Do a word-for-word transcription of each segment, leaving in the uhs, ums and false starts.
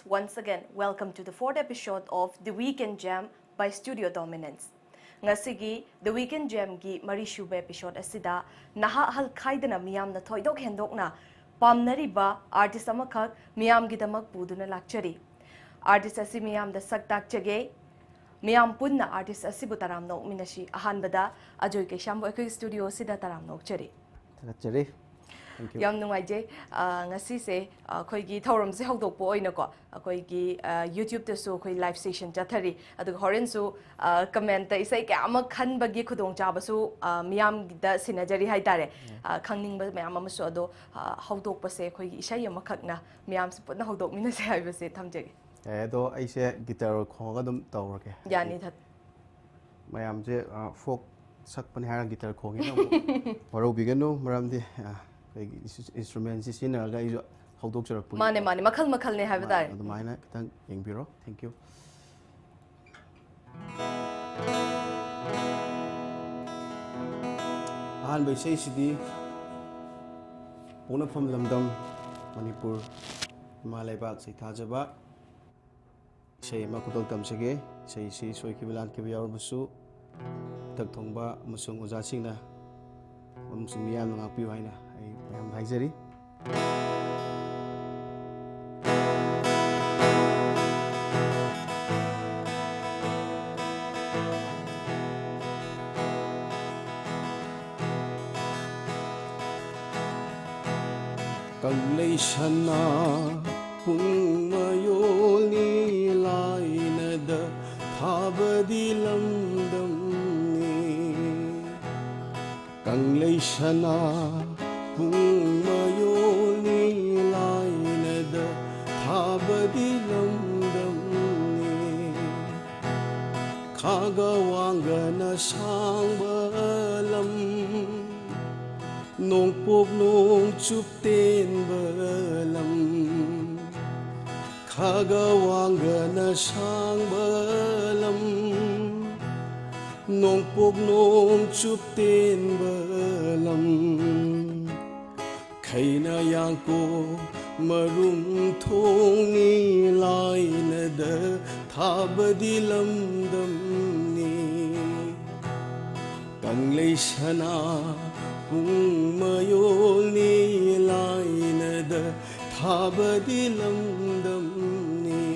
Once again, welcome to the fourth episode of The Weekend Jam by Studio Dominance. ꯉꯁꯤꯒꯤ The Weekend Jamꯒꯤ ꯃꯔꯤꯁꯨꯕ episode ꯑꯁꯤꯗ ꯅꯍꯥ ꯑꯍꯜ ꯈꯥꯏꯗꯅ ꯃꯤꯌꯥꯝꯅ ꯊꯣꯏꯗꯣꯛ ꯍꯦꯟꯗꯣꯛꯅ ꯄꯥꯝꯅꯔꯤꯕ artist ꯑꯃꯈꯛ ꯃꯤꯌꯥꯝꯒꯤꯗꯃꯛ ꯄꯨꯗꯨꯅ ꯂꯥꯛꯆꯔꯤ꯫ Artist ꯑꯁꯤ ꯃꯤꯌꯥꯝꯗ ꯁꯛ ꯇꯥꯛꯆꯒꯦ꯫ ꯃꯤꯌꯥꯝ ꯄꯨꯟꯅ artist ꯑꯁꯤꯕꯨ ꯇꯔꯥꯝꯅ ꯑꯣꯛꯃꯤꯟꯅꯁꯤ꯫ ꯑꯍꯥꯟꯕꯗ ꯑꯖꯣꯏ ꯀꯩꯁꯥꯝꯕꯨ ꯑꯩꯈꯣꯏꯒꯤ studio ꯑꯁꯤꯗ ꯇꯔꯥꯝꯅ ꯑꯣꯛꯆꯔꯤ꯫ ꯊꯥꯒꯠꯆꯔꯤ꯫ Thank you. ꯌꯥꯝ ꯅꯨꯡꯉꯥꯏꯖꯩ꯫ ꯑ, ꯉꯁꯤꯁꯦ, ꯑ, ꯑꯩꯈꯣꯏꯒꯤ ꯊꯧꯔꯝꯁꯦ ꯍꯧꯗꯣꯛꯄ ꯑꯣꯏꯅꯀꯣ, ꯑꯩꯈꯣꯏꯒꯤ, ꯑ, YouTubeꯇꯁꯨ ꯑꯩꯈꯣꯏ live session ꯆꯠꯊꯔꯤ꯫ ꯑꯗꯨꯒ ꯍꯣꯔꯦꯟꯁꯨ, ꯑ, commentꯇ ꯏꯁꯩ ꯀꯌꯥ ꯑꯃ ꯈꯟꯕꯒꯤ ꯈꯨꯗꯣꯡꯆꯥꯕꯁꯨ, ꯑ, ꯃꯤꯌꯥꯝꯗ ꯁꯤꯟꯅꯖꯔꯤ ꯍꯥꯏꯇꯥꯔꯦ꯫ ꯑ, ꯈꯪꯅꯤꯡꯕ ꯃꯌꯥꯝ ꯑꯃꯁꯨ꯫ ꯑꯗꯣ, ꯑ, ꯍꯧꯗꯣꯛꯄꯁꯦ ꯑꯩꯈꯣꯏꯒꯤ ꯏꯁꯩ ꯑꯃꯈꯛꯅ ꯃꯤꯌꯥꯝꯁꯦ ꯄꯨꯟꯅ ꯍꯧꯗꯣꯛꯃꯤꯟꯅꯁꯦ ꯍꯥꯏꯕꯁꯦ ꯊꯝꯖꯒꯦ꯫ ꯑꯦ, ꯑꯗꯣ ꯑꯩꯁꯦ guitar ꯈꯣꯡꯉꯒ ꯑꯗꯨꯝ ꯇꯧꯔꯒꯦ꯫ ꯌꯥꯅꯤ, ꯊꯠ- ꯃꯌꯥꯝꯁꯦ, ꯑ, folk ꯁꯛꯄꯅꯤ ꯍꯥꯏꯔꯒ guitar ꯈꯣꯡꯉꯦꯅ ꯑꯃꯨꯛ ꯋꯥꯔꯧꯕꯤꯒꯅꯨ, ꯃꯔꯝꯗꯤ, ꯑ, ꯑꯩꯈꯣꯏꯒꯤ instru-, instrumentꯁꯤ ꯁꯤꯖꯤꯟꯅꯔꯒ ꯑꯩꯁꯨ ꯍꯧꯗꯣꯛꯆꯔꯛꯄꯒꯤ꯫ ꯃꯥꯅꯦ, ꯃꯥꯅꯦ, ꯃꯈꯜ ꯃꯈꯜꯅꯦ ꯍꯥꯏꯕ ꯇꯥꯔꯦ꯫ ꯑꯗꯨꯃꯥꯏꯅ ꯈꯤꯇꯪ ꯌꯦꯡꯕꯤꯔꯣ꯫ Thank you. ꯑꯍꯥꯟꯕ ꯏꯁꯩꯁꯤꯗꯤ ꯄꯣꯛꯅꯐꯝ ꯂꯝꯗꯝ ꯃꯅꯤꯄꯨꯔ, ꯏꯃꯥ ꯂꯩꯕꯥꯛ ꯁꯩꯊꯥꯖꯕ ꯏꯁꯩ ꯑꯃ ꯈꯨꯗꯣꯜ ꯇꯝꯖꯒꯦ꯫ ꯏꯁꯩꯁꯤ ꯁꯣꯏꯈꯤꯕ ꯂꯥꯟꯈꯤꯕ ꯌꯥꯎꯔꯕꯁꯨ, ꯏꯊꯛ ꯊꯣꯡꯕ ꯑꯃꯁꯨꯡ ꯑꯣꯖꯥꯁꯤꯡꯅ ꯑꯃꯁꯨꯡ ꯃꯤꯌꯥꯝꯅ ꯉꯥꯛꯄꯤꯌꯨ ꯍꯥꯏꯅ ꯑꯩ ꯃꯌꯥꯝꯗ ꯍꯥꯏꯖꯔꯤ꯫ ꯀꯪꯂꯩ ꯁꯅꯥ ꯄꯨꯡ ꯃꯌꯣꯜꯅꯤ ꯂꯥꯏꯅꯗ ꯊꯥꯕꯗꯤ ꯂꯝꯗꯝꯅꯤ꯫ ꯀꯪꯂꯩ ꯁꯅꯥ ꯄꯨꯡ ꯃꯌꯣꯜꯅꯤ ꯂꯥꯏꯅꯗ ꯊꯥꯕꯗꯤ ꯂꯝꯗꯝꯅꯤ꯫ ꯈꯥꯒ ꯋꯥꯡꯒꯅ ꯁꯥꯡꯕ ꯂꯝ, ꯅꯣꯡꯄꯣꯛ ꯅꯣꯡꯆꯨꯞ ꯇꯦꯟꯕ ꯂꯝ꯫ ꯈꯥꯒ ꯋꯥꯡꯒꯅ ꯁꯥꯡꯕ ꯂꯝ, ꯅꯣꯡꯄꯣꯛ ꯅꯣꯡꯆꯨꯞ ꯇꯦꯟꯕ ꯂꯝ꯫ ꯈꯩꯅ ꯌꯥꯡꯀꯣꯛ ꯃꯔꯨꯝ ꯊꯣꯡꯅꯤ ꯂꯥꯏꯅꯗ ꯊꯥꯕꯗꯤ ꯂꯝꯗꯝꯅꯤ꯫ ꯀꯪꯂꯩ ꯁꯅꯥ ꯄꯨꯡ ꯃꯌꯣꯜꯅꯤ ꯂꯥꯏꯅꯗ ꯊꯥꯕꯗꯤ ꯂꯝꯗꯝꯅꯤ꯫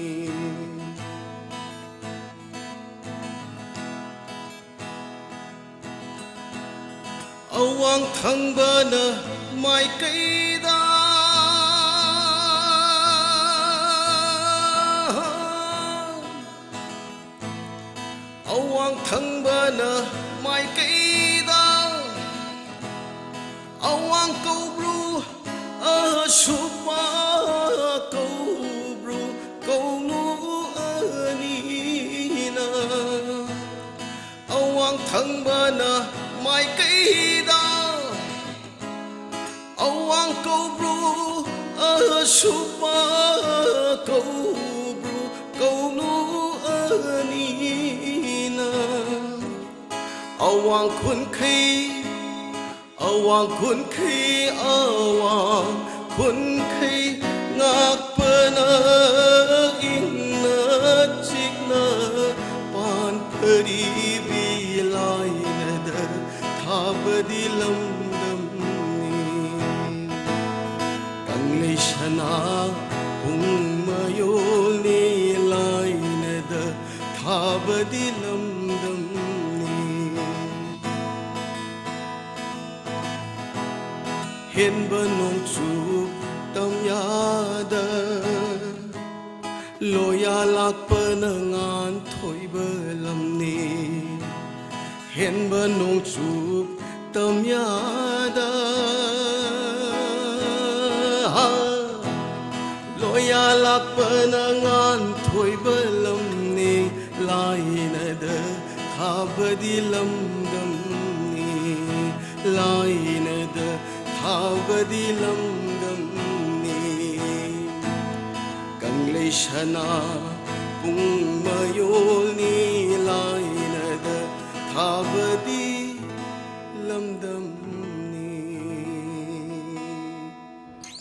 ꯑꯋꯥꯡ ꯊꯪꯕꯅ ꯃꯥꯏꯀꯩꯗ, ꯑꯋꯥꯡ ꯊꯪꯕꯅ ꯃꯥꯏꯀꯩꯗ ꯑꯋꯥꯡ ꯀꯧꯕ꯭ꯔꯨ, ꯑꯁꯨꯞꯄ ꯀꯧꯕ꯭ꯔꯨ, ꯀꯧꯅꯨ ꯑꯅꯤꯅ꯫ ꯑꯋꯥꯡ ꯊꯪꯕꯅ ꯃꯥꯏꯀꯩꯗ ꯑꯋꯥꯡ ꯀꯧꯕ꯭ꯔꯨ, ꯑꯁꯨꯞꯄ ꯀꯧꯕ꯭ꯔꯨ, ꯀꯧꯅꯨ ꯑꯅꯤꯅ꯫ ꯑꯋꯥꯡ ꯈꯨꯟꯈꯩ, ꯑꯋꯥꯡ ꯈꯨꯟꯈꯩ, ꯑꯋꯥꯡ ꯈꯨꯟꯈꯩ ꯉꯥꯛꯄꯅ ꯏꯪꯅ ꯆꯤꯛꯅ ꯄꯥꯟ ꯐꯔꯤꯕꯤ ꯂꯥꯏꯅꯗ ꯊꯥꯕꯗꯤ ꯂꯝꯗꯝꯅꯤ꯫ ꯀꯪꯂꯩ ꯁꯅꯥ ꯄꯨꯡ ꯃꯌꯣꯜꯅꯤ ꯂꯥꯏꯅꯗ ꯊꯥꯕꯗꯤ ꯂꯝꯗꯝꯅꯤ꯫ ꯍꯦꯟꯕ ꯅꯣꯡꯆꯨꯞ ꯇꯝꯌꯥꯗ ꯂꯣꯌꯥ ꯂꯥꯛꯄꯅ ꯉꯥꯟꯊꯣꯏꯕ ꯂꯝꯅꯤ꯫ ꯍꯦꯟꯕ ꯅꯣꯡꯆꯨꯞ ꯇꯝꯌꯥꯗ ꯂꯣꯌꯥ ꯂꯥꯛꯄꯅ ꯉꯥꯟꯊꯣꯏꯕ ꯂꯝꯅꯤ꯫ ꯂꯥꯏꯅꯗ ꯊꯥꯕꯗꯤ ꯂꯝꯗꯝꯅꯤ꯫ ꯂꯥꯏꯅꯗ ꯊꯥꯕꯗꯤ ꯂꯝꯗꯝꯅꯤ꯫ ꯀꯪꯂꯩ ꯁꯅꯥ ꯄꯨꯡ ꯃꯌꯣꯜꯅꯤ ꯂꯥꯏꯅꯗ ꯊꯥꯕꯗꯤ ꯂꯝꯗꯝꯅꯤ꯫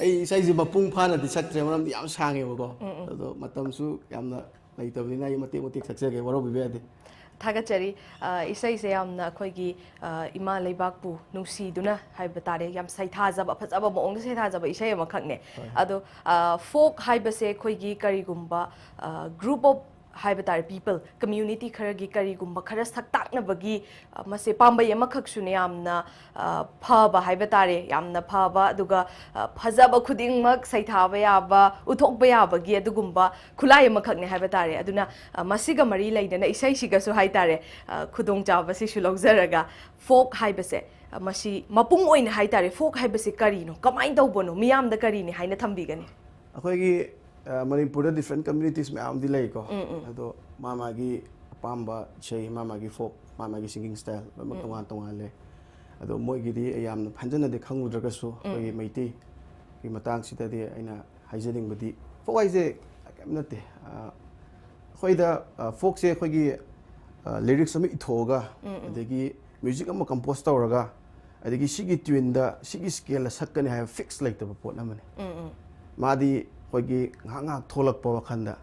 ꯑꯩ ꯏꯁꯩꯁꯦ ꯃꯄꯨꯡ ꯐꯥꯅꯗꯤ ꯁꯛꯇ꯭ꯔꯦ, ꯃꯔꯝꯗꯤ ꯌꯥꯝ ꯁꯥꯡꯉꯦꯕꯀꯣ꯫ ꯑꯗꯣ ꯃꯇꯝꯁꯨ ꯌꯥꯝꯅ ꯂꯩꯇꯕꯅꯤꯅ ꯑꯩ ꯃꯇꯦꯛ ꯃꯇꯦꯛ ꯁꯛꯆꯒꯦ, ꯋꯥꯔꯧꯕꯤꯕ ꯌꯥꯗꯦ꯫ ꯊꯥꯒꯠꯆꯔꯤ꯫ ꯑ, ꯏꯁꯩꯁꯦ ꯌꯥꯝꯅ ꯑꯩꯈꯣꯏꯒꯤ, ꯑ, ꯏꯃꯥ ꯂꯩꯕꯥꯛꯄꯨ ꯅꯨꯡꯁꯤꯗꯨꯅ ꯍꯥꯏꯕ ꯇꯥꯔꯦ, ꯌꯥꯝ ꯁꯩꯊꯥꯖꯕ, ꯐꯖꯕ ꯃꯑꯣꯡꯗ ꯁꯩꯊꯥꯖꯕ ꯏꯁꯩ ꯑꯃꯈꯛꯅꯦ꯫ ꯑꯗꯣ, ꯑ, ꯐꯣꯛ ꯍꯥꯏꯕꯁꯦ ꯑꯩꯈꯣꯏꯒꯤ ꯀꯔꯤꯒꯨꯝꯕ, ꯑ, group of ꯍꯥꯏꯕ ꯇꯥꯔꯦ, people, community ꯈꯔꯒꯤ ꯀꯔꯤꯒꯨꯝꯕ ꯈꯔ ꯁꯛꯇꯥꯛꯅꯕꯒꯤ, ꯑ, ꯃꯁꯦ ꯄꯥꯝꯕꯩ ꯑꯃꯈꯛꯁꯨꯅꯦ, ꯌꯥꯝꯅ, ꯑ, ꯐꯕ ꯍꯥꯏꯕ ꯇꯥꯔꯦ, ꯌꯥꯝꯅ ꯐꯕ, ꯑꯗꯨꯒ, ꯑ, ꯐꯖꯕ ꯈꯨꯗꯤꯡꯃꯛ ꯁꯩꯊꯥꯕ ꯌꯥꯕ, ꯎꯠꯊꯣꯛꯄ ꯌꯥꯕꯒꯤ ꯑꯗꯨꯒꯨꯝꯕ ꯈꯨꯠꯂꯥꯏ ꯑꯃꯈꯛꯅꯦ ꯍꯥꯏꯕ ꯇꯥꯔꯦ꯫ ꯑꯗꯨꯅ, ꯑ, ꯃꯁꯤꯒ ꯃꯔꯤ ꯂꯩꯅꯅ ꯏꯁꯩꯁꯤꯒꯁꯨ ꯍꯥꯏ ꯇꯥꯔꯦ, ꯑ, ꯈꯨꯗꯣꯡꯆꯥꯕꯁꯤꯁꯨ ꯂꯧꯖꯔꯒ, ꯐꯣꯛ ꯍꯥꯏꯕꯁꯦ, ꯑ, ꯃꯁꯤ ꯃꯄꯨꯡ ꯑꯣꯏꯅ ꯍꯥꯏ ꯇꯥꯔꯦ, ꯐꯣꯛ ꯍꯥꯏꯕꯁꯤ ꯀꯔꯤꯅꯣ, ꯀꯃꯥꯏꯅ ꯇꯧꯕꯅꯣ, ꯃꯤꯌꯥꯝꯗ ꯀꯔꯤꯅꯤ ꯍꯥꯏꯅ ꯊꯝꯕꯤꯒꯅꯤ? ꯑꯩꯈꯣꯏꯒꯤ, ꯑ, ꯃꯅꯤꯄꯨꯔꯗ different communities ꯃꯌꯥꯝ ꯑꯃꯗꯤ ꯂꯩꯀꯣ꯫ ꯑꯗꯣ ꯃꯥ ꯃꯥꯒꯤ ꯑꯄꯥꯝꯕ ꯏꯁꯩ, ꯃꯥ ꯃꯥꯒꯤ ꯐꯣꯛ, ꯃꯥ ꯃꯥꯒꯤ singing style ꯂꯣꯏꯅꯃꯛ ꯇꯣꯉꯥꯟ ꯇꯣꯉꯥꯜꯂꯦ꯫ ꯑꯗꯣ ꯃꯣꯏꯒꯤꯗꯤ ꯑꯩ ꯌꯥꯝꯅ ꯐꯖꯅꯗꯤ ꯈꯪꯉꯨꯗ꯭ꯔꯒꯁꯨ, ꯑꯩꯈꯣꯏꯒꯤ ꯃꯩꯇꯩꯒꯤ ꯃꯇꯥꯡꯁꯤꯗꯗꯤ ꯑꯩꯅ ꯍꯥꯏꯖꯅꯤꯡꯕꯗꯤ, ꯐꯣꯛ ꯍꯥꯏꯁꯦ ꯀꯔꯤꯝ ꯅꯠꯇꯦ꯫ ꯑ, ꯑꯩꯈꯣꯏꯗ, ꯑ, ꯐꯣꯛꯁꯦ ꯑꯩꯈꯣꯏꯒꯤ, ꯑ, lyrics ꯑꯃ ꯏꯊꯣꯛꯑꯒ, ꯑꯗꯒꯤ music ꯑꯃ compose ꯇꯧꯔꯒ, ꯑꯗꯒꯤ ꯁꯤꯒꯤ tuneꯗ, ꯁꯤꯒꯤ scaleꯗ ꯁꯛꯀꯅꯤ ꯍꯥꯏꯕ fix ꯂꯩꯇꯕ ꯄꯣꯠ ꯑꯃꯅꯤ꯫ ꯃꯥꯗꯤ ꯑꯩꯈꯣꯏꯒꯤ ꯉꯥꯏꯍꯥꯛ ꯉꯥꯏꯍꯥꯛ ꯊꯣꯛꯂꯛꯄ ꯋꯥꯈꯜꯗ,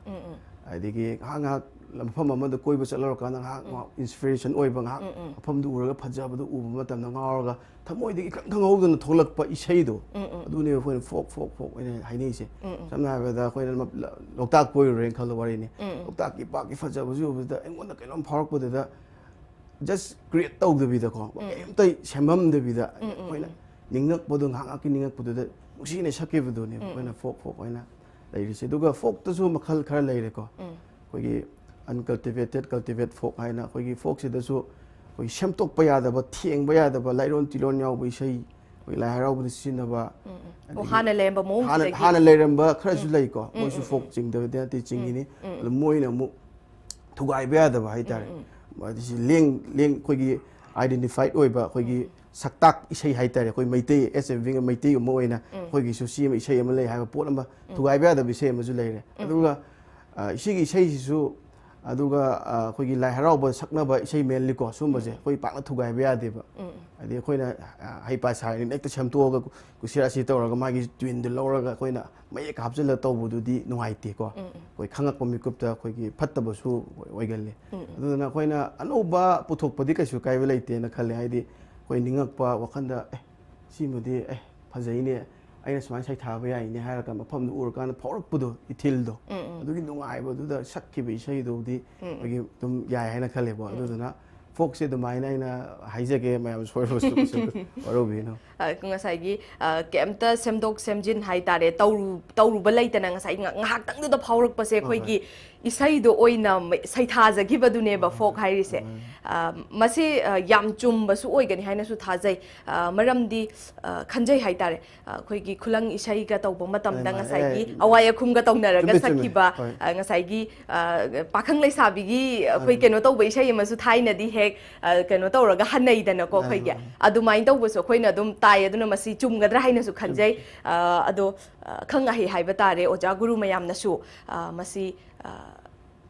ꯑꯗꯒꯤ ꯉꯥꯏꯍꯥꯛ ꯉꯥꯏꯍꯥꯛ ꯃꯐꯝ ꯑꯃꯗ ꯀꯣꯏꯕ ꯆꯠꯂꯨꯔꯀꯥꯟꯗ ꯉꯥꯏꯍꯥꯛ ꯉꯥꯏꯍꯥꯛ inspiration ꯑꯣꯏꯕ, ꯉꯥꯏꯍꯥꯛ ꯃꯐꯝꯗꯨ ꯎꯔꯒ ꯐꯖꯕꯗꯨ ꯎꯕ ꯃꯇꯝꯗ ꯉꯥꯎꯔꯒ ꯊꯃꯣꯏꯗꯒꯤ ꯏꯈꯪ ꯈꯪꯍꯧꯗꯅ ꯊꯣꯛꯂꯛꯄ ꯏꯁꯩꯗꯣ, ꯑꯗꯨꯅꯦꯕ ꯑꯩꯈꯣꯏꯅ ꯐꯣꯛ, ꯐꯣꯛ, ꯐꯣꯛ ꯍꯥꯏꯅ ꯍꯥꯏꯅꯩꯁꯦ꯫ ꯁꯝꯅ ꯍꯥꯏꯔꯕꯗ ꯑꯩꯈꯣꯏꯅ ꯂꯣꯛꯇꯥꯛ ꯀꯣꯏꯔꯨꯔꯦꯅ ꯈꯜꯂꯣ, ꯋꯥꯔꯤꯅꯤ꯫ ꯂꯣꯛꯇꯥꯛꯀꯤ ꯏꯄꯥꯛꯀꯤ ꯐꯖꯕꯁꯤ ꯎꯕꯗ ꯑꯩꯉꯣꯟꯗ ꯀꯩꯅꯣꯝ ꯐꯥꯎꯔꯛꯄꯗꯨꯗ, just create ꯇꯧꯗꯕꯤꯗꯀꯣ, ꯀꯩꯝꯇ ꯁꯦꯝꯃꯝꯗꯕꯤꯗ ꯑꯩꯈꯣꯏꯅ ꯅꯤꯡꯉꯛꯄꯗꯣ, ꯉꯥꯏꯍꯥꯛ ꯉꯥꯏꯍꯥꯛꯀꯤ ꯅꯤꯡꯉꯛꯄꯗꯨꯗ ꯅꯨꯡꯁꯤꯅ ꯁꯛꯈꯤꯕꯗꯨꯅꯦꯕ ꯑꯩꯈꯣꯏꯅ ꯐꯣꯛ, ꯐꯣꯛ ꯍꯥꯏꯅ ꯂꯩꯔꯤꯁꯦ꯫ ꯑꯗꯨꯒ ꯐꯣꯛꯇꯁꯨ ꯃꯈꯜ ꯈꯔ ꯂꯩꯔꯦꯀꯣ꯫ ꯑꯩꯈꯣꯏꯒꯤ uncultivated, cultivate folk ꯍꯥꯏꯅ, ꯑꯩꯈꯣꯏꯒꯤ ꯐꯣꯛꯁꯤꯗꯁꯨ ꯑꯩꯈꯣꯏ ꯁꯦꯝꯗꯣꯛꯄ ꯌꯥꯗꯕ, ꯊꯦꯡꯕ ꯌꯥꯗꯕ, ꯂꯥꯏꯔꯣꯟ ꯇꯤꯔꯣꯟ ꯌꯥꯎꯕ ꯏꯁꯩ, ꯑꯩꯈꯣꯏ ꯂꯥꯏ ꯍꯔꯥꯎꯕꯗ ꯁꯤꯖꯤꯟꯅꯕ, ꯑꯣ, ꯑꯗꯒꯤ ꯍꯥꯟꯅ ꯂꯩꯔꯝꯕ ꯍꯥꯟꯅ, ꯃꯑꯣꯡꯁꯤꯗꯒꯤ꯫ ꯍꯥꯟꯅ ꯂꯩꯔꯝꯕ ꯈꯔꯁꯨ ꯂꯩꯀꯣ, ꯃꯣꯏꯁꯨ ꯐꯣꯛ ꯆꯤꯡꯗꯕꯗꯤ ꯅꯠꯇꯦ, ꯆꯤꯡꯉꯤꯅꯤ꯫ ꯑꯗꯣ ꯃꯣꯏꯅ ꯑꯃꯨꯛ ꯊꯨꯒꯥꯏꯕ ꯌꯥꯗꯕ ꯍꯥꯏꯇꯥꯔꯦ꯫ ꯃꯁꯤ ꯂꯦꯡ, ꯂꯦꯡ, ꯑꯩꯈꯣꯏꯒꯤ identified ꯑꯣꯏꯕ, ꯑꯩꯈꯣꯏꯒꯤ ꯁꯛꯇꯥꯛ ꯏꯁꯩ ꯍꯥꯏꯇꯥꯔꯦ, ꯑꯩꯈꯣꯏ Meitei, as a being, Meitei ꯑꯃ ꯑꯣꯏꯅ ꯑꯩꯈꯣꯏꯒꯤꯁꯨ ꯁꯤ ꯑꯃ, ꯏꯁꯩ ꯑꯃ ꯂꯩ ꯍꯥꯏꯕ ꯄꯣꯠ ꯑꯃ ꯊꯨꯒꯥꯏꯕ ꯌꯥꯗꯕ ꯏꯁꯩ ꯑꯃꯁꯨ ꯂꯩꯔꯦ꯫ ꯑꯗꯨꯒ, ꯑ, ꯁꯤꯒꯤ ꯏꯁꯩꯁꯤꯁꯨ, ꯑꯗꯨꯒ ꯑ, ꯑꯩꯈꯣꯏꯒꯤ ꯂꯥꯏ ꯍꯔꯥꯎꯕ ꯁꯛꯅꯕ ꯏꯁꯩ ꯃꯦꯟꯂꯤꯀꯣ, ꯁꯨꯝꯕꯁꯦ ꯑꯩꯈꯣꯏ ꯄꯥꯛꯅ ꯊꯨꯒꯥꯏꯕ ꯌꯥꯗꯦꯕ꯫ ꯍꯥꯏꯗꯤ ꯑꯩꯈꯣꯏꯅ ꯑ, ꯍꯩꯄꯥ ꯁꯥꯔꯤꯅꯤꯅ ꯍꯦꯛꯇ ꯁꯦꯝꯗꯣꯛꯑꯒ ꯀꯨꯁꯤꯔꯥꯁꯤ ꯇꯧꯔꯒ ꯃꯥꯒꯤ ꯇ꯭ꯌꯨꯟꯗꯨ ꯂꯧꯔꯒ ꯑꯩꯈꯣꯏꯅ ꯃꯌꯦꯛ ꯍꯥꯞꯆꯤꯜꯂꯒ ꯇꯧꯕꯗꯨꯗꯤ ꯅꯨꯡꯉꯥꯏꯇꯦꯀꯣ꯫ ꯑꯩꯈꯣꯏ ꯈꯪꯉꯛꯄ ꯃꯤꯀꯨꯞꯇ ꯑꯩꯈꯣꯏꯒꯤ ꯐꯠꯇꯕꯁꯨ ꯑꯣꯏꯒꯜꯂꯤ꯫ ꯑꯗꯨꯗꯨꯅ ꯑꯩꯈꯣꯏꯅ ꯑꯅꯧꯕ ꯄꯨꯊꯣꯛꯄꯗꯤ ꯀꯩꯁꯨ ꯀꯥꯏꯕ ꯂꯩꯇꯦꯅ ꯈꯜꯂꯦ꯫ ꯍꯥꯏꯗꯤ ꯑꯩꯈꯣꯏ ꯅꯤꯡꯉꯛꯄ ꯋꯥꯈꯜꯗ, ꯑꯦ, ꯁꯤꯃꯗꯤ, ꯑꯦ, ꯐꯖꯩꯅꯦ, ꯑꯩꯅ ꯁꯨꯃꯥꯏꯅ ꯁꯩꯊꯥꯕ ꯌꯥꯏꯅꯦ ꯍꯥꯏꯔꯒ ꯃꯐꯝꯗꯨ ꯎꯔꯀꯥꯟꯗ ꯐꯥꯎꯔꯛꯄꯗꯣ, ꯏꯊꯤꯜꯗꯣ, ꯑꯗꯨꯒꯤ ꯅꯨꯡꯉꯥꯏꯕꯗꯨꯗ ꯁꯛꯈꯤꯕ ꯏꯁꯩꯗꯨꯕꯨꯗꯤ ꯑꯩꯈꯣꯏꯒꯤ ꯑꯗꯨꯝ ꯌꯥꯏ ꯍꯥꯏꯅ ꯈꯜꯂꯦꯀꯣ꯫ ꯑꯗꯨꯗꯨꯅ ꯐꯣꯛꯁꯦ ꯑꯗꯨꯃꯥꯏꯅ ꯑꯩꯅ ꯍꯥꯏꯖꯒꯦ, ꯃꯌꯥꯝ ꯁꯣꯏꯔꯕꯁꯨ ꯀꯩꯁꯨ ꯋꯥꯔꯧꯕꯤꯒꯅꯨ꯫ ꯑ, ꯉꯁꯥꯏꯒꯤ, ꯑ, ꯀꯩꯝꯇ ꯁꯦꯝꯗꯣꯛ ꯁꯦꯝꯖꯤꯟ ꯍꯥꯏꯇꯥꯔꯦ, ꯇꯧꯔꯨ-, ꯇꯧꯔꯨꯕ ꯂꯩꯇꯅ ꯉꯁꯥꯏ ꯉ-, ꯉꯥꯏꯍꯥꯛꯇꯪꯗꯨꯗ ꯐꯥꯎꯔꯛꯄꯁꯦ ꯍꯣꯏ, ꯍꯣꯏ꯫ ꯑꯩꯈꯣꯏꯒꯤ ꯏꯁꯩꯗꯣ ꯑꯣꯏꯅ ꯃ-, ꯁꯩꯊꯥꯖꯈꯤꯕꯗꯨꯅꯦꯕ ꯐꯣꯛ ꯍꯥꯏꯔꯤꯁꯦ꯫ ꯑ, ꯃꯁꯤ, ꯑ, ꯌꯥꯝ ꯆꯨꯝꯕꯁꯨ ꯑꯣꯏꯒꯅꯤ ꯍꯥꯏꯅꯁꯨ ꯊꯥꯖꯩ꯫ ꯑ, ꯃꯔꯝꯗꯤ, ꯑ, ꯈꯟꯖꯩ ꯍꯥꯏꯇꯥꯔꯦ꯫ ꯑ, ꯑꯩꯈꯣꯏꯒꯤ ꯈꯨꯂꯪ ꯏꯁꯩꯒ ꯇꯧꯕ ꯃꯇꯝꯗ ꯃꯥꯅꯦ, ꯃꯥꯅꯦ꯫ ꯉꯁꯥꯏꯒꯤ ꯑꯦ, ꯑꯋꯥꯏ ꯑꯈꯨꯝꯒ ꯇꯧꯅꯔꯒ ꯆꯨꯝꯃꯦ, ꯆꯨꯝꯃꯦ꯫ ꯁꯛꯈꯤꯕ, ꯍꯣꯏ꯫ ꯑ, ꯉꯁꯥꯏꯒꯤ, ꯑ, ꯄꯥꯈꯪ ꯂꯩꯁꯥꯕꯤꯒꯤ ꯑꯩꯈꯣꯏ ꯃꯥꯅꯦ꯫ ꯀꯩꯅꯣ ꯇꯧꯕ ꯏꯁꯩ ꯑꯃꯁꯨ ꯊꯥꯏꯅꯗꯤ ꯍꯦꯛ, ꯑ, ꯀꯩꯅꯣ ꯇꯧꯔꯒ ꯍꯟꯅꯩꯗꯅꯀꯣ ꯃꯥꯅꯦ, ꯑꯩꯈꯣꯏꯒꯤ꯫ ꯃꯥꯅꯦ꯫ ꯑꯗꯨꯃꯥꯏꯅ ꯇꯧꯕꯁꯨ ꯑꯩꯈꯣꯏꯅ ꯑꯗꯨꯝ ꯇꯥꯏ, ꯑꯗꯨꯅ ꯃꯁꯤ ꯆꯨꯝꯒꯗ꯭ꯔꯥ ꯍꯥꯏꯅꯁꯨ ꯈꯟꯖꯩ꯫ ꯆꯨꯝꯃꯦ꯫ ꯑ, ꯑꯗꯣ, ꯑ, ꯑꯈꯪ ꯑꯍꯩ ꯍꯥꯏꯕ ꯇꯥꯔꯦ, ꯑꯣꯖꯥ ꯒꯨꯔꯨ ꯃꯌꯥꯝꯅꯁꯨ, ꯑ, ꯃꯁꯤ, ꯑ,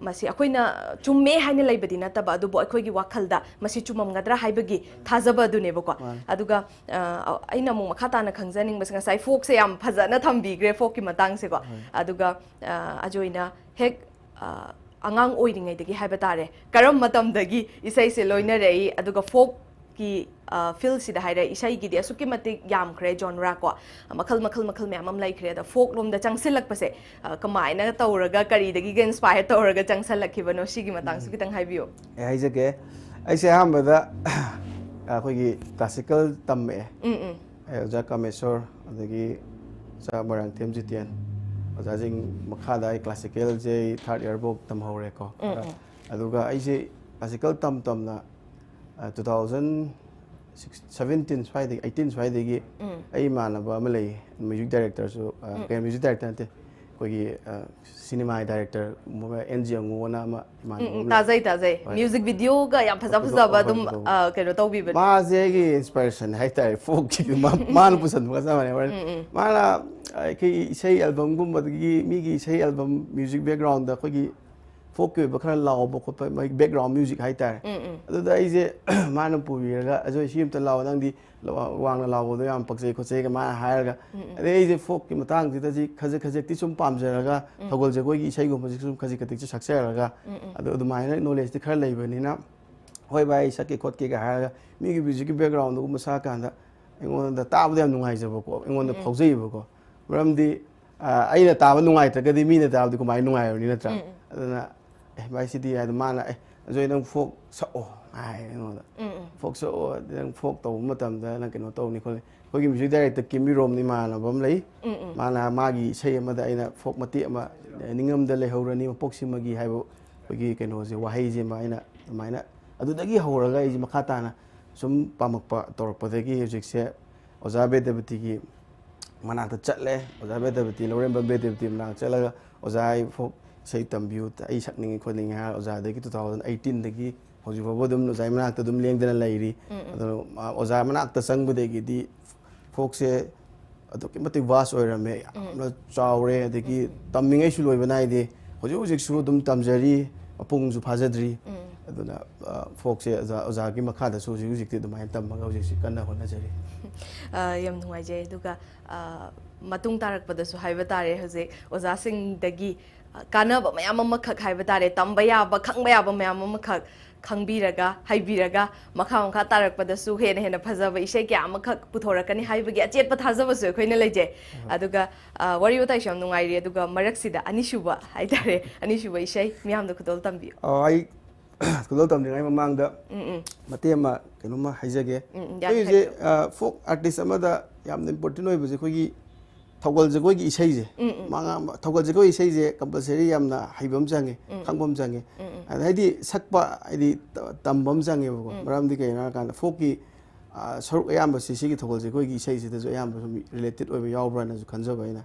ꯃꯁꯤ ꯑꯩꯈꯣꯏꯅ ꯆꯨꯝꯃꯦ ꯍꯥꯏꯅ ꯂꯩꯕꯗꯤ ꯅꯠꯇꯕ, ꯑꯗꯨꯕꯨ ꯑꯩꯈꯣꯏꯒꯤ ꯋꯥꯈꯜꯗ ꯃꯁꯤ ꯆꯨꯝꯃꯝꯒꯗ꯭ꯔꯥ ꯍꯥꯏꯕꯒꯤ ꯊꯥꯖꯕ ꯑꯗꯨꯅꯦꯕꯀꯣ꯫ ꯃꯥꯅꯦ꯫ ꯑꯗꯨꯒ, ꯑ, ꯑꯩꯅ ꯑꯃꯨꯛ ꯃꯈꯥ ꯇꯥꯅ ꯈꯪꯖꯅꯤꯡꯕꯁꯦ, ꯉꯁꯥꯏ ꯐꯣꯛꯁꯦ ꯌꯥꯝ ꯐꯖꯅ ꯊꯝꯕꯤꯈ꯭ꯔꯦ, ꯐꯣꯛꯀꯤ ꯃꯇꯥꯡꯁꯦꯀꯣ꯫ ꯍꯣꯏ꯫ ꯑꯗꯨꯒ, ꯑ, ꯑꯖꯣꯏꯅ ꯍꯦꯛ, ꯑ, ꯑꯉꯥꯡ ꯑꯣꯏꯔꯤꯉꯩꯗꯒꯤ ꯍꯥꯏꯕ ꯇꯥꯔꯦ, ꯀꯔꯝꯕ ꯃꯇꯝꯗꯒꯤ ꯏꯁꯩꯁꯦ ꯂꯣꯏꯅꯔꯛꯏ, ꯑꯗꯨꯒ ꯐꯣꯛꯀꯤ, ꯑ, ꯐꯤꯜꯁꯤꯗ ꯍꯥꯏꯔꯦ, ꯏꯁꯩꯒꯤꯗꯤ ꯑꯁꯨꯛꯀꯤ ꯃꯇꯤꯛ ꯌꯥꯝꯈ꯭ꯔꯦ ꯖꯣꯟꯔꯥ ꯀꯣ, ꯃꯈꯜ, ꯃꯈꯜ, ꯃꯈꯜ ꯃꯌꯥꯝ ꯑꯃ ꯂꯩꯈ꯭ꯔꯦ꯫ ꯑꯗ ꯐꯣꯛ ꯂꯣꯝꯗ ꯆꯪꯁꯤꯜꯂꯛꯄꯁꯦ, ꯑ, ꯀꯃꯥꯏꯅ ꯇꯧꯔꯒ, ꯀꯔꯤꯗꯒꯤꯒ ꯏꯟꯁꯄꯥꯌꯔ ꯇꯧꯔꯒ ꯆꯪꯁꯜꯂꯛꯈꯤꯕꯅꯣ, ꯁꯤꯒꯤ ꯃꯇꯥꯡꯁꯨ ꯎꯝ꯫ ꯈꯤꯇꯪ ꯍꯥꯏꯕꯤꯌꯨ꯫ ꯑꯩ ꯍꯥꯏꯖꯒꯦ, ꯑꯩꯁꯦ ꯑꯍꯥꯟꯕꯗ ꯑꯩꯈꯣꯏꯒꯤ ꯀ꯭ꯂꯥꯁꯤꯀꯦꯜ ꯇꯝꯃꯛꯑꯦ꯫ ꯎꯝ, ꯎꯝ꯫ ꯑꯩ ꯑꯣꯖꯥ ꯀꯥꯃꯦꯁꯣꯔ, ꯑꯗꯒꯤ ꯑꯣꯖꯥ ꯃꯣꯏꯔꯥꯡꯊꯦꯝ ꯖꯤꯇꯦꯟ, ꯑꯣꯖꯥꯁꯤꯡ ꯃꯈꯥꯗ ꯑꯩ ꯀ꯭ꯂꯥꯁꯤꯀꯦꯜꯁꯦ ꯑꯩ ꯊꯥꯔꯠ ꯏꯌꯥꯔꯐꯧ ꯇꯝꯍꯧꯔꯦꯀꯣ꯫ ꯎꯝ, ꯎꯝ꯫ ꯑꯗꯨꯒ ꯑꯩꯁꯦ ꯀ꯭ꯂꯥꯁꯤꯀꯦꯜ ꯇꯝ ꯇꯝꯅ, ꯑ, ꯇꯨ ꯊꯥꯎꯖꯟ ꯁꯤꯛꯁ, ꯁꯚꯦꯟꯇꯤꯟ ꯁ꯭ꯋꯥꯏꯗꯒꯤ, ꯑꯩꯠꯇꯤꯟ ꯁ꯭ꯋꯥꯏꯗꯒꯤ ꯎꯝ꯫ ꯑꯩ ꯏꯃꯥꯟꯅꯕ ꯑꯃ ꯂꯩꯌꯦ, ꯃ꯭ꯌꯨꯖꯤꯛ ꯗꯥꯏꯔꯦꯛꯇꯔꯁꯨ, ꯑ, ꯎꯝ꯫ ꯀꯩꯅꯣ, ꯃ꯭ꯌꯨꯖꯤꯛ ꯗꯥꯏꯔꯦꯛꯇꯔ ꯅꯠꯇꯦ, ꯑꯩꯈꯣꯏꯒꯤ, ꯑ, ꯁꯤꯅꯦꯃꯥꯒꯤ ꯗꯥꯏꯔꯦꯛꯇꯔ ꯑꯦꯟ ꯖꯤ ꯑꯉꯨ ꯑꯅ ꯑꯃ, ꯏꯃꯥꯟꯅꯕ ꯎꯝ, ꯎꯝ, ꯑꯃ ꯂꯩ꯫ ꯇꯥꯖꯩ, ꯇꯥꯖꯩ꯫ ꯍꯣꯏ꯫ ꯃ꯭ꯌꯨꯖꯤꯛ ꯚꯤꯗꯤꯑꯣꯒ ꯌꯥꯝ ꯐꯖ ꯐꯖ-, ꯐꯖꯕ ꯍꯣꯏ, ꯑꯗꯨꯝ, ꯐꯖꯕ꯫ ꯑ, ꯀꯩꯅꯣ ꯇꯧꯕꯤꯕꯅꯦ꯫ ꯃꯥꯁꯦ ꯑꯩꯒꯤ ꯏꯟꯁꯄꯤꯔꯦꯁꯟ ꯍꯥꯏꯇꯥꯔꯦ, ꯐꯣꯛꯀꯤ ꯃꯥ-, ꯃꯥꯅ ꯄꯨꯁꯟꯕꯒ ꯆꯞ ꯃꯥꯟꯅꯩ꯫ ꯍꯣꯔꯦꯟ ꯎꯝ, ꯎꯝ꯫ ꯃꯥꯅ ꯑꯩꯈꯣꯏꯒꯤ ꯏꯁꯩ ꯑꯦꯜꯕꯝꯒꯨꯝꯕꯗꯒꯤ ꯃꯤꯒꯤ ꯏꯁꯩ ꯑꯦꯜꯕꯝ ꯃ꯭ꯌꯨꯖꯤꯛ ꯕꯦꯛꯒ꯭ꯔꯥꯎꯟꯗ ꯑꯩꯈꯣꯏꯒꯤ ꯐꯣꯛꯀꯤ ꯑꯣꯏꯕ ꯈꯔ ꯂꯥꯎꯕ ꯈꯣꯠꯄ, ꯃꯣꯏ ꯕꯦꯛꯒ꯭ꯔꯥꯎꯟ ꯃ꯭ꯌꯨꯖꯤꯛ ꯍꯥꯏꯇꯥꯔꯦ꯫ ꯑꯗꯨꯗ ꯑꯩꯁꯦ ꯃꯥꯅ ꯄꯨꯕꯤꯔꯒ, "ꯑꯖꯣꯏ, ꯁꯤ ꯑꯝꯇ ꯂꯥꯎꯑꯣ, ꯅꯪꯗꯤ ꯋꯥꯡꯅ ꯂꯥꯎꯕꯗꯣ ꯌꯥꯝ ꯄꯛꯆꯩ ꯈꯣꯠꯆꯩꯒ" ꯃꯥꯅ ꯍꯥꯏꯔꯒ, ꯑꯗꯩ ꯑꯩꯁꯦ ꯐꯣꯛꯀꯤ ꯃꯇꯥꯡꯁꯤꯗꯗꯤ ꯈꯖꯤꯛ ꯈꯖꯤꯛꯇꯤ ꯁꯨꯝ ꯄꯥꯝꯖꯔꯒ, ꯊꯧꯒꯜ ꯖꯒꯣꯏꯒꯤ ꯏꯁꯩꯒꯨꯝꯕꯁꯤ ꯁꯨꯝ ꯈꯖꯤꯛ ꯈꯖꯤꯛꯁꯨ ꯁꯛꯆꯔꯒ, ꯑꯗꯣ ꯑꯗꯨꯃꯥꯏꯅ ꯅꯣꯂꯦꯖꯇꯤ ꯈꯔ ꯂꯩꯕꯅꯤꯅ, "ꯍꯣꯏ ꯚꯥꯏ, ꯑꯩ ꯁꯛꯀꯦ ꯈꯣꯠꯀꯦꯒ" ꯍꯥꯏꯔꯒ, ꯃꯤꯒꯤ ꯃ꯭ꯌꯨꯖꯤꯛꯀꯤ ꯕꯦꯛꯒ꯭ꯔꯥꯎꯟꯗꯒꯨꯝꯕ ꯁꯛꯑꯀꯥꯟꯗ ꯑꯩꯉꯣꯟꯗ ꯇꯥꯕꯗ ꯌꯥꯝ ꯅꯨꯡꯉꯥꯏꯖꯕꯀꯣ, ꯑꯩꯉꯣꯟꯗ ꯐꯥꯎꯖꯩꯌꯦꯕꯀꯣ꯫ ꯃꯔꯝꯗꯤ, ꯑ, ꯑꯩꯅ ꯇꯥꯕ ꯅꯨꯡꯉꯥꯏꯇ꯭ꯔꯒꯗꯤ ꯃꯤꯅ ꯇꯥꯕꯗꯤ ꯀꯃꯥꯏꯅ ꯅꯨꯡꯉꯥꯏꯔꯨꯅꯤ, ꯅꯠꯇ꯭ꯔꯥ? ꯑꯗꯨꯅ, "ꯑꯦ ꯚꯥꯏ, ꯁꯤꯗꯤ ꯌꯥꯏ", ꯑꯗꯣ ꯃꯥꯅ, "ꯑꯦ, ꯑꯖꯣꯏ, ꯅꯪ ꯐꯣꯛ ꯁꯛꯑꯣ" ꯍꯥꯏ ꯑꯩꯉꯣꯟꯗ꯫ "ꯐꯣꯛ ꯁꯛꯑꯣ, ꯅꯪ ꯐꯣꯛ ꯇꯧꯕ ꯃꯇꯝꯗ ꯅꯪ ꯀꯩꯅꯣ ꯇꯧꯅꯤ ꯈꯣꯠꯅꯤ"꯫ ꯑꯩꯈꯣꯏꯒꯤ ꯃ꯭ꯌꯨꯖꯤꯛ ꯗꯥꯏꯔꯦꯛꯇꯔ ꯀꯤꯝꯃꯤ ꯔꯣꯝꯅ ꯏꯃꯥꯟꯅꯕ ꯑꯃ ꯂꯩ꯫ ꯃꯥꯅ ꯃꯥꯒꯤ ꯏꯁꯩ ꯑꯃꯗ ꯑꯩꯅ ꯐꯣꯛ ꯃꯇꯦꯛ ꯑꯃ, "ꯅꯤꯡꯉꯝꯗ ꯂꯩꯍꯧꯔꯅꯤ ꯃꯄꯣꯛꯁꯤꯃꯒꯤ" ꯍꯥꯏꯕ ꯑꯩꯈꯣꯏꯒꯤ ꯀꯩꯅꯣꯁꯦ, ꯋꯥꯍꯩꯁꯦ ꯑꯃ ꯑꯩꯅ ꯑꯗꯨꯃꯥꯏꯅ, ꯑꯗꯨꯗꯒꯤ ꯍꯧꯔꯒ ꯑꯩꯁꯦ ꯃꯈꯥ ꯇꯥꯅ ꯁꯨꯝ ꯄꯥꯝꯃꯛꯄ ꯇꯧꯔꯛꯄꯗꯒꯤ ꯍꯧꯖꯤꯛꯁꯦ ꯑꯣꯖꯥ ꯕꯦꯗꯄꯇꯤꯒꯤ ꯃꯅꯥꯛꯇ ꯆꯠꯂꯦ꯫ ꯑꯣꯖꯥ ꯕꯦꯗꯄꯇꯤ, ꯂꯧꯔꯦꯝꯕꯝ ꯕꯦꯗꯄꯇꯤ ꯃꯅꯥꯛꯇ ꯆꯠꯂꯒ, "ꯑꯣꯖꯥ, ꯑꯩ ꯐꯣꯛ ꯏꯁꯩ ꯇꯝꯕꯤꯌꯨ, ꯑꯩ ꯁꯛꯅꯤꯡꯉꯤ ꯈꯣꯠꯅꯤꯡꯉꯤ" ꯍꯥꯏꯔ, ꯑꯣꯖꯥꯗꯒꯤ two thousand eighteen ꯗꯒꯤ ꯍꯧꯖꯤꯛ ꯐꯥꯎꯕ ꯑꯗꯨꯝ ꯑꯣꯖꯥꯒꯤ ꯃꯅꯥꯛꯇ ꯑꯗꯨꯝ ꯂꯦꯡꯗꯅ ꯂꯩꯔꯤ꯫ ꯑꯗꯣ, ꯑ, ꯑꯣꯖꯥ ꯃꯅꯥꯛꯇ ꯆꯪꯕꯗꯒꯤꯗꯤ ꯐꯣꯛꯁꯦ ꯑꯗꯨꯛꯀꯤ ꯃꯇꯤꯛ ꯚꯥꯁ ꯑꯣꯏꯔꯝꯃꯦ, ꯌꯥꯝꯅ ꯆꯥꯎꯔꯦ, ꯑꯗꯒꯤ ꯇꯝꯃꯤꯉꯩꯁꯨ ꯂꯣꯏꯕ ꯅꯥꯏꯗꯦ꯫ ꯍꯧꯖꯤꯛ ꯍꯧꯖꯤꯛꯁꯨ ꯑꯗꯨꯝ ꯇꯝꯖꯔꯤ, ꯃꯄꯨꯡꯁꯨ ꯐꯥꯖꯗ꯭ꯔꯤ꯫ ꯑꯗꯨꯅ, ꯑ, ꯐꯣꯛꯁꯦ ꯑꯣꯖꯥ, ꯑꯣꯖꯥꯒꯤ ꯃꯈꯥꯗꯁꯨ ꯍꯧꯖꯤꯛ ꯍꯧꯖꯤꯛꯇꯤ ꯑꯗꯨꯃꯥꯏꯅ ꯇꯝꯃꯒ ꯍꯧꯖꯤꯛꯁꯤ ꯀꯟꯅ ꯍꯣꯠꯅꯖꯔꯤ꯫ ꯑ, ꯌꯥꯝ ꯅꯨꯡꯉꯥꯏꯖꯩ꯫ ꯑꯗꯨꯒ, ꯑ, ꯃꯇꯨꯡ ꯇꯥꯔꯛꯄꯗꯁꯨ ꯍꯥꯏꯕ ꯇꯥꯔꯦ, ꯍꯧꯖꯤꯛ ꯑꯣꯖꯥꯁꯤꯡꯗꯒꯤ, ꯑ, ꯀꯥꯟꯅꯕ ꯃꯌꯥꯝ ꯑꯃꯈꯛ ꯍꯥꯏꯕ ꯇꯥꯔꯦ, ꯇꯝꯕ ꯌꯥꯕ, ꯈꯪꯕ ꯌꯥꯕ ꯃꯌꯥꯝ ꯑꯃꯈꯛ ꯈꯪꯕꯤꯔꯒ, ꯍꯩꯕꯤꯔꯒ, ꯃꯈꯥ ꯃꯈꯥ ꯇꯥꯔꯛꯄꯗꯁꯨ ꯍꯦꯟꯅ ꯍꯦꯟꯅ ꯐꯖꯕ ꯏꯁꯩ ꯀꯌꯥ ꯑꯃꯈꯛ ꯄꯨꯊꯣꯔꯛꯀꯅꯤ ꯍꯥꯏꯕꯒꯤ ꯑꯆꯦꯠꯄ ꯊꯥꯖꯕꯁꯨ ꯑꯩꯈꯣꯏꯅ ꯂꯩꯖꯩ꯫ ꯑꯗꯨꯒ, ꯑ, ꯋꯥꯔꯤ ꯋꯥꯇꯥꯏꯁꯨ ꯌꯥꯝ ꯅꯨꯡꯉꯥꯏꯔꯤ, ꯑꯗꯨꯒ ꯃꯔꯛꯁꯤꯗ ꯑꯅꯤꯁꯨꯕ ꯍꯥꯏꯇꯥꯔꯦ, ꯑꯅꯤꯁꯨꯕ ꯏꯁꯩ ꯃꯤꯌꯥꯝꯗ ꯈꯨꯗꯣꯜ ꯇꯝꯕꯤꯌꯨ꯫ ꯑ, ꯑꯩ ꯈꯨꯗꯣꯜ ꯇꯝꯗ꯭ꯔꯤꯉꯩ ꯃꯃꯥꯡꯗ ꯃꯇꯦꯛ ꯑꯃ ꯀꯩꯅꯣꯝꯃ ꯍꯥꯏꯖꯒꯦ꯫ ꯎꯝ, ꯎꯝ, ꯌꯥꯅꯤ, ꯑꯩꯈꯣꯏ ꯍꯧꯖꯤꯛ, ꯍꯥꯏꯕꯤꯌꯨ꯫ ꯑ, ꯐꯣꯛ ꯑꯥꯔꯇꯤꯁ ꯑꯃꯗ ꯌꯥꯝꯅ ꯏꯝꯄꯣꯔꯇꯦꯟ ꯑꯣꯏꯕꯁꯦ ꯑꯩꯈꯣꯏꯒꯤ ꯊꯧꯒꯜ ꯖꯒꯣꯏꯒꯤ ꯏꯁꯩꯁꯦ꯫ ꯃꯉꯥ ꯑꯃ, ꯊꯧꯒꯜ ꯖꯒꯣꯏ ꯏꯁꯩꯁꯦ ꯀꯝꯄꯜꯁꯔꯤ ꯌꯥꯝꯅ ꯍꯩꯕ ꯑꯃ ꯆꯪꯉꯦ, ꯈꯪꯕ ꯑꯃ ꯆꯪꯉꯦ꯫ ꯑꯗ ꯍꯥꯏꯗꯤ ꯁꯛꯄ, ꯍꯥꯏꯗꯤ ꯇ-, ꯇꯝꯕ ꯑꯃ ꯆꯪꯉꯦꯕꯀꯣ꯫ ꯃꯔꯝꯗꯤ ꯀꯩꯒꯤꯅꯣ ꯍꯥꯏꯔꯀꯥꯟꯗ ꯐꯣꯛꯀꯤ, ꯑ, ꯁꯔꯨꯛ ꯑꯌꯥꯝꯕꯁꯤ ꯁꯤꯒꯤ ꯊꯧꯒꯜ ꯖꯒꯣꯏꯒꯤ ꯏꯁꯩꯁꯤꯗꯁꯨ ꯑꯌꯥꯝꯕ ꯁꯨꯝ ꯔꯤꯂꯦꯇꯦꯠ ꯑꯣꯏꯕ ꯌꯥꯎꯕ꯭ꯔꯥꯅꯁꯨ ꯈꯟꯖꯕ ꯑꯩꯅ꯫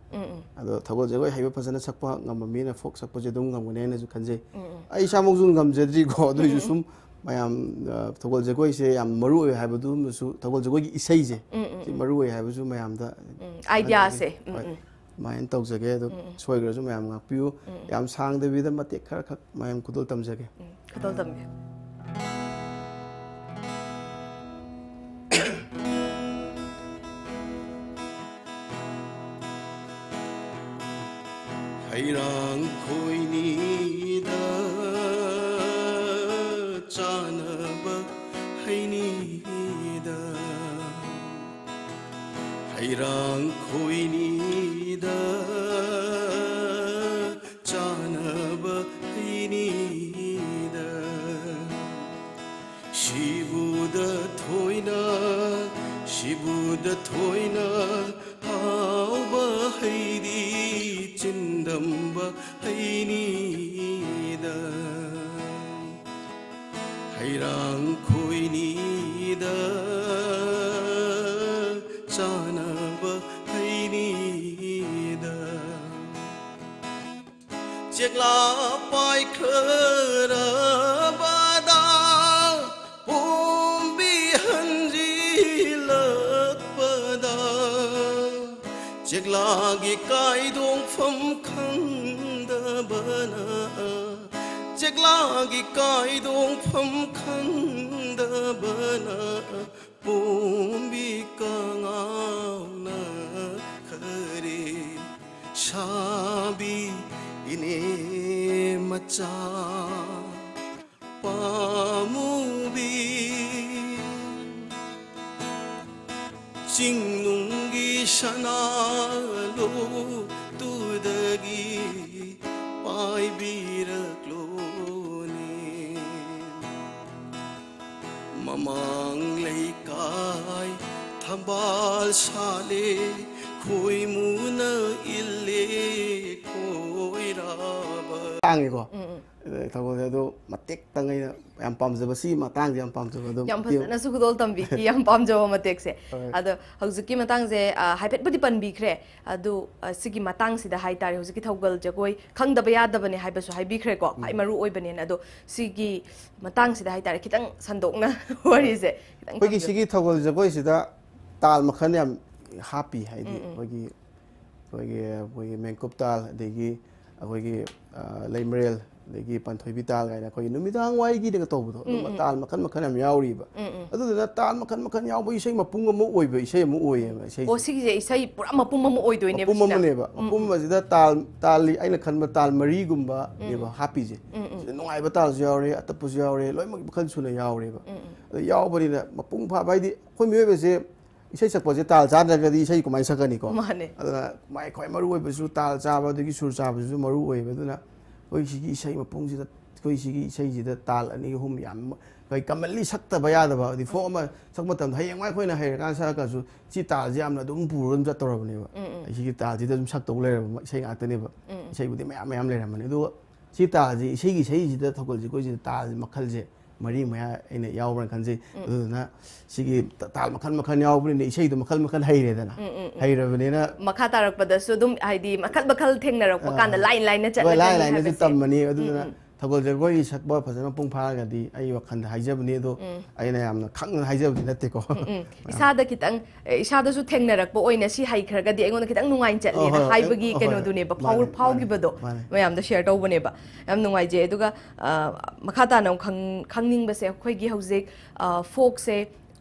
ꯑꯗꯣ ꯊꯧꯒꯜ ꯖꯒꯣꯏ ꯍꯩꯕ, ꯐꯖꯅ ꯁꯛꯄ ꯉꯝꯕ ꯃꯤꯅ ꯐꯣꯛ ꯁꯛꯄꯁꯦ ꯑꯗꯨꯝ ꯉꯝꯒꯅꯤ ꯍꯥꯏꯅꯁꯨ ꯈꯟꯖꯩ꯫ ꯑꯩ ꯏꯁꯥꯃꯛꯁꯨ ꯉꯝꯖꯗ꯭ꯔꯤꯀꯣ, ꯑꯗꯨ ꯑꯣꯏꯁꯨ ꯁꯨꯝ ꯃꯌꯥꯝ, ꯑ, ꯊꯧꯒꯜ ꯖꯒꯣꯏꯁꯦ ꯌꯥꯝ ꯃꯔꯨ ꯑꯣꯏ ꯍꯥꯏꯕꯗꯨꯃꯁꯨ, ꯊꯧꯒꯜ ꯖꯒꯣꯏꯒꯤ ꯏꯁꯩꯁꯦ ꯁꯤ ꯃꯔꯨ ꯑꯣꯏ ꯍꯥꯏꯕꯁꯨ ꯃꯌꯥꯝꯗ ꯎꯝ, ꯑꯥꯏꯗꯤꯌꯥꯁꯦ꯫ ꯎꯝ, ꯍꯣꯏ꯫ ꯎꯝ꯫ ꯑꯗꯨꯃꯥꯏꯅ ꯇꯧꯖꯒꯦ꯫ ꯑꯗꯣ ꯁꯣꯏꯈ꯭ꯔꯁꯨ ꯃꯌꯥꯝ ꯉꯥꯛꯄꯤꯌꯨ꯫ ꯌꯥꯝ ꯁꯥꯡꯗꯕꯤꯗ ꯃꯇꯦꯛ ꯈꯔꯈꯛ ꯃꯌꯥꯝ ꯈꯨꯗꯣꯜ ꯇꯝꯖꯒꯦ꯫ ꯈꯨꯗꯣꯜ ꯇꯝꯕꯤꯌꯨ꯫ ꯍꯩꯔꯥꯡ ꯈꯣꯏꯅꯤꯗ ꯆꯥꯅꯕ ꯍꯩꯅꯤꯗ꯫ ꯍꯩꯔꯥꯡ ꯈꯣꯏꯅꯤꯗ ꯆꯥꯅꯕ ꯍꯩꯅꯤꯗ꯫ ꯁꯤꯕꯨꯗ ꯊꯣꯏꯅ, ꯁꯤꯕꯨꯗ ꯊꯣꯏꯅ ꯍꯥꯎꯕ ꯍꯩꯗꯤ ꯆꯤꯟꯗꯝꯕ ꯍꯩꯅꯤꯗ꯫ ꯍꯩꯔꯥꯡ ꯈꯣꯏꯅꯤꯗ ꯆꯥꯅꯕ ꯍꯩꯅꯤꯗ꯫ ꯆꯦꯛꯂꯥ ꯄꯥꯏꯈ꯭ꯔꯕꯗ ꯄꯣꯝꯕꯤ ꯍꯟꯖꯤꯜꯂꯛꯄꯗ ꯆꯦꯛꯂꯥꯒꯤ ꯀꯥꯏꯗꯣꯡꯐꯝ ꯈꯪꯗꯕꯅ ꯆꯦꯛꯂꯥꯒꯤ ꯀꯥꯏꯗꯣꯡꯐꯝ ꯈꯪꯗꯕꯅ ꯄꯣꯝꯕꯤ ꯀꯉꯥꯎꯅ ꯈꯔꯦ ꯁꯥꯕꯤ ꯏꯅꯦ ꯃꯆꯥ ꯄꯥꯃꯨꯕꯤ ꯆꯤꯡꯅꯨꯡꯒꯤ ꯁꯅꯥ ꯂꯣꯛꯇꯨꯗꯒꯤ ꯄꯥꯏꯕꯤꯔꯛꯂꯣꯅꯦ꯫ ꯃꯃꯥꯡ ꯂꯩꯀꯥꯏ ꯊꯝꯕꯥꯜ ꯁꯥꯠꯂꯦ ꯈꯣꯏꯃꯨꯅ ꯏꯜꯂꯦ ꯈꯣꯏꯔꯥꯕ꯫ ꯇꯥꯡꯉꯤꯀꯣ꯫ ꯎꯝ, ꯎꯝ꯫ ꯑꯗꯩ ꯊꯧꯒꯜꯁꯦ ꯑꯗꯣ ꯃꯇꯦꯛꯇꯪ ꯑꯩꯅ ꯌꯥꯝ ꯄꯥꯝꯖꯕ, ꯁꯤꯒꯤ ꯃꯇꯥꯡꯁꯦ ꯌꯥꯝ ꯄꯥꯝꯖꯕ ꯑꯗꯨꯝ ꯌꯥꯝ ꯐꯖꯅꯁꯨ ꯈꯨꯗꯣꯜ ꯇꯝꯕꯤꯈꯤ, ꯌꯥꯝ ꯄꯥꯝꯖꯕ ꯃꯇꯦꯛꯁꯦ꯫ ꯍꯣꯏ꯫ ꯑꯗꯣ ꯍꯧꯖꯤꯛꯀꯤ ꯃꯇꯥꯡꯁꯦ, ꯑ, ꯍꯥꯏꯐꯦꯠꯄꯨꯗꯤ ꯄꯟꯕꯤꯈ꯭ꯔꯦ꯫ ꯑꯗꯨ, ꯑ, ꯁꯤꯒꯤ ꯃꯇꯥꯡꯁꯤꯗ ꯍꯥꯏꯇꯥꯔꯦ, ꯍꯧꯖꯤꯛꯀꯤ ꯊꯧꯒꯜ ꯖꯒꯣꯏ ꯈꯪꯗꯕ ꯌꯥꯗꯕꯅꯦ ꯍꯥꯏꯕꯁꯨ ꯍꯥꯏꯕꯤꯈ꯭ꯔꯦꯀꯣ, ꯈ꯭ꯋꯥꯏ ꯎꯝ꯫ ꯃꯔꯨ ꯑꯣꯏꯕꯅꯦꯅ꯫ ꯑꯗꯣ ꯁꯤꯒꯤ ꯃꯇꯥꯡꯁꯤꯗ ꯍꯥꯏꯇꯥꯔꯦ, ꯈꯤꯇꯪ ꯁꯟꯗꯣꯛꯅ ꯋꯥꯔꯤꯁꯦ ꯈꯤꯇꯪ ꯑꯩꯈꯣꯏꯒꯤ ꯊꯝꯕꯤꯌꯨ꯫ ꯁꯤꯒꯤ ꯊꯧꯒꯜ ꯖꯒꯣꯏꯁꯤꯗ ꯇꯥꯜ ꯃꯈꯜ ꯌꯥꯝ ꯍꯥꯞꯄꯤ, ꯍꯥꯏꯗꯤ ꯎꯝ, ꯎꯝ꯫ ꯑꯩꯈꯣꯏꯒꯤ ꯑꯩꯈꯣꯏꯒꯤ ꯑꯩꯈꯣꯏꯒꯤ ꯃꯦꯡꯀꯨꯞ ꯇꯥꯜ, ꯑꯗꯒꯤ ꯑꯩꯈꯣꯏꯒꯤ ꯑ, ꯂꯩꯃꯔꯦꯜ, ꯑꯗꯒꯤ ꯄꯥꯟꯊꯣꯏꯕꯤ ꯇꯥꯜ ꯀꯥꯏꯅ ꯑꯩꯈꯣꯏꯒꯤ ꯅꯨꯃꯤꯗꯥꯡ ꯋꯥꯏꯒꯤꯗꯒ ꯇꯧꯕꯗꯣ, ꯑꯗꯨꯝꯕ ꯎꯝ, ꯎꯝ꯫ ꯇꯥꯜ ꯃꯈꯜ ꯃꯈꯜ ꯌꯥꯝ ꯌꯥꯎꯔꯤꯕ꯫ ꯎꯝ, ꯎꯝ꯫ ꯑꯗꯨꯗꯨꯅ ꯇꯥꯜ ꯃꯈꯜ ꯃꯈꯜ ꯌꯥꯎꯕ ꯏꯁꯩ ꯃꯄꯨꯡ ꯑꯃ ꯑꯣꯏꯕ ꯏꯁꯩ ꯑꯃ ꯑꯣꯏꯌꯦꯕ ꯏꯁꯩꯁꯦ꯫ ꯑꯣ, ꯁꯤꯒꯤꯁꯦ ꯏꯁꯩ ꯄꯨꯔꯥ ꯃꯄꯨꯝ ꯑꯃ ꯑꯣꯏꯗꯣꯏꯅꯦꯕ ꯃꯄꯨꯝ ꯁꯤꯅ꯫ ꯑꯃꯅꯦꯕ꯫ ꯎꯝ, ꯃꯄꯨꯝ ꯎꯝ꯫ ꯑꯁꯤꯗ ꯇꯥꯜ, ꯇꯥꯜ, ꯑꯩꯅ ꯈꯟꯕ ꯇꯥꯜ ꯃꯔꯤꯒꯨꯝꯕꯅꯦꯕ ꯎꯝ꯫ ꯍꯥꯞꯄꯤꯁꯦ꯫ ꯎꯝ, ꯎꯝ꯫ ꯁꯤꯗ ꯅꯨꯡꯉꯥꯏꯕ ꯇꯥꯜꯁꯨ ꯌꯥꯎꯔꯦ, ꯑꯇꯞꯄꯁꯨ ꯌꯥꯎꯔꯦ, ꯂꯣꯏꯅꯃꯛ ꯃꯈꯜ ꯁꯨꯅ ꯌꯥꯎꯔꯦꯕ꯫ ꯎꯝ, ꯎꯝ꯫ ꯑꯗ ꯌꯥꯎꯕꯅꯤꯅ ꯃꯄꯨꯡ ꯐꯥꯕ, ꯍꯥꯏꯗꯤ ꯑꯩꯈꯣꯏ ꯃꯤꯑꯣꯏꯕꯁꯦ ꯏꯁꯩ ꯁꯛꯄꯁꯦ ꯇꯥꯜ ꯆꯥꯗ꯭ꯔꯒꯗꯤ ꯏꯁꯩ ꯀꯃꯥꯏꯅ ꯁꯛꯀꯅꯤꯀꯣ? ꯃꯥꯅꯦ꯫ ꯑꯗꯨꯅ ꯃꯥꯏ ꯈ꯭ꯋꯥꯏ ꯃꯔꯨ ꯑꯣꯏꯕꯁꯨ ꯇꯥꯜ ꯆꯥꯕ, ꯑꯗꯒꯤ ꯁꯨꯔ ꯆꯥꯕꯁꯤꯁꯨ ꯃꯔꯨ ꯑꯣꯏꯌꯦꯕ꯫ ꯑꯗꯨꯅ ꯑꯩꯈꯣꯏ ꯁꯤꯒꯤ ꯏꯁꯩ ꯃꯄꯨꯡꯁꯤꯗ, ꯑꯩꯈꯣꯏ ꯁꯤꯒꯤ ꯏꯁꯩꯁꯤꯗ ꯇꯥꯜ ꯑꯅꯤ ꯑꯍꯨꯝ ꯌꯥꯝ ꯑꯩꯈꯣꯏ commonly ꯁꯛꯇꯕ ꯌꯥꯗꯕ, ꯍꯥꯏꯗꯤ ꯐꯣꯛ ꯑꯃ ꯁꯛꯄ ꯃꯇꯝꯗ ꯍꯌꯦꯡꯋꯥꯏ ꯑꯩꯈꯣꯏꯅ ꯍꯩꯔꯀꯥꯟꯗ ꯁꯛꯑꯒꯁꯨ ꯁꯤ ꯇꯥꯜꯁꯤ ꯌꯥꯝꯅ ꯑꯗꯨꯝ ꯄꯨꯔꯒ ꯑꯗꯨꯝ ꯆꯠꯇꯧꯔꯕꯅꯦꯕ꯫ ꯎꯝ, ꯎꯝ꯫ ꯑꯩ ꯁꯤꯒꯤ ꯇꯥꯜꯁꯤꯗ ꯑꯗꯨꯝ ꯁꯛꯇꯧ ꯂꯩꯔꯕ ꯏꯁꯩ ꯉꯥꯛꯇꯅꯦꯕ꯫ ꯎꯝ꯫ ꯏꯁꯩꯕꯨꯗꯤ ꯃꯌꯥꯝ ꯃꯌꯥꯝ ꯂꯩꯔꯝꯃꯅꯤ, ꯑꯗꯨꯒ ꯁꯤ ꯇꯥꯜꯁꯤ ꯏꯁꯩꯒꯤ, ꯏꯁꯩꯁꯤꯗ ꯊꯧꯒꯜꯁꯦ ꯑꯩꯈꯣꯏꯁꯤꯗ ꯇꯥꯜꯁꯦ ꯃꯈꯜꯁꯦ ꯃꯔꯤ ꯃꯌꯥ ꯑꯩꯅ ꯌꯥꯎꯕ꯭ꯔꯥ ꯈꯟꯖꯩ꯫ ꯑꯗꯨꯗꯨꯅ ꯁꯤꯒꯤ ꯇ-, ꯇꯥꯜ ꯃꯈꯜ ꯃꯈꯜ ꯌꯥꯎꯕꯅꯤꯅ ꯏꯁꯩꯗꯣ ꯃꯈꯜ ꯃꯈꯜ ꯍꯩꯔꯦꯗꯅ꯫ ꯎꯝ, ꯎꯝ, ꯎꯝ꯫ ꯍꯩꯔꯕꯅꯤꯅ ꯃꯈꯥ ꯇꯥꯔꯛꯄꯗꯁꯨ ꯑꯗꯨꯝ ꯍꯥꯏꯗꯤ ꯃꯈꯜ ꯃꯈꯜ ꯊꯦꯡꯅꯔꯛꯄ ꯀꯥꯟꯗ ꯂꯥꯏꯟ ꯂꯥꯏꯟꯅ ꯍꯣꯏ, ꯆꯠꯂꯅꯤ ꯂꯥꯏꯟ ꯂꯥꯏꯟꯗꯁꯨ ꯍꯥꯏꯕꯁꯦ꯫ ꯇꯝꯃꯅꯤ꯫ ꯑꯗꯨꯗꯨꯅ ꯎꯝ, ꯎꯝ꯫ ꯊꯧꯒꯜ ꯖꯒꯣꯏ ꯁꯛꯄ ꯐꯖꯅ ꯃꯄꯨꯡ ꯐꯥꯔꯒꯗꯤ ꯑꯩ ꯋꯥꯈꯜꯗ ꯍꯥꯏꯖꯕꯅꯤ, ꯑꯗꯣ ꯎꯝ꯫ ꯑꯩꯅ ꯌꯥꯝꯅ ꯈꯪꯅ ꯍꯥꯏꯖꯕꯗꯤ ꯅꯠꯇꯦꯀꯣ꯫ ꯎꯝ, ꯎꯝ꯫ ꯏꯁꯥꯗ ꯈꯤꯇꯪ, ꯑꯦ, ꯏꯁꯥꯗ ꯁꯨꯝ ꯊꯦꯡꯅꯔꯛꯄ ꯑꯣꯏꯅ ꯁꯤ ꯍꯩꯈ꯭ꯔꯒꯗꯤ ꯑꯩꯉꯣꯟꯗ ꯈꯤꯇꯪ ꯅꯨꯡꯉꯥꯏꯅ ꯆꯠꯂꯦꯅ ꯍꯣꯏ, ꯍꯣꯏ, ꯍꯥꯏꯕꯒꯤ ꯍꯣꯏ, ꯀꯩꯅꯣꯗꯨꯅꯦꯕ ꯍꯣꯏ, ꯐꯥꯎ-, ꯃꯥꯅꯦ, ꯃꯥꯅꯦ, ꯐꯥꯎꯈꯤꯕꯗꯣ ꯃꯥꯅꯦ꯫ ꯃꯌꯥꯝꯗ ꯁꯤꯌꯔ ꯇꯧꯕꯅꯦꯕ꯫ ꯌꯥꯝ ꯅꯨꯡꯉꯥꯏꯖꯩ꯫ ꯑꯗꯨꯒ, ꯑ, ꯃꯈꯥ ꯇꯥꯅ ꯑꯃꯨꯛ ꯈꯪ-, ꯈꯪꯅꯤꯡꯕꯁꯦ ꯑꯩꯈꯣꯏꯒꯤ ꯍꯧꯖꯤꯛ, ꯑ, ꯐꯣꯛꯁꯦ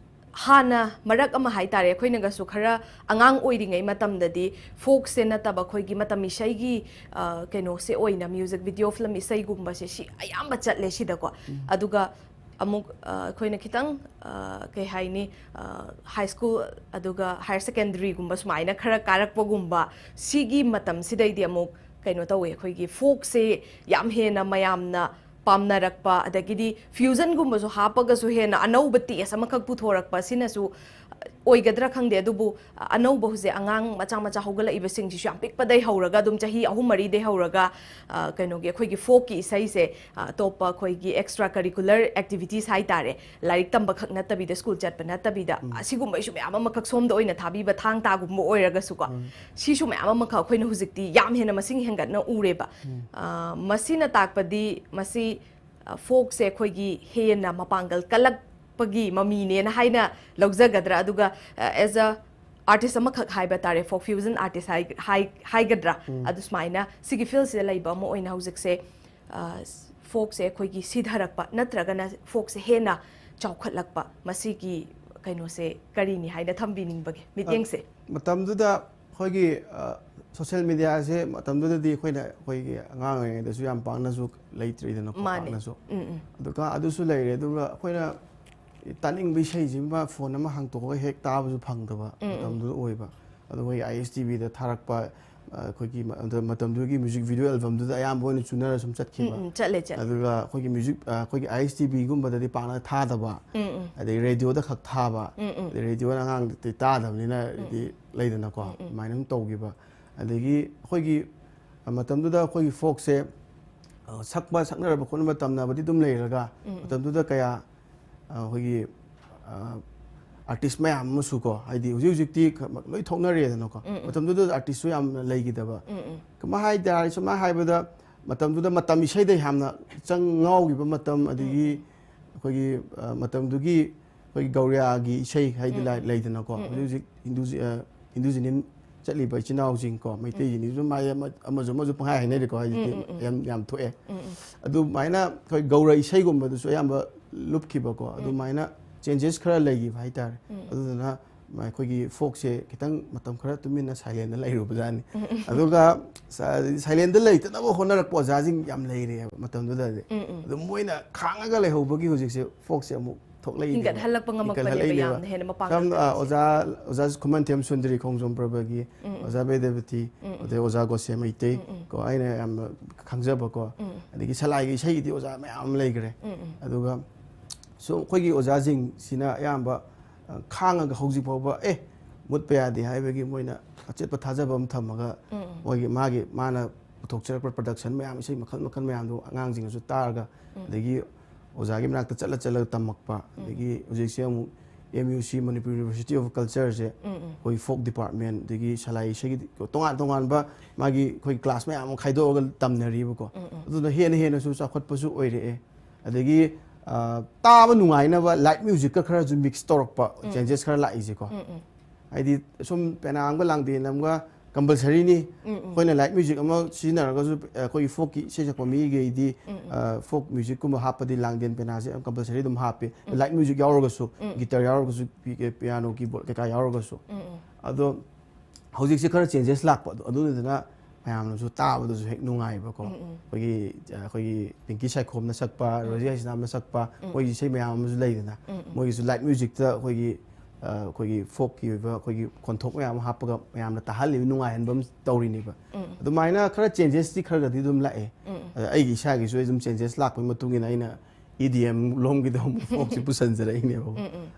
ꯍꯥꯟꯅ ꯃꯔꯛ ꯑꯃ ꯍꯥꯏꯇꯥꯔꯦ, ꯑꯩꯈꯣꯏꯅꯒꯁꯨ ꯈꯔ ꯑꯉꯥꯡ ꯑꯣꯏꯔꯤꯉꯩ ꯃꯇꯝꯗꯗꯤ ꯐꯣꯛꯁꯦ ꯅꯠꯇꯕ ꯑꯩꯈꯣꯏꯒꯤ ꯃꯇꯝ ꯏꯁꯩꯒꯤ, ꯑ, ꯀꯩꯅꯣꯁꯦ ꯑꯣꯏꯅ ꯃ꯭ꯌꯨꯖꯤꯛ ꯚꯤꯗꯤꯑꯣ, ꯐꯤꯂꯝ ꯏꯁꯩꯒꯨꯝꯕꯁꯦ ꯁꯤ ꯑꯌꯥꯝꯕ ꯆꯠꯂꯦ ꯁꯤꯗꯀꯣ꯫ ꯑꯗꯨꯒ ꯑꯃꯨꯛ, ꯑ, ꯑꯩꯈꯣꯏꯅ ꯈꯤꯇꯪ, ꯑ, ꯀꯩ ꯍꯥꯏꯅꯤ, ꯑ, ꯍꯥꯏ ꯁ꯭ꯀꯨꯜ ꯑꯗꯨꯒ ꯍꯥꯌꯔ ꯁꯦꯀꯦꯟꯗꯔꯤꯒꯨꯝꯕ ꯁꯨꯃꯥꯏꯅ ꯈꯔ ꯀꯥꯔꯛꯄꯒꯨꯝꯕ, ꯁꯤꯒꯤ ꯃꯇꯝꯁꯤꯗꯩꯗꯤ ꯑꯃꯨꯛ ꯀꯩꯅꯣ ꯇꯧꯋꯦ, ꯑꯩꯈꯣꯏꯒꯤ ꯐꯣꯛꯁꯦ ꯌꯥꯝ ꯍꯦꯟꯅ ꯃꯌꯥꯝꯅ ꯄꯥꯝꯅꯔꯛꯄ, ꯑꯗꯒꯤꯗꯤ ꯐ꯭ꯌꯨꯖꯟꯒꯨꯝꯕꯁꯨ ꯍꯥꯞꯄꯒꯁꯨ ꯍꯦꯟꯅ ꯑꯅꯧꯕ ꯇꯦꯁ ꯑꯃꯈꯛ ꯄꯨꯊꯣꯔꯛꯄ, ꯁꯤꯅꯁꯨ ꯑꯣꯏꯒꯗ꯭ꯔꯥ ꯈꯪꯗꯦ꯫ ꯑꯗꯨꯕꯨ ꯑꯅꯧꯕ ꯍꯧꯖꯤꯛ ꯑꯉꯥꯡ ꯃꯆꯥ ꯃꯆꯥ ꯍꯧꯒꯠꯂꯛꯏꯕꯁꯤꯡꯁꯤꯁꯨ ꯌꯥꯝ ꯄꯤꯛꯄꯗꯩ ꯍꯧꯔꯒ, ꯑꯗꯨꯝ ꯆꯍꯤ ꯑꯍꯨꯝ ꯃꯔꯤꯗꯩ ꯍꯧꯔꯒ, ꯑ, ꯀꯩꯅꯣꯒꯤ ꯑꯩꯈꯣꯏꯒꯤ ꯐꯣꯛꯀꯤ ꯏꯁꯩꯁꯦ, ꯑ, ꯑꯇꯣꯞꯄ ꯑꯩꯈꯣꯏꯒꯤ ꯑꯦꯛꯁꯇ꯭ꯔꯥ ꯀꯔꯤꯀꯨꯂꯔ ꯑꯦꯛꯇꯤꯚꯤꯇꯤꯁ ꯍꯥꯏꯇꯥꯔꯦ, ꯂꯥꯏꯔꯤꯛ ꯇꯝꯕ ꯈꯛ ꯅꯠꯇꯕꯤꯗ, ꯁ꯭ꯀꯨꯜ ꯆꯠꯄ ꯅꯠꯇꯕꯤꯗ, ꯑꯁꯤꯒꯨꯝꯕꯩꯁꯨ ꯃꯌꯥꯝ ꯑꯃꯈꯛ ꯁꯣꯝꯗ ꯑꯣꯏꯅ ꯊꯥꯕꯤꯕ, ꯊꯥꯡ ꯇꯥꯒꯨꯝꯕ ꯑꯣꯏꯔꯒꯁꯨꯀꯣ, ꯁꯤꯁꯨ ꯃꯌꯥꯝ ꯑꯃꯈꯛ ꯑꯩꯈꯣꯏꯅ ꯍꯧꯖꯤꯛꯇꯤ ꯌꯥꯝ ꯍꯦꯟꯅ ꯃꯁꯤꯡ ꯍꯦꯟꯒꯠꯅ ꯎꯔꯦꯕ꯫ ꯑ, ꯃꯁꯤꯅ ꯇꯥꯛꯄꯗꯤ ꯃꯁꯤ, ꯑ, ꯐꯣꯛꯁꯦ ꯑꯩꯈꯣꯏꯒꯤ ꯍꯦꯟꯅ ꯃꯄꯥꯡꯒꯜ ꯀꯜꯂꯛꯄꯒꯤ ꯃꯃꯤꯅꯦꯅ ꯍꯥꯏꯅ ꯂꯧꯖꯒꯗ꯭ꯔꯥ? ꯑꯗꯨꯒ, ꯑ, ꯑꯦꯖ ꯑ, ꯑꯥꯔꯇꯤꯁ ꯑꯃꯈꯛ ꯍꯥꯏꯕ ꯇꯥꯔꯦ, ꯐꯣꯛ ꯐ꯭ꯌꯨꯖꯟ ꯑꯥꯔꯇꯤꯁ ꯍꯥꯏ-, ꯍꯥꯏ-, ꯍꯥꯏꯒꯗ꯭ꯔꯥ? ꯑꯗꯨ ꯁꯨꯃꯥꯏꯅ ꯁꯤꯒꯤ ꯐꯤꯜꯁꯤꯗ ꯂꯩꯕ ꯑꯃ ꯑꯣꯏꯅ ꯍꯧꯖꯤꯛꯁꯦ, ꯑ, ꯐꯣꯛꯁꯦ ꯑꯩꯈꯣꯏꯒꯤ ꯁꯤꯊꯔꯛꯄ ꯅꯠꯇ꯭ꯔꯒꯅ ꯐꯣꯛꯁꯦ ꯍꯦꯟꯅ ꯆꯥꯎꯈꯠꯂꯛꯄ, ꯃꯁꯤꯒꯤ ꯀꯩꯅꯣꯁꯦ ꯀꯔꯤꯅꯤ ꯍꯥꯏꯅ ꯊꯝꯕꯤꯅꯤꯡꯕꯒꯦ, ꯃꯤꯠꯌꯦꯡꯁꯦ? ꯃꯇꯝꯗꯨꯗ ꯑꯩꯈꯣꯏꯒꯤ, ꯑ, ꯁꯣꯁꯤꯌꯦꯜ ꯃꯤꯗꯤꯌꯥꯁꯦ ꯃꯇꯝꯗꯨꯗꯗꯤ ꯑꯩꯈꯣꯏꯅ, ꯑꯩꯈꯣꯏꯒꯤ ꯑꯉꯥꯡ ꯑꯣꯏꯔꯤꯉꯩꯗꯁꯨ ꯌꯥꯝ ꯄꯥꯛꯅꯁꯨ ꯂꯩꯇ꯭ꯔꯤꯗꯅꯀꯣ, ꯃꯥꯅꯦ꯫ ꯄꯥꯛꯅꯁꯨ꯫ ꯎꯝ, ꯎꯝ꯫ ꯑꯗꯨꯒ ꯑꯗꯨꯁꯨ ꯂꯩꯔꯦ, ꯑꯗꯨꯒ ꯑꯩꯈꯣꯏꯅ ꯇꯥꯅꯤꯡꯕ ꯏꯁꯩꯁꯤꯃ ꯐꯣꯟ ꯑꯃ ꯍꯥꯡꯇꯣꯛꯑꯒ ꯍꯦꯛ ꯇꯥꯕꯁꯨ ꯐꯪꯗꯕ ꯎꯝ, ꯎꯝ꯫ ꯃꯇꯝꯗꯨꯗ ꯑꯣꯏꯕ꯫ ꯑꯗꯨ ꯑꯩꯈꯣꯏꯒꯤ ꯑꯥꯏ ꯑꯦꯁ ꯇꯤ ꯚꯤꯗ ꯊꯥꯔꯛꯄ, ꯑ, ꯑꯩꯈꯣꯏꯒꯤ ꯃ-, ꯑꯗ ꯃꯇꯝꯗꯨꯒꯤ ꯃ꯭ꯌꯨꯖꯤꯛ ꯚꯤꯗꯤꯑꯣ ꯑꯦꯜꯕꯝꯗꯨꯗ ꯑꯌꯥꯝꯕ ꯑꯣꯏꯅ ꯆꯨꯅꯔ ꯁꯨꯝ ꯆꯠꯈꯤꯕ꯫ ꯎꯝ, ꯎꯝ, ꯆꯠꯂꯦ, ꯆꯠꯂꯦ꯫ ꯑꯗꯨꯒ ꯑꯩꯈꯣꯏꯒꯤ ꯃ꯭ꯌꯨꯖꯤꯛ, ꯑ, ꯑꯩꯈꯣꯏꯒꯤ ꯑꯥꯏ ꯑꯦꯁ ꯇꯤ ꯚꯤꯒꯨꯝꯕꯗꯗꯤ ꯄꯥꯛꯅ ꯊꯥꯗꯕ, ꯎꯝ, ꯎꯝ꯫ ꯑꯗꯩ ꯔꯦꯗꯤꯑꯣꯗ ꯈꯛ ꯊꯥꯕ, ꯎꯝ, ꯎꯝ꯫ ꯑꯗꯩ ꯔꯦꯗꯤꯑꯣꯅ ꯑꯉꯥꯡꯗꯤ ꯇꯥꯗꯕꯅꯤꯅ ꯍꯥꯏꯗꯤ ꯂꯩꯗꯅꯀꯣ, ꯑꯗꯨꯃꯥꯏꯅ ꯑꯗꯨꯝ ꯇꯧꯈꯤꯕ꯫ ꯑꯗꯒꯤ ꯑꯩꯈꯣꯏꯒꯤ, ꯑ, ꯃꯇꯝꯗꯨꯗ ꯑꯩꯈꯣꯏꯒꯤ ꯐꯣꯛꯁꯦ, ꯑ, ꯁꯛꯄ, ꯁꯛꯅꯔꯕ ꯈꯣꯠꯅꯕ ꯇꯝꯅꯕꯗꯤ ꯑꯗꯨꯝ ꯂꯩꯔꯒ, ꯃꯇꯝꯗꯨꯗ ꯀꯌꯥ, ꯑ, ꯑꯩꯈꯣꯏꯒꯤ, ꯑ, ꯑꯥꯔꯇꯤꯁ ꯃꯌꯥꯝ ꯑꯃꯁꯨ ꯀꯣ, ꯍꯥꯏꯗꯤ ꯍꯧꯖꯤꯛ ꯍꯧꯖꯤꯛꯇꯤ ꯈ-, ꯂꯣꯏ ꯊꯣꯛꯅꯔꯦꯗꯅꯀꯣ, ꯃꯇꯝꯗꯨꯗ ꯑꯥꯔꯇꯤꯁꯁꯨ ꯌꯥꯝꯅ ꯂꯩꯈꯤꯗꯕ꯫ ꯀꯃꯥꯏ ꯍꯥꯏꯇꯥꯔꯦ, ꯁꯨꯃꯥꯏꯅ ꯍꯥꯏꯕꯗ, ꯃꯇꯝꯗꯨꯗ ꯃꯇꯝ ꯏꯁꯩꯗ ꯌꯥꯝꯅ ꯆꯪ ꯉꯥꯎꯈꯤꯕ ꯃꯇꯝ, ꯑꯗꯒꯤ ꯑꯩꯈꯣꯏꯒꯤ, ꯑ, ꯃꯇꯝꯗꯨꯒꯤ ꯑꯩꯈꯣꯏꯒꯤ ꯒꯧꯔꯤꯌꯥꯒꯤ ꯏꯁꯩ ꯍꯥꯏꯗꯤ ꯂꯥꯏ-, ꯂꯩꯗꯅꯀꯣ, ꯍꯧꯖꯤꯛ ꯍꯧꯖꯤꯛ ꯍꯤꯟꯗꯨ-, ꯑ, ꯍꯤꯟꯗꯨ ꯖꯤꯅꯤꯝ ꯆꯠꯂꯤꯕ ꯏꯆꯤꯟ ꯏꯅꯥꯎꯁꯤꯡ ꯀꯣ, ꯃꯩꯇꯩ ꯖꯤꯅꯤꯝꯁꯨ ꯃꯥꯏ ꯑꯃ-, ꯑꯃꯁꯨ ꯑꯃꯁꯨ ꯄꯪꯍꯥꯏ ꯍꯥꯏꯅꯔꯦꯀꯣ, ꯍꯧꯖꯤꯛꯇꯤ ꯌꯥꯝ, ꯌꯥꯝ ꯊꯣꯛꯑꯦ꯫ ꯑꯗꯨꯃꯥꯏꯅ ꯑꯩꯈꯣꯏ ꯒꯧꯔ ꯏꯁꯩꯒꯨꯝꯕꯗꯁꯨ ꯑꯌꯥꯝꯕ ꯂꯨꯞꯈꯤꯕꯀꯣ, ꯑꯗꯨꯃꯥꯏꯅ ꯆꯦꯟꯖꯦꯁ ꯈꯔ ꯂꯩꯈꯤꯕ ꯍꯥꯏꯇꯥꯔꯦ꯫ ꯑꯗꯨꯗꯨꯅ ꯑꯩꯈꯣꯏꯒꯤ ꯐꯣꯛꯁꯦ ꯈꯤꯇꯪ ꯃꯇꯝ ꯈꯔ ꯇꯨꯃꯤꯟꯅ ꯁꯥꯏꯂꯦꯟꯗ ꯂꯩꯔꯨꯕꯖꯥꯠꯅꯤ꯫ ꯑꯗꯨꯒ ꯁ-, ꯁꯥꯏꯂꯦꯟꯗ ꯂꯩꯇꯅꯕ ꯍꯣꯠꯅꯔꯛꯄ ꯑꯣꯖꯥꯁꯤꯡ ꯌꯥꯝ ꯂꯩꯔꯦꯕ ꯃꯇꯝꯗꯨꯗꯗꯤ꯫ ꯑꯗꯨ ꯃꯣꯏꯅ ꯈꯥꯡꯉꯒ ꯂꯩꯍꯧꯕꯒꯤ ꯍꯧꯖꯤꯛꯁꯦ ꯐꯣꯛꯁꯦ ꯑꯃꯨꯛ ꯊꯣꯛꯂꯛꯏꯅꯦꯕ꯫ ꯍꯤꯡꯒꯠꯍꯜꯂꯛꯄ ꯉꯝꯃꯛꯄꯅꯦꯕ ꯍꯤꯡꯒꯠꯍꯜꯂꯛꯏꯅꯦꯕ꯫ ꯌꯥꯝꯅ ꯍꯦꯟꯅ ꯃꯄꯥꯡꯒꯜ ꯁꯝꯅ, ꯑ, ꯀꯟꯕꯁꯦ꯫ ꯑꯣꯖꯥ, ꯑꯣꯖꯥ ꯈꯨꯃꯟꯊꯦꯝ ꯁꯨꯟꯗ꯭ꯔꯤ ꯈꯣꯡꯖꯣꯝ ꯄ꯭ꯔꯚꯒꯤ, ꯑꯣꯖꯥ ꯕꯦꯗꯕꯇꯤ, ꯑꯗꯩ ꯑꯣꯖꯥ ꯒꯣꯁꯦ ꯃꯩꯇꯩ, ꯀꯣ, ꯑꯩꯅ ꯌꯥꯝꯅ ꯈꯪꯖꯕꯀꯣ꯫ ꯑꯗꯒꯤ ꯁꯂꯥꯏꯒꯤ ꯏꯁꯩꯒꯤꯗꯤ ꯑꯣꯖꯥ ꯃꯌꯥꯝ ꯑꯃ ꯂꯩꯈ꯭ꯔꯦ꯫ ꯑꯗꯨꯒ ꯁꯨꯝ ꯑꯩꯈꯣꯏꯒꯤ ꯑꯣꯖꯥꯁꯤꯡꯁꯤꯅ ꯑꯌꯥꯝꯕ, ꯑ, ꯈꯥꯡꯉꯒ ꯍꯧꯖꯤꯛ ꯐꯥꯎꯕ, "ꯑꯦ, ꯃꯨꯠꯄ ꯌꯥꯗꯦ" ꯍꯥꯏꯕꯒꯤ ꯃꯣꯏꯅ ꯑꯆꯦꯠꯄ ꯊꯥꯖꯕ ꯑꯃ ꯊꯝꯃꯒ, ꯃꯣꯏꯒꯤ, ꯃꯥꯒꯤ, ꯃꯥꯅ ꯄꯨꯊꯣꯛꯆꯔꯛꯄ ꯄ꯭ꯔꯗꯛꯁꯟ ꯃꯌꯥꯝ, ꯏꯁꯩ ꯃꯈꯜ ꯃꯈꯜ ꯃꯌꯥꯝꯗꯣ ꯑꯉꯥꯡꯁꯤꯡꯅꯁꯨ ꯇꯥꯔꯒ, ꯑꯗꯒꯤ ꯑꯣꯖꯥꯒꯤ ꯃꯅꯥꯛꯇ ꯆꯠꯂ ꯆꯠꯂꯒ ꯇꯝꯃꯛꯄ, ꯑꯗꯒꯤ ꯍꯧꯖꯤꯛꯁꯦ ꯑꯃꯨꯛ ꯑꯦꯝ ꯌꯨ ꯁꯤ, ꯃꯅꯤꯄꯨꯔ ꯌꯨꯅꯤꯚꯔꯁꯤꯇꯤ ꯑꯣꯐ ꯀꯜꯆꯔꯁꯦ, ꯑꯩꯈꯣꯏ ꯐꯣꯛ ꯗꯤꯄꯥꯔꯠꯃꯦꯟ, ꯑꯗꯒꯤ ꯁꯂꯥꯏ ꯏꯁꯩꯒꯤ ꯇꯣꯉꯥꯟ ꯇꯣꯉꯥꯟꯕ ꯃꯥꯒꯤ ꯑꯩꯈꯣꯏ ꯀ꯭ꯂꯥꯁ ꯃꯌꯥꯝ ꯑꯃ ꯈꯥꯏꯗꯣꯛꯑꯒ ꯇꯝꯅꯔꯤꯕꯀꯣ꯫ ꯑꯗꯨꯅ ꯍꯦꯟꯅ ꯍꯦꯟꯅꯁꯨ ꯆꯥꯎꯈꯠꯄꯁꯨ ꯑꯣꯏꯔꯛꯑꯦ꯫ ꯑꯗꯒꯤ, ꯑ, ꯇꯥꯕ ꯅꯨꯡꯉꯥꯏꯅꯕ ꯂꯥꯏꯠ ꯃ꯭ꯌꯨꯖꯤꯛꯀ ꯈꯔꯁꯨ ꯃꯤꯛꯁ ꯇꯧꯔꯛꯄ ꯆꯦꯟꯖꯦꯁ ꯈꯔ ꯂꯥꯛꯏꯁꯦꯀꯣ꯫ ꯍꯥꯏꯗꯤ ꯁꯨꯝ ꯄꯦꯅꯥ ꯑꯃꯒ ꯂꯥꯡꯗꯦꯟ ꯑꯃꯒ ꯀꯝꯄꯜꯁꯔꯤꯅꯤ꯫ ꯑꯩꯈꯣꯏꯅ ꯂꯥꯏꯠ ꯃ꯭ꯌꯨꯖꯤꯛ ꯑꯃ ꯁꯤꯖꯤꯟꯅꯔꯒꯁꯨ ꯑꯩꯈꯣꯏꯒꯤ ꯐꯣꯛꯀꯤ ꯏꯁꯩ ꯁꯛꯄ ꯃꯤꯈꯩꯗꯤ ꯐꯣꯛ ꯃ꯭ꯌꯨꯖꯤꯛꯀꯨꯝꯕ ꯍꯥꯞꯄꯗꯤ ꯂꯥꯡꯗꯦꯟ ꯄꯦꯅꯥꯁꯦ ꯌꯥꯝ ꯀꯝꯄꯜꯁꯔꯤ ꯑꯗꯨꯝ ꯍꯥꯞꯄꯤ꯫ ꯂꯥꯏꯠ ꯃ꯭ꯌꯨꯖꯤꯛ ꯌꯥꯎꯔꯒꯁꯨ, ꯒꯤꯇꯔ ꯌꯥꯎꯔꯒꯁꯨ, ꯄꯤꯌꯥꯅꯣ, ꯀꯤꯕꯣꯔꯗ ꯀꯩꯀꯥ ꯌꯥꯎꯔꯒꯁꯨ꯫ ꯑꯗꯣ ꯍꯧꯖꯤꯛꯁꯦ ꯈꯔ ꯆꯦꯟꯖꯦꯁ ꯂꯥꯛꯄ ꯑꯗꯨ, ꯑꯗꯨꯗꯨꯅ ꯃꯌꯥꯝꯅꯁꯨ ꯇꯥꯕꯗꯁꯨ ꯍꯦꯛ ꯅꯨꯡꯉꯥꯏꯕꯀꯣ꯫ ꯑꯩꯈꯣꯏꯒꯤ, ꯑꯩꯈꯣꯏꯒꯤ ꯄꯤꯡꯀꯤ ꯁꯥꯏꯈꯣꯝꯅ ꯁꯛꯄ, ꯔꯣꯖꯤ ꯍꯩꯁꯅꯥꯝꯅ ꯁꯛꯄ, ꯃꯣꯏꯒꯤ ꯏꯁꯩ ꯃꯌꯥꯝ ꯑꯃꯁꯨ ꯂꯩꯗꯅ, ꯃꯣꯏꯒꯤꯁꯨ ꯂꯥꯏꯠ ꯃ꯭ꯌꯨꯖꯤꯛꯇ ꯑꯩꯈꯣꯏꯒꯤ, ꯑ, ꯑꯩꯈꯣꯏꯒꯤ ꯐꯣꯛꯀꯤ ꯑꯣꯏꯕ ꯑꯩꯈꯣꯏꯒꯤ ꯈꯣꯟꯊꯣꯛ ꯃꯌꯥꯝ ꯑꯃ ꯍꯥꯞꯄꯒ ꯃꯌꯥꯝꯅ ꯇꯥꯍꯜꯂꯤꯕ, ꯅꯨꯡꯉꯥꯏꯍꯟꯕ ꯑꯃ ꯇꯧꯔꯤꯅꯦꯕ꯫ ꯑꯗꯨꯃꯥꯏꯅ ꯈꯔ ꯆꯦꯟꯖꯦꯁꯇꯤ ꯈꯔꯒꯗꯤ ꯑꯗꯨꯝ ꯂꯥꯛꯑꯦ꯫ ꯑꯗ ꯑꯩꯒꯤ ꯏꯁꯥꯒꯤꯁꯨ ꯑꯩ ꯑꯗꯨꯝ ꯆꯦꯟꯖꯦꯁ ꯂꯥꯛꯄꯒꯤ ꯃꯇꯨꯡ ꯏꯟꯅ ꯑꯩꯅ ꯏ ꯗꯤ ꯑꯦꯝ ꯂꯣꯝꯒꯤꯗ ꯑꯃꯨꯛ ꯐꯣꯛꯁꯦ ꯄꯨꯁꯟꯖꯔꯛꯏꯅꯦꯕꯀꯣ꯫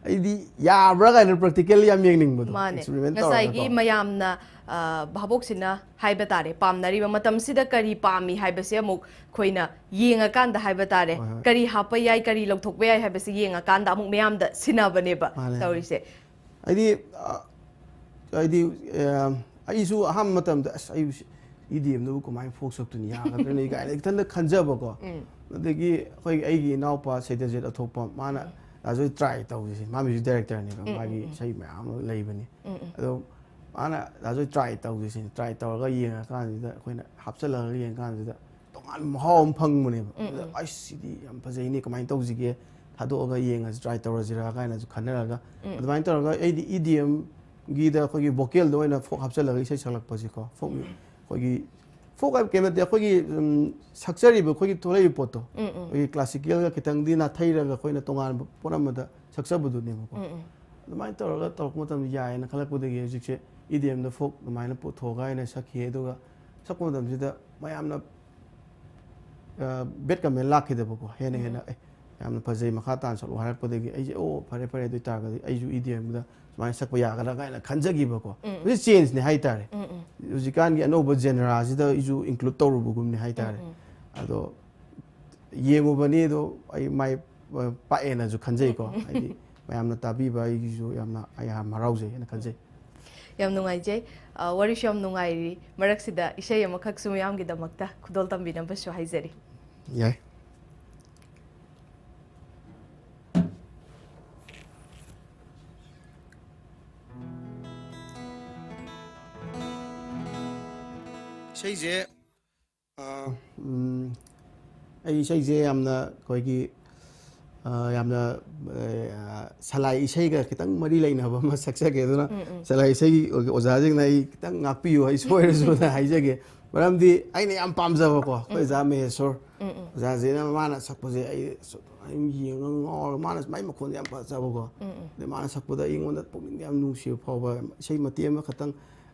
ꯑꯩꯗꯤ ꯌꯥꯕ꯭ꯔꯥ ꯀꯥꯏꯅ ꯄ꯭ꯔꯦꯛꯇꯤꯀꯦꯜ ꯌꯥꯝ ꯌꯦꯡꯅꯤꯡꯕꯗꯣ, ꯃꯥꯅꯦ꯫ ꯑꯦꯛꯁꯄꯦꯔꯤꯃꯦꯟ ꯉꯁꯥꯏꯒꯤ ꯇꯧꯔꯒꯀꯣ꯫ ꯃꯌꯥꯝꯅ, ꯑ, ꯚꯥꯕꯣꯛꯁꯤꯅ ꯍꯥꯏꯕ ꯇꯥꯔꯦ, ꯄꯥꯝꯅꯔꯤꯕ ꯃꯇꯝꯁꯤꯗ ꯀꯔꯤ ꯄꯥꯝꯃꯤ ꯍꯥꯏꯕꯁꯦ ꯑꯃꯨꯛ ꯑꯩꯈꯣꯏꯅ ꯌꯦꯡꯉꯀꯥꯟꯗ ꯍꯥꯏꯕ ꯇꯥꯔꯦ, ꯍꯣꯏ, ꯍꯣꯏ꯫ ꯀꯔꯤ ꯍꯥꯞꯄ ꯌꯥꯏ, ꯀꯔꯤ ꯂꯧꯊꯣꯛꯄ ꯌꯥꯏ ꯍꯥꯏꯕꯁꯦ ꯌꯦꯡꯉꯀꯥꯟꯗ ꯑꯃꯨꯛ ꯃꯌꯥꯝꯗ ꯁꯤꯟꯅꯕꯅꯦꯕ, ꯃꯥꯅꯦ꯫ ꯇꯧꯔꯤꯁꯦ꯫ ꯍꯥꯏꯗꯤ, ꯑ, ꯍꯥꯏꯗꯤ, ꯑ, ꯑꯩꯁꯨ ꯑꯍꯥꯟꯕ ꯃꯇꯝꯗ, "ꯑꯁ, ꯑꯩꯕꯨ ꯁꯤ ꯏ ꯗꯤ ꯑꯦꯝꯗꯕꯨ ꯀꯃꯥꯏꯅ ꯐꯣꯛ ꯁꯛꯇꯣꯏꯅꯤ, ꯌꯥꯒꯗ꯭ꯔꯅꯦ?" ꯀꯥꯏꯅ ꯏꯊꯟꯗ ꯈꯟꯖꯕꯀꯣ꯫ ꯎꯝ꯫ ꯑꯗꯒꯤ ꯑꯩꯈꯣꯏ, ꯑꯩꯒꯤ ꯏꯅꯥꯎꯄꯥ ꯁꯩꯇꯖꯤꯠ ꯑꯊꯣꯛꯄ, ꯃꯥꯅ, "ꯗꯥ ꯖꯣꯏ, ꯇ꯭ꯔꯥꯏ ꯇꯧꯁꯦ", ꯃꯥ ꯃ꯭ꯌꯨꯖꯤꯛ ꯗꯥꯏꯔꯦꯛꯇꯔꯅꯦꯕ, ꯎꯝ, ꯎꯝ, ꯃꯥꯒꯤ ꯎꯝ꯫ ꯏꯁꯩ ꯃꯌꯥꯝ ꯑꯃ ꯂꯩꯕꯅꯤ꯫ ꯎꯝ, ꯎꯝ꯫ ꯑꯗꯣ ꯃꯥꯅ, "ꯗꯥ ꯖꯣꯏ, ꯇ꯭ꯔꯥꯏ ꯇꯧꯁꯦ" ꯁꯤꯅꯤ꯫ ꯇ꯭ꯔꯥꯏ ꯇꯧꯔꯒ ꯌꯦꯡꯉꯀꯥꯟꯁꯤꯗ ꯑꯩꯈꯣꯏꯅ ꯍꯥꯞꯆꯤꯜꯂꯒ ꯌꯦꯡꯉꯀꯥꯟꯁꯤꯗ ꯇꯣꯉꯥꯟꯕ ꯃꯍꯥꯎ ꯑꯃ ꯐꯪꯕꯅꯦꯕ꯫ ꯎꯝ, ꯑꯗꯨꯗ, ꯎꯝ꯫ "ꯑꯁ, ꯁꯤꯗꯤ ꯌꯥꯝ ꯐꯖꯩꯅꯦ, ꯀꯃꯥꯏꯅ ꯇꯧꯁꯤꯒꯦ? ꯊꯥꯗꯣꯛꯑꯒ ꯌꯦꯡꯉꯁꯤ, ꯇ꯭ꯔꯥꯏ ꯇꯧꯔꯁꯤꯔꯥ?" ꯀꯥꯏꯅꯁꯨ ꯈꯟꯅꯔꯒ, ꯎꯝ꯫ ꯑꯗꯨꯃꯥꯏꯅ ꯇꯧꯔꯒ ꯑꯩꯗꯤ ꯏ ꯗꯤ ꯑꯦꯝꯒꯤꯗ ꯑꯩꯈꯣꯏꯒꯤ ꯚꯣꯀꯦꯜꯗ ꯑꯣꯏꯅ ꯐꯣꯛ ꯍꯥꯞꯆꯤꯜꯂꯒ ꯏꯁꯩ ꯁꯛꯂꯛꯄꯁꯤꯀꯣ꯫ ꯐꯣꯛ, ꯎꯝ꯫ ꯑꯩꯈꯣꯏꯒꯤ ꯐꯣꯛ ꯍꯥꯏꯕ ꯀꯩꯝ ꯅꯠꯇꯦ, ꯑꯩꯈꯣꯏꯒꯤ, ꯎꯝ, ꯁꯛꯆꯔꯤꯕ ꯑꯩꯈꯣꯏꯒꯤ ꯊꯣꯛꯂꯛꯏꯕ ꯄꯣꯠꯇꯣ, ꯎꯝ, ꯎꯝ꯫ ꯑꯩꯈꯣꯏꯒꯤ ꯀ꯭ꯂꯥꯁꯤꯀꯦꯜꯒ ꯈꯤꯇꯪꯗꯤ ꯅꯥꯊꯩꯔꯒ ꯑꯩꯈꯣꯏꯅ ꯇꯣꯉꯥꯟꯕ ꯄꯣꯠ ꯑꯃꯗ ꯁꯛꯆꯕꯗꯨꯅꯦꯕꯀꯣ꯫ ꯎꯝ, ꯎꯝ꯫ ꯑꯗꯨꯃꯥꯏꯅ ꯇꯧꯔꯒ ꯇꯧꯔꯛꯄ ꯃꯇꯝꯗ ꯌꯥꯏꯌꯦꯅ ꯈꯜꯂꯛꯄꯗꯒꯤ ꯍꯧꯖꯤꯛꯁꯦ ꯏ ꯗꯤ ꯑꯦꯝꯗ ꯐꯣꯛ ꯑꯗꯨꯃꯥꯏꯅ ꯄꯨꯊꯣꯛꯑꯒ ꯑꯩꯅ ꯁꯛꯈꯤ꯫ ꯑꯗꯨꯒ ꯁꯛꯄ ꯃꯇꯝꯁꯤꯗ ꯃꯌꯥꯝꯅ, ꯑ, ꯕꯦꯠ ꯀꯃꯦꯟ ꯂꯥꯛꯈꯤꯗꯕꯀꯣ꯫ ꯍꯦꯟꯅ ꯎꯝ꯫ ꯍꯦꯟꯅ, "ꯑꯦ, ꯌꯥꯝꯅ ꯐꯖꯩ, ꯃꯈꯥ ꯇꯥꯅ ꯁꯛꯂꯣ" ꯍꯥꯏꯔꯛꯄꯗꯒꯤ ꯑꯩꯁꯦ, "ꯑꯣ, ꯐꯔꯦ, ꯐꯔꯦ, ꯑꯗꯨ ꯑꯣꯏꯇꯥꯔꯒꯗꯤ ꯑꯩꯁꯨ ꯏ ꯗꯤ ꯑꯦꯝꯗ ꯁꯨꯃꯥꯏꯅ ꯁꯛꯄ ꯌꯥꯒꯗ꯭ꯔꯥ" ꯀꯥꯏꯅ ꯈꯟꯖꯈꯤꯕꯀꯣ꯫ ꯎꯝ, ꯎꯝ꯫ ꯍꯧꯖꯤꯛ ꯆꯦꯟꯖꯅꯦ ꯍꯥꯏꯇꯥꯔꯦ꯫ ꯎꯝ, ꯎꯝ꯫ ꯍꯧꯖꯤꯛꯀꯥꯟꯒꯤ ꯑꯅꯧꯕ ꯖꯦꯅꯔꯥꯁꯤꯗ ꯑꯩꯁꯨ ꯏꯟꯀ꯭ꯂꯨꯗ ꯇꯧꯔꯨꯕꯒꯨꯝꯅꯦ ꯍꯥꯏꯇꯥꯔꯦ꯫ ꯎꯝ, ꯎꯝ꯫ ꯑꯗꯣ ꯌꯦꯡꯉꯨꯕꯅꯤ, ꯑꯗꯣ ꯑꯩ ꯃꯥꯏ, ꯑ, ꯄꯥꯛꯑꯦꯅꯁꯨ ꯈꯟꯖꯩꯀꯣ꯫ ꯎꯝ, ꯎꯝ꯫ ꯍꯥꯏꯗꯤ ꯃꯌꯥꯝꯅ ꯇꯥꯕꯤꯕ ꯑꯩꯒꯤꯁꯨ ꯌꯥꯝꯅ, ꯑꯩ ꯌꯥꯝ ꯍꯔꯥꯎꯖꯩ ꯍꯥꯏꯅ ꯈꯟꯖꯩ꯫ ꯌꯥꯝ ꯅꯨꯡꯉꯥꯏꯖꯩ꯫ ꯑ, ꯋꯥꯔꯤꯁꯨ ꯌꯥꯝ ꯅꯨꯡꯉꯥꯏꯔꯤ꯫ ꯃꯔꯛꯁꯤꯗ ꯏꯁꯩ ꯑꯃꯈꯛꯁꯨ ꯃꯌꯥꯝꯒꯤꯗꯃꯛꯇ ꯈꯨꯗꯣꯜ ꯇꯝꯕꯤꯅꯕꯁꯨ ꯍꯥꯏꯖꯔꯤ꯫ ꯌꯥꯏ꯫ ꯏꯁꯩꯁꯦ, ꯑ, ꯎꯝ, ꯑꯩ ꯏꯁꯩꯁꯦ ꯌꯥꯝꯅ ꯑꯩꯈꯣꯏꯒꯤ, ꯑ, ꯌꯥꯝꯅ, ꯑ, ꯁꯂꯥꯏ ꯏꯁꯩꯒ ꯈꯤꯇꯪ ꯃꯔꯤ ꯂꯩꯅꯕ ꯑꯃ ꯁꯛꯆꯒꯦ꯫ ꯑꯗꯨꯅ ꯎꯝ, ꯎꯝ꯫ ꯁꯂꯥꯏ ꯏꯁꯩꯒꯤ ꯑꯣꯖꯥꯁꯤꯡꯅ ꯑꯩ ꯈꯤꯇꯪ ꯉꯥꯛꯄꯤꯌꯨ, ꯑꯩ ꯁꯣꯏꯔꯁꯨꯅ ꯍꯥꯏꯖꯒꯦ꯫ ꯃꯔꯝꯗꯤ ꯑꯩꯅ ꯌꯥꯝ ꯄꯥꯝꯖꯕꯀꯣ, ꯑꯩꯈꯣꯏ ꯎꯝ꯫ ꯑꯣꯖꯥ ꯃꯍꯦꯁꯣꯔ ꯎꯝ, ꯎꯝ꯫ ꯑꯣꯖꯥꯁꯤꯅ ꯃꯥꯅ ꯁꯛꯄꯁꯦ ꯑꯩ ꯁꯨꯝ ꯑꯗꯨꯝ ꯌꯦꯡꯉꯒ ꯉꯥꯎꯔꯒ, ꯃꯥꯅ ꯃꯥꯏ ꯃꯈꯣꯟꯁꯦ ꯌꯥꯝ ꯐꯖꯕꯀꯣ꯫ ꯎꯝ, ꯎꯝ꯫ ꯑꯗꯩ ꯃꯥꯅ ꯁꯛꯄꯗ ꯑꯩꯉꯣꯟꯗ ꯄꯨꯛꯅꯤꯡꯗ ꯌꯥꯝ ꯅꯨꯡꯁꯤꯕ ꯐꯥꯎꯕ ꯏꯁꯩ ꯃꯇꯦꯛ ꯑꯃꯈꯛꯇꯪ,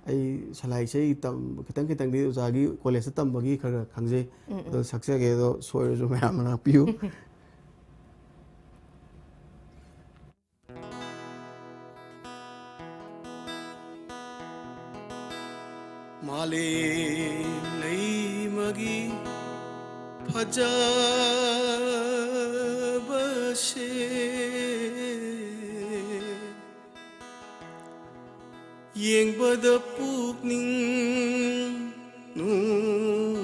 ꯑꯩ ꯁꯂꯥꯏ ꯏꯁꯩ ꯇꯝ-, ꯈꯤꯇꯪ ꯈꯤꯇꯪꯗꯤ ꯑꯣꯖꯥꯒꯤ ꯀꯣꯂꯦꯖꯇ ꯇꯝꯕꯒꯤ ꯈꯔ ꯈꯔ ꯈꯪꯖꯩ꯫ ꯎꯝ, ꯎꯝ꯫ ꯑꯗꯣ ꯁꯛꯆꯒꯦ, ꯑꯗꯣ ꯁꯣꯏꯔꯁꯨ ꯃꯌꯥꯝꯅ ꯉꯥꯛꯄꯤꯌꯨ꯫ ꯃꯥꯂꯦꯝ ꯂꯩꯃꯒꯤ ꯐꯖꯕꯁꯦ ꯌꯦꯡꯕꯗ ꯄꯨꯛꯅꯤꯡ ꯅꯨꯡꯉꯣꯜꯂꯦ꯫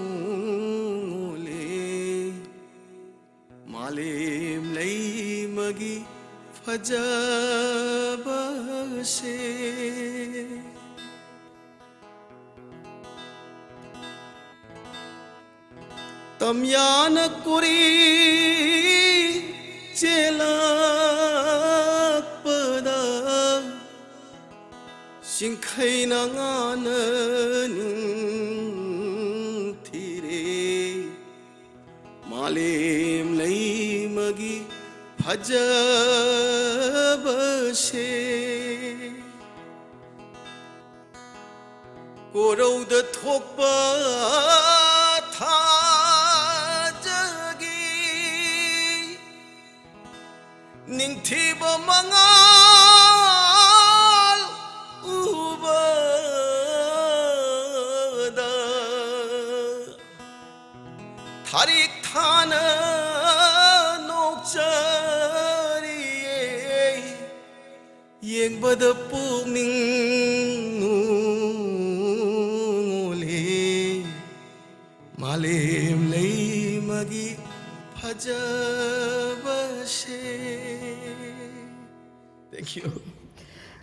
ꯃꯥꯂꯦꯝ ꯂꯩꯃꯒꯤ ꯐꯖꯕꯁꯦ ꯇꯝꯌꯥꯅ ꯀꯨꯔꯤ ꯆꯦꯜꯂꯛꯄꯗ ꯁꯤꯡꯈꯩꯅ ꯉꯥꯅ ꯅꯨꯡꯊꯤꯔꯦ꯫ ꯃꯥꯂꯦꯝ ꯂꯩꯃꯒꯤ ꯐꯖꯕꯁꯦ ꯀꯣꯔꯧꯗ ꯊꯣꯛꯄ ꯊꯥꯖꯒꯤ ꯅꯤꯡꯊꯤꯕ ꯃꯉꯥꯜ ꯎꯕꯗ ꯊꯥꯔꯤꯛ ꯊꯥꯅ ꯅꯣꯛꯆꯔꯤꯌꯦ꯫ ꯌꯦꯡꯕꯗ ꯄꯨꯛꯅꯤꯡ ꯅꯨꯡꯉꯣꯜꯂꯤ꯫ ꯃꯥꯂꯦꯝ ꯂꯩꯃꯒꯤ ꯐꯖꯕꯁꯦ꯫ Thank you.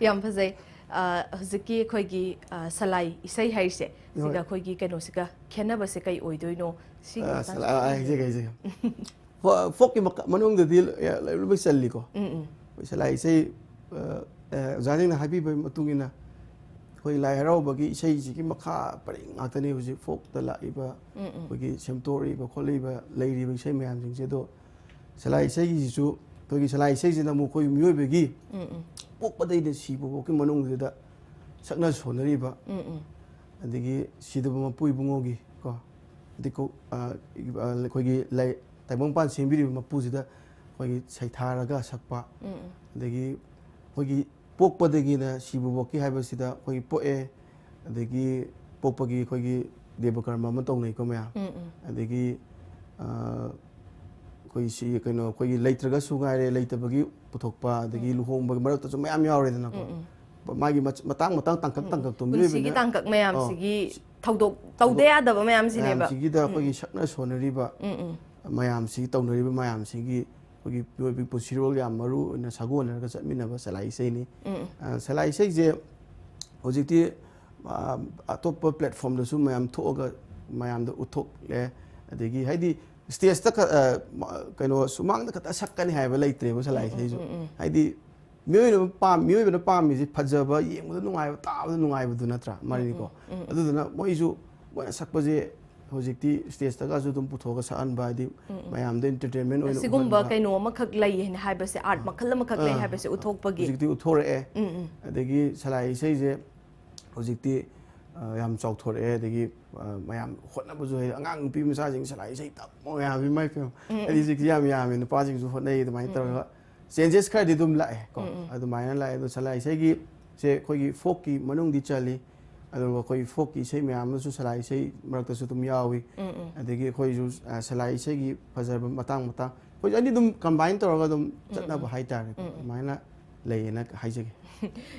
ꯌꯥꯝ ꯐꯖꯩ꯫ ꯑ, ꯍꯧꯖꯤꯛꯀꯤ ꯑꯩꯈꯣꯏꯒꯤ, ꯑ, ꯁꯂꯥꯏ ꯏꯁꯩ ꯍꯥꯏꯔꯤꯁꯦ, ꯍꯣꯏ꯫ ꯁꯤꯒ ꯑꯩꯈꯣꯏꯒꯤ ꯀꯩꯅꯣꯁꯤꯒ ꯈꯦꯠꯅꯕꯁꯦ ꯀꯩ ꯑꯣꯏꯗꯣꯏꯅꯣ? ꯁꯤꯒꯤ ꯑ, ꯃꯇꯥꯡꯁꯦ ꯁꯂꯥꯏ, ꯑ, ꯈꯪꯅꯤꯡꯉꯦ꯫ ꯍꯥꯏꯖꯒꯦ, ꯍꯥꯏꯖꯒꯦ꯫ ꯐꯣ-, ꯐꯣꯛꯀꯤ ꯃꯀ-, ꯃꯅꯨꯡꯗꯗꯤ ꯂꯣꯏ, ꯂꯣꯏ, ꯂꯣꯏ ꯆꯜꯂꯤꯀꯣ꯫ ꯎꯝ, ꯎꯝ꯫ ꯑꯩꯈꯣꯏ ꯁꯂꯥꯏ ꯏꯁꯩ, ꯑ, ꯑ, ꯑꯣꯖꯥꯁꯤꯡꯅ ꯍꯥꯏꯕꯤꯕꯒꯤ ꯃꯇꯨꯡ ꯏꯟꯅ ꯑꯩꯈꯣꯏ ꯂꯥꯏ ꯍꯔꯥꯎꯕꯒꯤ ꯏꯁꯩꯁꯤꯒꯤ ꯃꯈꯥ ꯄꯔꯦꯡ ꯉꯥꯛꯇꯅꯤ ꯍꯧꯖꯤꯛ ꯐꯣꯛꯇ ꯂꯥꯛꯏꯕ, ꯎꯝ, ꯎꯝ꯫ ꯑꯩꯈꯣꯏꯒꯤ ꯁꯦꯝꯗꯣꯔꯛꯏꯕ ꯈꯣꯠꯂꯛꯏꯕ ꯂꯩꯔꯤꯕ ꯏꯁꯩ ꯃꯌꯥꯝꯁꯤꯡꯁꯦ꯫ ꯑꯗꯣ ꯁꯂꯥꯏ ꯏꯁꯩꯒꯤꯁꯤꯁꯨ ꯑꯩꯈꯣꯏꯒꯤ ꯁꯂꯥꯏ ꯏꯁꯩꯁꯤꯅ ꯑꯃꯨꯛ ꯑꯩꯈꯣꯏ ꯃꯤꯑꯣꯏꯕꯒꯤ ꯎꯝ, ꯎꯝ꯫ ꯄꯣꯛꯄꯗꯩꯅ ꯁꯤꯕ ꯐꯥꯎꯒꯤ ꯃꯅꯨꯡꯁꯤꯗ ꯁꯛꯅ ꯁꯣꯟꯅꯔꯤꯕ, ꯎꯝ, ꯎꯝ꯫ ꯑꯗꯒꯤ ꯁꯤꯗꯕ ꯃꯄꯨ ꯏꯕꯨꯡꯉꯣꯒꯤ ꯀꯣ, ꯑꯗꯩ ꯀꯣ-, ꯑ, ꯑ, ꯑꯩꯈꯣꯏꯒꯤ ꯂꯥꯏ-, ꯇꯥꯏꯕꯪꯄꯥꯟ ꯁꯦꯝꯕꯤꯔꯤꯕ ꯃꯄꯨꯁꯤꯗ ꯑꯩꯈꯣꯏꯒꯤ ꯁꯩꯊꯥꯔꯒ ꯁꯛꯄ, ꯎꯝ, ꯎꯝ꯫ ꯑꯗꯒꯤ ꯑꯩꯈꯣꯏꯒꯤ ꯄꯣꯛꯄꯗꯒꯤꯅ ꯁꯤꯕꯐꯥꯎꯀꯤ ꯍꯥꯏꯕꯁꯤꯗ ꯑꯩꯈꯣꯏꯒꯤ ꯄꯣꯛꯑꯦ, ꯑꯗꯒꯤ ꯄꯣꯛꯄꯒꯤ ꯑꯩꯈꯣꯏꯒꯤ ꯗꯦꯕ ꯀꯔꯃ ꯑꯃ ꯇꯧꯅꯩꯀꯣ ꯃꯌꯥꯝ꯫ ꯎꯝ, ꯎꯝ꯫ ꯑꯗꯒꯤ, ꯑ, ꯑꯩꯈꯣꯏ ꯁꯤ ꯀꯩꯅꯣ, ꯑꯩꯈꯣꯏꯒꯤ ꯂꯩꯇ꯭ꯔꯒꯁꯨ ꯉꯥꯏꯔꯦ, ꯂꯩꯇꯕꯒꯤ ꯄꯨꯊꯣꯛꯄ, ꯑꯗꯒꯤ ꯎꯝ, ꯎꯝ꯫ ꯂꯨꯍꯣꯡꯕꯒꯤ ꯃꯔꯛꯇꯁꯨ ꯃꯌꯥꯝ ꯌꯥꯎꯔꯦꯗꯅꯀꯣ꯫ ꯎꯝ, ꯎꯝ꯫ ꯃꯥꯒꯤ ꯃꯆ-, ꯃꯇꯥꯡ ꯃꯇꯥꯡ ꯇꯥꯡꯀꯛ ꯎꯝ, ꯎꯝ꯫ ꯇꯥꯡꯀꯛꯇꯣ ꯄꯨꯟꯁꯤꯒꯤ ꯃꯤꯑꯣꯏꯕꯅ, ꯇꯥꯡꯀꯛ ꯑꯣ, ꯃꯌꯥꯝꯁꯤꯒꯤ ꯊꯧꯗꯣꯛ ꯇꯧꯗ ꯊꯧꯗꯣꯛ ꯌꯥꯗꯕ ꯃꯌꯥꯝꯁꯤꯅꯦꯕ꯫ ꯃꯌꯥꯝꯁꯤꯒꯤꯗ ꯑꯩꯈꯣꯏꯒꯤ ꯎꯝ꯫ ꯁꯛꯅ ꯁꯣꯟꯅꯔꯤꯕ ꯎꯝ, ꯎꯝ꯫ ꯃꯌꯥꯝꯁꯤ, ꯇꯧꯅꯔꯤꯕ ꯃꯌꯥꯝꯁꯤꯒꯤ ꯑꯩꯈꯣꯏꯒꯤ ꯃꯤꯑꯣꯏꯕꯒꯤ ꯄꯨꯟꯁꯤꯔꯣꯜ ꯌꯥꯝ ꯃꯔꯨ ꯑꯣꯏꯅ ꯁꯥꯒꯣꯟꯅꯔꯒ ꯆꯠꯃꯤꯟꯅꯕ ꯁꯂꯥꯏ ꯏꯁꯩꯅꯤ꯫ ꯎꯝ, ꯎꯝ꯫ ꯑ, ꯁꯂꯥꯏ ꯏꯁꯩꯁꯦ ꯍꯧꯖꯤꯛꯇꯤ, ꯑ, ꯑꯇꯣꯞꯄ platformꯗꯁꯨ ꯃꯌꯥꯝ ꯊꯣꯛꯑꯒ ꯃꯌꯥꯝꯗ ꯎꯠꯊꯣꯛꯂꯦ꯫ ꯑꯗꯒꯤ ꯍꯥꯏꯗꯤ stageꯇ ꯈ-, ꯑ, ꯃ-, ꯀꯩꯅꯣ ꯁꯨꯃꯥꯡꯗ ꯈꯛꯇ ꯁꯛꯀꯅꯤ ꯍꯥꯏꯕ ꯂꯩꯇ꯭ꯔꯦꯕ ꯁꯂꯥꯏ ꯎꯝ, ꯎꯝ, ꯏꯁꯩꯁꯨ꯫ ꯎꯝ, ꯎꯝ꯫ ꯍꯥꯏꯗꯤ ꯃꯤꯑꯣꯏꯕꯅ ꯄꯥꯝ-, ꯃꯤꯑꯣꯏꯕꯅ ꯄꯥꯝꯃꯤꯁꯦ ꯐꯖꯕ, ꯌꯦꯡꯕꯗ ꯅꯨꯡꯉꯥꯏꯕ, ꯇꯥꯕꯗ ꯅꯨꯡꯉꯥꯏꯕꯗꯨ ꯅꯠꯇ꯭ꯔꯥ? ꯎꯝ, ꯃꯥꯅꯤꯀꯣ꯫ ꯎꯝ, ꯎꯝ, ꯎꯝ꯫ ꯑꯗꯨꯗꯨꯅ ꯃꯣꯏꯁꯨ, ꯃꯣꯏꯅ ꯁꯛꯄꯁꯦ ꯍꯧꯖꯤꯛꯇꯤ stageꯇꯒꯁꯨ ꯑꯗꯨꯝ ꯄꯨꯊꯣꯛꯑꯒ ꯁꯛꯍꯟꯕ, ꯍꯥꯏꯗꯤ ꯎꯝ, ꯎꯝ꯫ ꯃꯌꯥꯝꯗ entertainment ꯑꯣꯏꯅ ꯁꯤꯒꯨꯝꯕ ꯎꯍꯟꯕ꯫ ꯀꯩꯅꯣ ꯑꯃꯈꯛ ꯂꯩ ꯍꯥꯏꯅ ꯍꯥꯏꯕꯁꯦ, art ꯑꯥ꯫ ꯃꯈꯜ ꯑꯃꯈꯛ ꯂꯩ ꯑꯥ, ꯍꯥꯏꯕꯁꯦ ꯑꯥ꯫ ꯎꯠꯊꯣꯛꯄꯒꯤ꯫ ꯍꯧꯖꯤꯛꯇꯤ ꯎꯠꯊꯣꯔꯛꯑꯦ꯫ ꯎꯝ, ꯎꯝ꯫ ꯑꯗꯒꯤ ꯁꯂꯥꯏ ꯏꯁꯩꯁꯦ ꯍꯧꯖꯤꯛꯇꯤ, ꯑ, ꯌꯥꯝ ꯆꯥꯎꯊꯣꯔꯛꯑꯦ, ꯑꯗꯒꯤ, ꯑ, ꯃꯌꯥꯝ ꯍꯣꯠꯅꯕꯁꯨ ꯍꯩ꯫ ꯑꯉꯥꯡ ꯅꯨꯄꯤ ꯃꯆꯥꯁꯤꯡ ꯁꯂꯥꯏ ꯏꯁꯩ ꯇꯝꯃꯣ ꯍꯥꯏꯕ, ꯏꯃꯥꯏ ꯄꯦꯝꯃ꯫ ꯎꯝ, ꯍꯥꯏꯗꯤ ꯎꯝ꯫ ꯍꯧꯖꯤꯛꯇꯤ ꯌꯥꯝ ꯌꯥꯝꯃꯦ, ꯅꯨꯄꯥꯁꯤꯡꯁꯨ ꯍꯣꯠꯅꯩ, ꯑꯗꯨꯃꯥꯏꯅ ꯎꯝ, ꯎꯝ꯫ ꯇꯧꯔꯒ changes ꯈꯔꯗꯤ ꯑꯗꯨꯝ ꯂꯥꯛꯑꯦ ꯀꯣ꯫ ꯎꯝ, ꯎꯝ꯫ ꯑꯗꯨꯃꯥꯏꯅ ꯂꯥꯛꯑꯦ꯫ ꯑꯗꯣ ꯁꯂꯥꯏ ꯏꯁꯩꯒꯤ ꯁꯦ ꯑꯩꯈꯣꯏꯒꯤ folkꯀꯤ ꯃꯅꯨꯡꯗꯤ ꯆꯜꯂꯤ, ꯑꯗꯨꯒ ꯑꯩꯈꯣꯏ folkꯀꯤ ꯏꯁꯩ ꯃꯌꯥꯝ ꯑꯃꯁꯨ ꯁꯂꯥꯏ ꯏꯁꯩ ꯃꯔꯛꯇꯁꯨ ꯑꯗꯨꯝ ꯌꯥꯎꯏ꯫ ꯎꯝ, ꯎꯝ꯫ ꯑꯗꯒꯤ ꯑꯩꯈꯣꯏꯁꯨ, ꯑ, ꯁꯂꯥꯏ ꯏꯁꯩꯒꯤ ꯐꯖꯕ ꯃꯇꯥꯡ ꯃꯇꯥꯡ, ꯑꯩꯈꯣꯏ ꯑꯅꯤ ꯑꯗꯨꯝ combine ꯇꯧꯔꯒ ꯑꯗꯨꯝ ꯎꯝ, ꯆꯠꯅꯕ ꯎꯝ꯫ ꯍꯥꯏꯇꯥꯔꯦꯀꯣ꯫ ꯎꯝ, ꯎꯝ꯫ ꯑꯗꯨꯃꯥꯏꯅ ꯂꯩꯌꯦꯅ ꯍꯥꯏꯖꯒꯦ꯫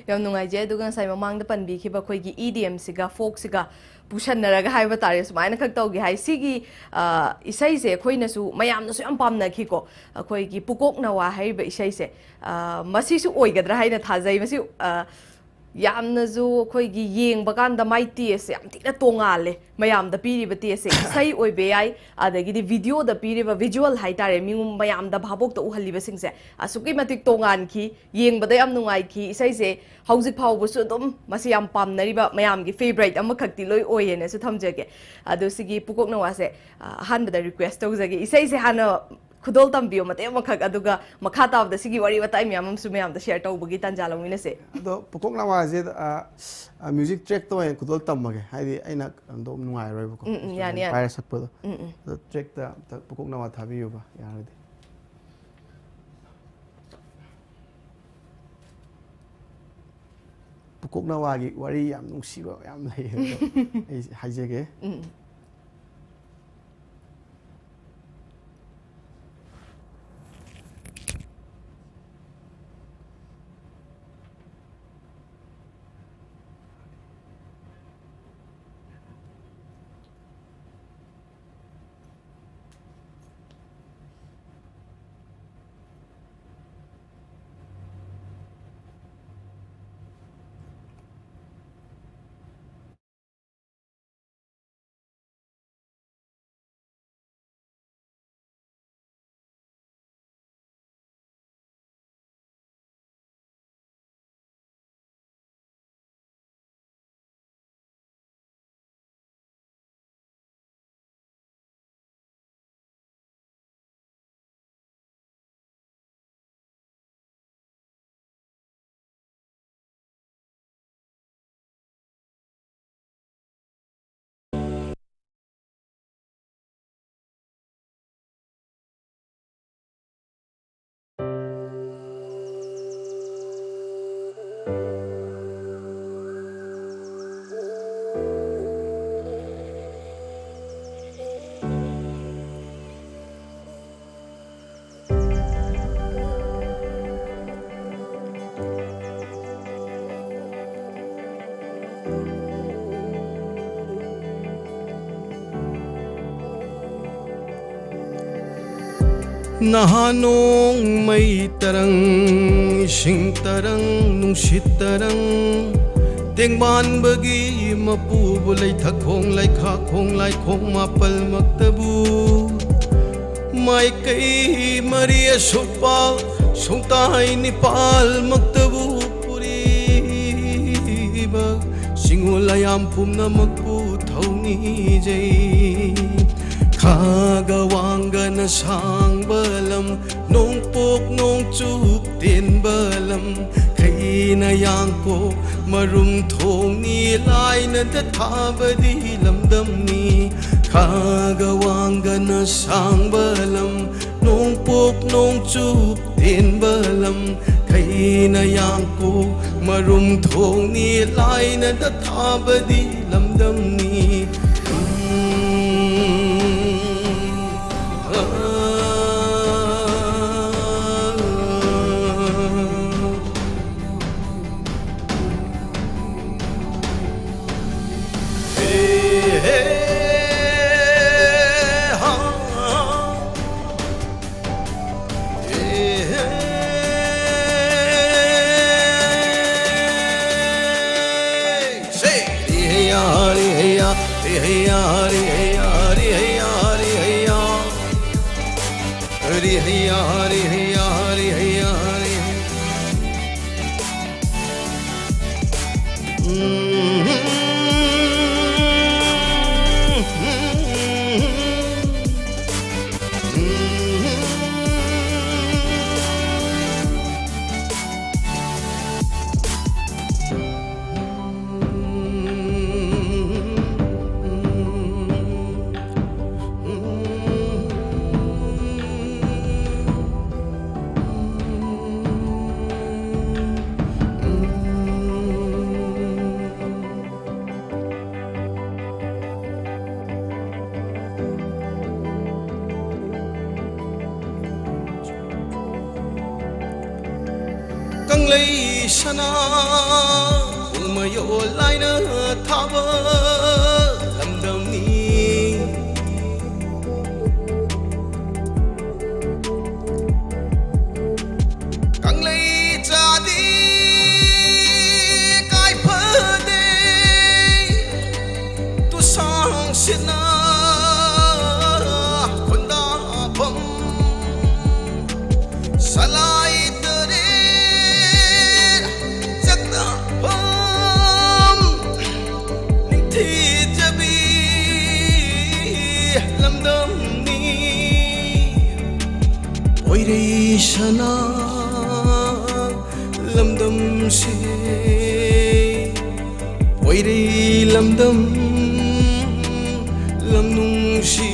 ꯌꯥꯝ ꯅꯨꯡꯉꯥꯏꯖꯩ꯫ ꯑꯗꯨꯒ ꯉꯁꯥꯏ ꯃꯃꯥꯡꯗ ꯄꯟꯕꯤꯈꯤꯕ ꯑꯩꯈꯣꯏꯒꯤ EDMꯁꯤꯒ folkꯁꯤꯒ ꯄꯨꯁꯟꯅꯔꯒ ꯍꯥꯏꯕ ꯇꯥꯔꯦ, ꯁꯨꯃꯥꯏꯅ ꯈꯛ ꯇꯧꯒꯦ ꯍꯥꯏ꯫ ꯁꯤꯒꯤ, ꯑ, ꯏꯁꯩꯁꯦ ꯑꯩꯈꯣꯏꯅꯁꯨ, ꯃꯌꯥꯝꯅꯁꯨ ꯌꯥꯝ ꯄꯥꯝꯅꯈꯤꯀꯣ, ꯑꯩꯈꯣꯏꯒꯤ ꯄꯨꯀꯣꯛ ꯅꯋꯥ ꯍꯥꯏꯔꯤꯕ ꯏꯁꯩꯁꯦ꯫ ꯑ, ꯃꯁꯤꯁꯨ ꯑꯣꯏꯒꯗ꯭ꯔꯥ ꯍꯥꯏꯅ ꯊꯥꯖꯩ꯫ ꯃꯁꯤ, ꯑ, ꯌꯥꯝꯅꯁꯨ ꯑꯩꯈꯣꯏꯒꯤ ꯌꯦꯡꯕ ꯀꯥꯟꯗ ꯃꯥꯏ ꯇꯦꯁꯁꯦ ꯌꯥꯝ ꯊꯤꯅ ꯇꯣꯡꯉꯥꯜꯂꯦ꯫ ꯃꯌꯥꯝꯗ ꯄꯤꯔꯤꯕ ꯇꯦꯁꯁꯦ ꯏꯁꯩ ꯑꯣꯏꯕ ꯌꯥꯏ, ꯑꯗꯒꯤꯗꯤ ꯚꯤꯗꯤꯑꯣꯗ ꯄꯤꯔꯤꯕ ꯚꯤꯖꯨꯋꯦꯜ ꯍꯥꯏꯇꯥꯔꯦ, ꯃꯤꯉꯣꯟ ꯃꯌꯥꯝꯗ ꯚꯥꯕꯣꯛꯇ ꯎꯍꯜꯂꯤꯕꯁꯤꯡꯁꯦ ꯑꯁꯨꯛꯀꯤ ꯃꯇꯤꯛ ꯇꯣꯉꯥꯟꯈꯤ꯫ ꯌꯦꯡꯕꯗ ꯌꯥꯝ ꯅꯨꯡꯉꯥꯏꯈꯤ꯫ ꯏꯁꯩꯁꯦ ꯍꯧꯖꯤꯛ ꯐꯥꯎꯕꯁꯨ ꯑꯗꯨꯝ ꯃꯁꯤ ꯌꯥꯝ ꯄꯥꯝꯅꯔꯤꯕ ꯃꯌꯥꯝꯒꯤ ꯐꯦꯚꯔꯥꯏꯠ ꯑꯃꯈꯛꯇꯤ ꯂꯣꯏ ꯑꯣꯏꯌꯦꯅꯁꯨ ꯊꯝꯖꯒꯦ꯫ ꯑꯗꯣ ꯁꯤꯒꯤ ꯄꯨꯀꯣꯛ ꯅꯋꯥꯁꯦ, ꯑ, ꯑꯍꯥꯟꯕꯗ ꯔꯤꯀ꯭ꯋꯦꯁ ꯇꯧꯖꯒꯦ, ꯏꯁꯩꯁꯦ ꯍꯥꯟꯅ ꯈꯨꯗꯣꯜ ꯇꯝꯕꯤꯌꯣ ꯃꯇꯦꯛ ꯑꯃꯈꯛ, ꯑꯗꯨꯒ ꯃꯈꯥ ꯇꯥꯕꯗ ꯁꯤꯒꯤ ꯋꯥꯔꯤ ꯋꯥꯇꯥꯏ ꯃꯌꯥꯝ ꯑꯃꯁꯨ ꯃꯌꯥꯝꯗ ꯁꯤꯌꯔ ꯇꯧꯕꯒꯤ ꯇꯥꯟꯖꯥ ꯂꯧꯃꯤꯟꯅꯁꯦ꯫ ꯑꯗꯣ ꯄꯨꯀꯣꯛ ꯅꯋꯥꯁꯦ, ꯑ, ꯑ, ꯃ꯭ꯌꯨꯖꯤꯛ ꯇ꯭ꯔꯦꯛꯇ ꯑꯣꯏꯅ ꯈꯨꯗꯣꯜ ꯇꯝꯃꯒꯦ, ꯍꯥꯏꯗꯤ ꯑꯩꯅ ꯑꯗꯨꯝ ꯅꯨꯡꯉꯥꯏꯔꯣꯏꯕꯀꯣ, ꯎꯝ, ꯎꯝ, ꯌꯥꯅꯤ, ꯌꯥꯅꯤ꯫ ꯄꯥꯏꯔ ꯁꯛꯄꯗꯣ꯫ ꯎꯝ, ꯎꯝ꯫ ꯑꯗꯣ ꯇ꯭ꯔꯦꯛꯇ ꯑꯝꯇ ꯄꯨꯀꯣꯛ ꯅꯋꯥ ꯊꯥꯕꯤꯌꯨꯕ, ꯌꯥꯔꯗꯤ꯫ ꯄꯨꯀꯣꯛ ꯅꯋꯥꯒꯤ ꯋꯥꯔꯤ ꯌꯥꯝ ꯅꯨꯡꯁꯤꯕ ꯌꯥꯝ ꯂꯩ, ꯑꯗꯣ ꯑꯩ ꯍꯥꯏꯖꯒꯦ꯫ ꯎꯝ꯫ ꯅꯍꯥ ꯅꯣꯡꯃꯩ ꯇꯔꯪ, ꯏꯁꯤꯡ ꯇꯔꯪ, ꯅꯨꯡꯁꯤꯠ ꯇꯔꯪ, ꯇꯦꯡꯕꯥꯟꯕꯒꯤ ꯃꯄꯨꯕꯨ ꯂꯩꯊꯛ ꯈꯣꯡ ꯂꯩꯈꯥ ꯈꯣꯡ ꯂꯥꯏꯈꯣꯡ ꯃꯥꯄꯜꯃꯛꯇꯕꯨ, ꯃꯥꯏꯀꯩ ꯃꯔꯤ ꯑꯁꯨꯞꯄ ꯁꯨꯡꯇꯥꯏ ꯅꯤꯄꯥꯜꯃꯛꯇꯕꯨ ꯄꯨꯔꯤꯕ ꯁꯤꯡꯉꯨ ꯂꯌꯥꯝ ꯄꯨꯝꯅꯃꯛꯄꯨ ꯊꯧꯅꯤꯖꯩ꯫ ꯈꯥꯒ ꯋꯥꯡꯒꯅ ꯁꯥꯡꯕ ꯂꯝ, ꯅꯣꯡꯄꯣꯛ ꯅꯣꯡꯆꯨꯞ ꯇꯦꯟꯕ ꯂꯝ, ꯈꯩꯅ ꯌꯥꯡꯀꯣꯛ ꯃꯔꯨꯝ ꯊꯣꯡꯅꯤ ꯂꯥꯏꯅꯗ ꯊꯥꯕꯗꯤ ꯂꯝꯗꯝꯅꯤ꯫ ꯈꯥꯒ ꯋꯥꯡꯒꯅ ꯁꯥꯡꯕ ꯂꯝ, ꯅꯣꯡꯄꯣꯛ ꯅꯣꯡꯆꯨꯞ ꯇꯦꯟꯕ ꯂꯝ, ꯈꯩꯅ ꯌꯥꯡꯀꯣꯛ ꯃꯔꯨꯝ ꯊꯣꯡꯅꯤ ꯂꯥꯏꯅꯗ ꯊꯥꯕꯗꯤ ꯂꯝꯗꯝꯅꯤ꯫ ꯎꯝ, ꯑ, ꯍꯦ, ꯍꯦ, ꯍꯥ꯫ ꯀꯪꯂꯩ ꯁꯅꯥ ꯄꯨꯡꯃꯌꯣꯜ ꯂꯥꯏꯅ ꯊꯥꯕ ꯂꯝꯗꯝꯅꯤ꯫ ꯄꯣꯏꯔꯩ ꯁꯅꯥ ꯂꯝꯗꯝꯁꯦ, ꯄꯣꯏꯔꯩ ꯂꯝꯗꯝ ꯂꯝ ꯅꯨꯡꯁꯤ꯫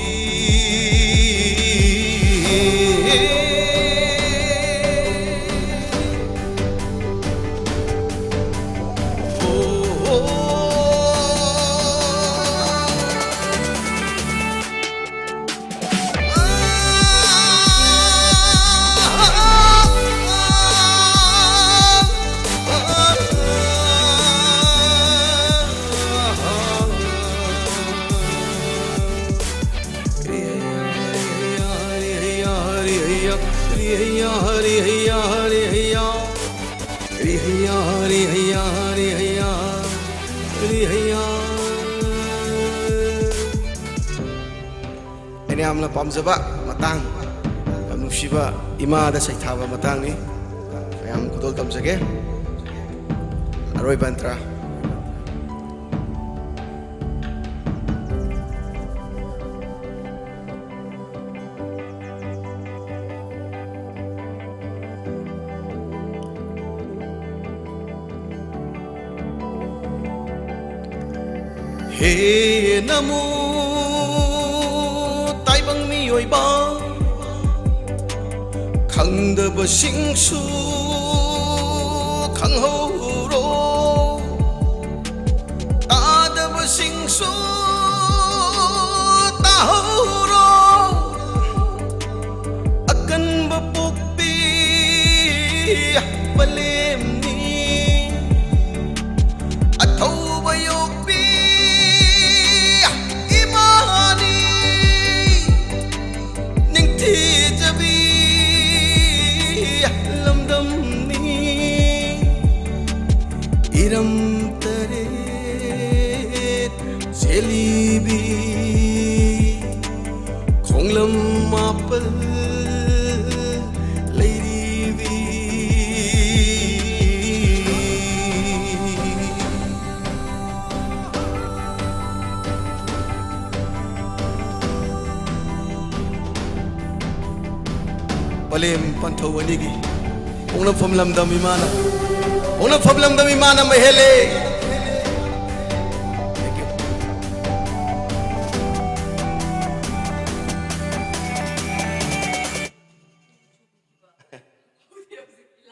ꯑꯩꯅ ꯌꯥꯝꯅ ꯄꯥꯝꯖꯕ ꯃꯇꯥꯡ, ꯌꯥꯝ ꯅꯨꯡꯁꯤꯕ ꯏꯃꯥꯗ ꯁꯩꯊꯥꯕ ꯃꯇꯥꯡꯅꯤ꯫ ꯃꯌꯥꯝ ꯈꯨꯗꯣꯜ ꯇꯝꯖꯒꯦ꯫ ꯑꯔꯣꯏꯕ ꯑꯟꯇ꯭ꯔꯥ꯫ ꯍꯦ ꯅꯃꯣ ꯇꯥꯏꯕꯪ ꯃꯤꯑꯣꯏꯕ, ꯈꯪꯗꯕꯁꯤꯡꯁꯨ ꯈꯪꯍꯧꯔꯣ, ꯇꯥꯗꯕꯁꯤꯡꯁꯨ ꯇꯥꯍꯧꯔꯣ꯫ ꯑꯀꯟꯕ ꯄꯣꯛꯄꯤ ꯄꯂꯦꯝꯅꯤ, ꯑꯊꯧꯕ ꯌꯣꯛꯄꯤ ꯏꯃꯥꯅꯤ, ꯅꯤꯡꯊꯤꯖꯕꯤ ꯂꯝꯗꯝꯅꯤ꯫ ꯏꯔꯝ ꯇꯔꯦꯠ ꯆꯦꯜꯂꯤꯕꯤ, ꯈꯣꯡꯂꯝ ꯃꯥꯄꯜ ꯂꯩꯔꯤꯕꯤ꯫ ꯋꯥꯂꯦꯝ ꯄꯟꯊꯧ ꯑꯅꯤꯒꯤ ꯄꯣꯛꯅꯐꯝ ꯂꯝꯗꯝ ꯏꯃꯥꯅ, ꯄꯣꯛꯅꯐꯝ ꯂꯝꯗꯝ ꯏꯃꯥꯅ ꯃꯩ ꯍꯦꯜꯂꯦ꯫ Thank you.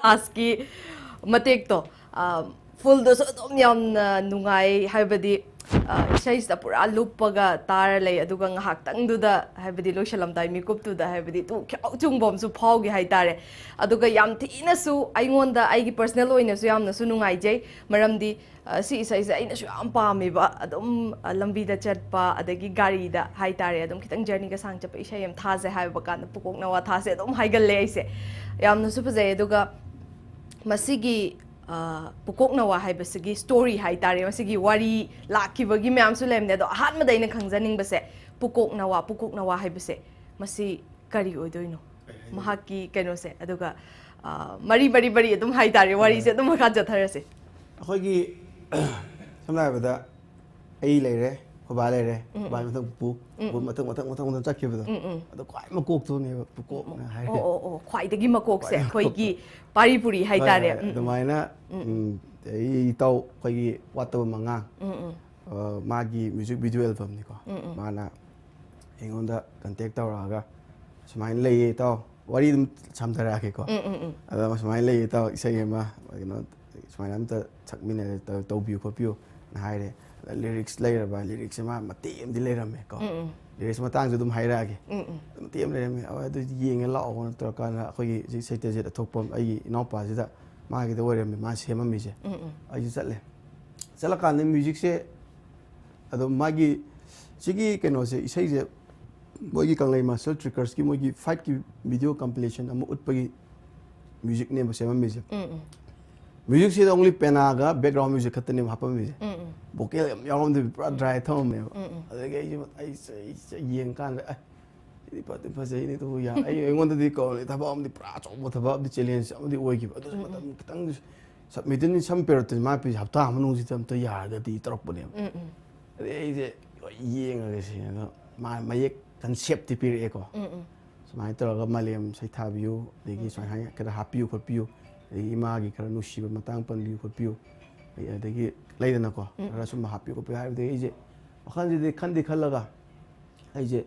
ꯂꯥꯁꯀꯤ ꯃꯇꯦꯛꯇꯣ ꯐꯨꯜꯗꯁꯨ ꯑꯗꯨꯝ ꯌꯥꯝꯅ ꯅꯨꯡꯉꯥꯏ, ꯍꯥꯏꯕꯗꯤ ꯑ, ꯏꯁꯩꯁꯤꯗ ꯄꯨꯔꯥ ꯂꯨꯞꯄꯒ ꯇꯥꯔ ꯂꯩ, ꯑꯗꯨꯒ ꯉꯥꯏꯍꯥꯛꯇꯪꯗꯨꯗ, ꯍꯥꯏꯕꯗꯤ ꯂꯣꯏꯁꯤꯜꯂꯝꯗꯥꯏ ꯃꯤꯀꯨꯞꯇꯨꯗ, ꯍꯥꯏꯕꯗꯤ ꯇꯨ ꯈ꯭ꯌꯥꯎ ꯆꯨꯡꯕ ꯑꯃꯁꯨ ꯐꯥꯎꯈꯤ ꯍꯥꯏꯇꯥꯔꯦ꯫ ꯑꯗꯨꯒ ꯌꯥꯝ ꯊꯤꯅꯁꯨ ꯑꯩꯉꯣꯟꯗ, ꯑꯩꯒꯤ ꯄꯔꯁꯅꯦꯜ ꯑꯣꯏꯅꯁꯨ ꯌꯥꯝꯅꯁꯨ ꯅꯨꯡꯉꯥꯏꯖꯩ, ꯃꯔꯝꯗꯤ ꯑ, ꯁꯤ ꯏꯁꯩꯁꯦ ꯑꯩꯅꯁꯨ ꯌꯥꯝ ꯄꯥꯝꯃꯦꯕ꯫ ꯑꯗꯨꯝ ꯑ, ꯂꯝꯕꯤꯗ ꯆꯠꯄ, ꯑꯗꯒꯤ ꯒꯥꯔꯤꯗ ꯍꯥꯏꯇꯥꯔꯦ, ꯑꯗꯨꯝ ꯈꯤꯇꯪ ꯖꯔꯅꯤꯒ ꯁꯥꯡ ꯆꯠꯄ, ꯏꯁꯩ ꯑꯃ ꯊꯥꯁꯦ ꯍꯥꯏꯕ ꯀꯥꯟꯗ ꯄꯨꯀꯣꯛ ꯅꯋꯥ ꯊꯥꯁꯦ ꯑꯗꯨꯝ ꯍꯥꯏꯒꯜꯂꯦ ꯑꯩꯁꯦ꯫ ꯌꯥꯝꯅꯁꯨ ꯐꯖꯩ꯫ ꯑꯗꯨꯒ ꯃꯁꯤꯒꯤ ꯑ, ꯄꯨꯀꯣꯛ ꯅꯋꯥ ꯍꯥꯏꯕꯁꯤꯒꯤ ꯁ꯭ꯇꯣꯔꯤ ꯍꯥꯏꯇꯥꯔꯦ, ꯃꯁꯤꯒꯤ ꯋꯥꯔꯤ ꯂꯥꯛꯈꯤꯕꯒꯤ ꯃꯌꯥꯝꯁꯨ ꯂꯩꯔꯝꯅꯦ꯫ ꯑꯗꯣ ꯑꯍꯥꯟꯕꯗ ꯑꯩꯅ ꯈꯪꯖꯅꯤꯡꯕꯁꯦ, ꯄꯨꯀꯣꯛ ꯅꯋꯥ, ꯄꯨꯀꯣꯛ ꯅꯋꯥ ꯍꯥꯏꯕꯁꯦ ꯃꯁꯤ ꯀꯔꯤ ꯑꯣꯏꯗꯣꯏꯅꯣ? ꯃꯍꯥꯛꯀꯤ ꯀꯩꯅꯣꯁꯦ꯫ ꯑꯗꯨꯒ ꯑ, ꯃꯔꯤ ꯃꯔꯤ ꯃꯔꯤ ꯑꯗꯨꯝ ꯍꯥꯏꯇꯥꯔꯦ, ꯋꯥꯔꯤꯁꯦ ꯑꯗꯨꯝ ꯃꯈꯥ ꯆꯠꯊꯔꯁꯦ꯫ ꯑꯩꯈꯣꯏꯒꯤ ꯁꯝꯅ ꯍꯥꯏꯔꯕꯗ ꯑꯩ ꯂꯩꯔꯦ, ꯑꯩꯈꯣꯏ ꯕꯥ ꯂꯩꯔꯦ, ꯑꯩꯈꯣꯏ ꯕꯥꯒꯤ ꯃꯊꯪ ꯄꯨꯄꯨ, ꯄꯨꯄꯨ ꯃꯊꯪ ꯃꯊꯪ ꯃꯊꯪ ꯃꯊꯪ ꯆꯠꯈꯤꯕꯗꯣ꯫ ꯑꯗꯣ ꯈ꯭ꯋꯥꯏ ꯃꯀꯣꯛꯇꯨꯅꯦꯕ ꯄꯨꯀꯣꯛꯅ ꯍꯥꯏꯔꯦ꯫ ꯑꯣ ꯑꯣ ꯑꯣ, ꯈ꯭ꯋꯥꯏꯗꯒꯤ ꯃꯀꯣꯛꯁꯦ ꯑꯩꯈꯣꯏꯒꯤ ꯄꯥꯔꯤ ꯄꯨꯔꯤ ꯍꯣꯏ, ꯍꯥꯏꯇꯥꯔꯦ꯫ ꯍꯣꯏ, ꯑꯗꯨꯃꯥꯏꯅ ꯎꯝ, ꯑꯩ ꯏꯇꯥꯎ ꯑꯩꯈꯣꯏꯒꯤ ꯋꯥꯠꯇꯕ ꯃꯉꯥ, ꯑ, ꯃꯥꯒꯤ ꯃ꯭ꯌꯨꯖꯤꯛ ꯚꯤꯗꯤꯑꯣ ꯑꯦꯜꯕꯝꯅꯤꯀꯣ꯫ ꯃꯥꯅ ꯑꯩꯉꯣꯟꯗ ꯀꯟꯇꯦꯛ ꯇꯧꯔꯛꯑꯒ, "ꯁꯨꯃꯥꯏꯅ ꯂꯩꯌꯦ ꯏꯇꯥꯎ", ꯋꯥꯔꯤ ꯑꯗꯨꯝ ꯁꯝꯊꯔꯛꯑꯒꯦꯀꯣ꯫ ꯑꯗ "ꯁꯨꯃꯥꯏꯅ ꯂꯩꯌꯦ ꯏꯇꯥꯎ, ꯏꯁꯩ ꯑꯃ ꯀꯩꯅꯣ ꯁꯨꯃꯥꯏꯅ ꯑꯝꯇ ꯁꯛꯃꯤꯟꯅꯔꯦ, ꯇꯧ- ꯇꯧꯕꯤꯌꯨ ꯈꯣꯠꯄꯤꯌꯨ"ꯅ ꯍꯥꯏꯔꯦ꯫ ꯑꯗ ꯂꯤꯔꯤꯛꯁ ꯂꯩꯔꯕ, ꯂꯤꯔꯤꯛꯁꯦ ꯃꯥ ꯃꯇꯦꯛ ꯑꯃꯗꯤ ꯂꯩꯔꯝꯃꯦꯀꯣ꯫ ꯂꯤꯔꯤꯛꯁ ꯃꯇꯥꯡꯁꯨ ꯑꯗꯨꯝ ꯍꯥꯏꯔꯛꯑꯒꯦ꯫ ꯃꯇꯦꯛ ꯑꯃ ꯂꯩꯔꯝꯃꯦ꯫ "ꯑꯣ, ꯑꯗꯨ ꯌꯦꯡꯉꯦ ꯂꯥꯛꯑꯣꯅ" ꯇꯧꯔꯀꯥꯟꯗ ꯑꯩꯈꯣꯏꯒꯤ ꯍꯧꯖꯤꯛ ꯁꯩꯇꯖꯤꯠ ꯑꯊꯣꯛꯄꯝ, ꯑꯩꯒꯤ ꯏꯅꯥꯎꯄꯥꯁꯤꯗ, ꯃꯥꯒꯤꯗ ꯑꯣꯏꯔꯝꯃꯦ ꯃꯥ ꯁꯦꯝꯃꯝꯃꯤꯁꯦ꯫ ꯑꯩꯁꯨ ꯆꯠꯂꯦ꯫ ꯆꯠꯂꯀꯥꯟꯗ ꯃ꯭ꯌꯨꯖꯤꯛꯁꯦ ꯑꯗꯨꯝ ꯃꯥꯒꯤ ꯁꯤꯒꯤ ꯀꯩꯅꯣꯁꯦ, ꯏꯁꯩꯁꯦ ꯃꯣꯏꯒꯤ ꯀꯪꯂꯩ ꯃꯥꯁꯇꯔ ꯇ꯭ꯔꯦꯀꯔꯁꯀꯤ ꯃꯣꯏꯒꯤ ꯐꯥꯏꯠꯀꯤ ꯚꯤꯗꯤꯑꯣ ꯀꯝꯄꯤꯂꯦꯁꯟ ꯑꯃ ꯎꯠꯄꯒꯤ ꯃ꯭ꯌꯨꯖꯤꯛꯅꯦꯕ ꯁꯦꯝꯃꯝꯃꯤꯁꯦ꯫ ꯃ꯭ꯌꯨꯖꯤꯛꯁꯤꯗ ꯑꯣꯡꯂꯤ ꯄꯦꯅꯥꯒ ꯕꯦꯛꯒ꯭ꯔꯥꯎꯟ ꯃ꯭ꯌꯨꯖꯤꯛ ꯈꯛꯇꯅꯦꯕ ꯍꯥꯞꯄꯝꯃꯤꯁꯦ꯫ ꯚꯣꯀꯦꯜ ꯌꯥꯝ ꯌꯥꯎꯔꯝꯗꯕꯤ ꯄꯨꯔꯥ ꯗ꯭ꯔꯥꯏ ꯊꯝꯃꯝꯃꯦꯕ꯫ ꯑꯗꯒꯤ ꯑꯩꯁꯦ ꯑꯩꯁꯦ ꯌꯦꯡꯀꯥꯟꯗ, "ꯑꯦ, ꯁꯤꯗꯤ ꯐꯗꯤ ꯐꯖꯩꯅꯦ, ꯑꯗꯨꯕꯨ ꯌꯥ-" ꯑꯩ, ꯑꯩꯉꯣꯟꯗꯗꯤ ꯀꯣ ꯊꯕꯛ ꯑꯃꯗꯤ, ꯄꯨꯔꯥ ꯑꯆꯧꯕ ꯊꯕꯛ ꯑꯃꯗꯤ, ꯆꯦꯂꯦꯟꯖ ꯑꯃꯗꯤ ꯑꯣꯏꯈꯤꯕ꯫ ꯑꯗꯨꯁꯨ ꯃꯇꯝ ꯈꯤꯇꯪ ꯁꯕꯃꯤꯇꯟ ꯁꯝ ꯄꯦꯔꯠꯇꯅꯤ ꯃꯥ ꯄꯤꯁꯦ, "ꯍꯞꯇꯥ ꯑꯃ ꯃꯅꯨꯡꯁꯤꯗ ꯑꯝꯇ ꯌꯥꯔꯒꯗꯤ" ꯇꯧꯔꯛꯄꯅꯦꯕ꯫ ꯑꯗꯩ ꯑꯩꯁꯦ ꯍꯣꯏ ꯌꯦꯡꯉꯒꯦ ꯁꯤꯅꯦ꯫ ꯑꯗꯣ ꯃꯥ ꯃꯌꯦꯛ ꯀꯟꯁꯦꯞꯇꯤ ꯄꯤꯔꯛꯑꯦꯀꯣ꯫ ꯁꯨꯃꯥꯏꯅ ꯇꯧꯔꯒ ꯃꯥꯂꯦꯝ ꯁꯩꯊꯥꯕꯤꯌꯨ, ꯑꯗꯒꯤ ꯁꯨꯃꯥꯏꯅ ꯈꯔ ꯍꯥꯞꯄꯤꯌꯨ ꯈꯣꯠꯄꯤꯌꯨ, ꯑꯗꯒꯤ ꯏꯃꯥꯒꯤ ꯈꯔ ꯅꯨꯡꯁꯤꯕ ꯃꯇꯥꯡ ꯄꯟꯕꯤꯌꯨ ꯈꯣꯠꯄꯤꯌꯨ, ꯑꯗꯒꯤ ꯂꯩꯗꯅꯀꯣ, ꯈꯔ ꯁꯨꯝꯕ ꯍꯥꯞꯄꯤꯌꯨ ꯈꯣꯠꯄꯤꯌꯨ ꯍꯥꯏꯕꯗꯒꯤ ꯑꯩꯁꯦ ꯋꯥꯈꯜꯁꯤꯗꯤ ꯈꯟꯗꯤ ꯈꯜꯂꯒ ꯑꯩꯁꯦ,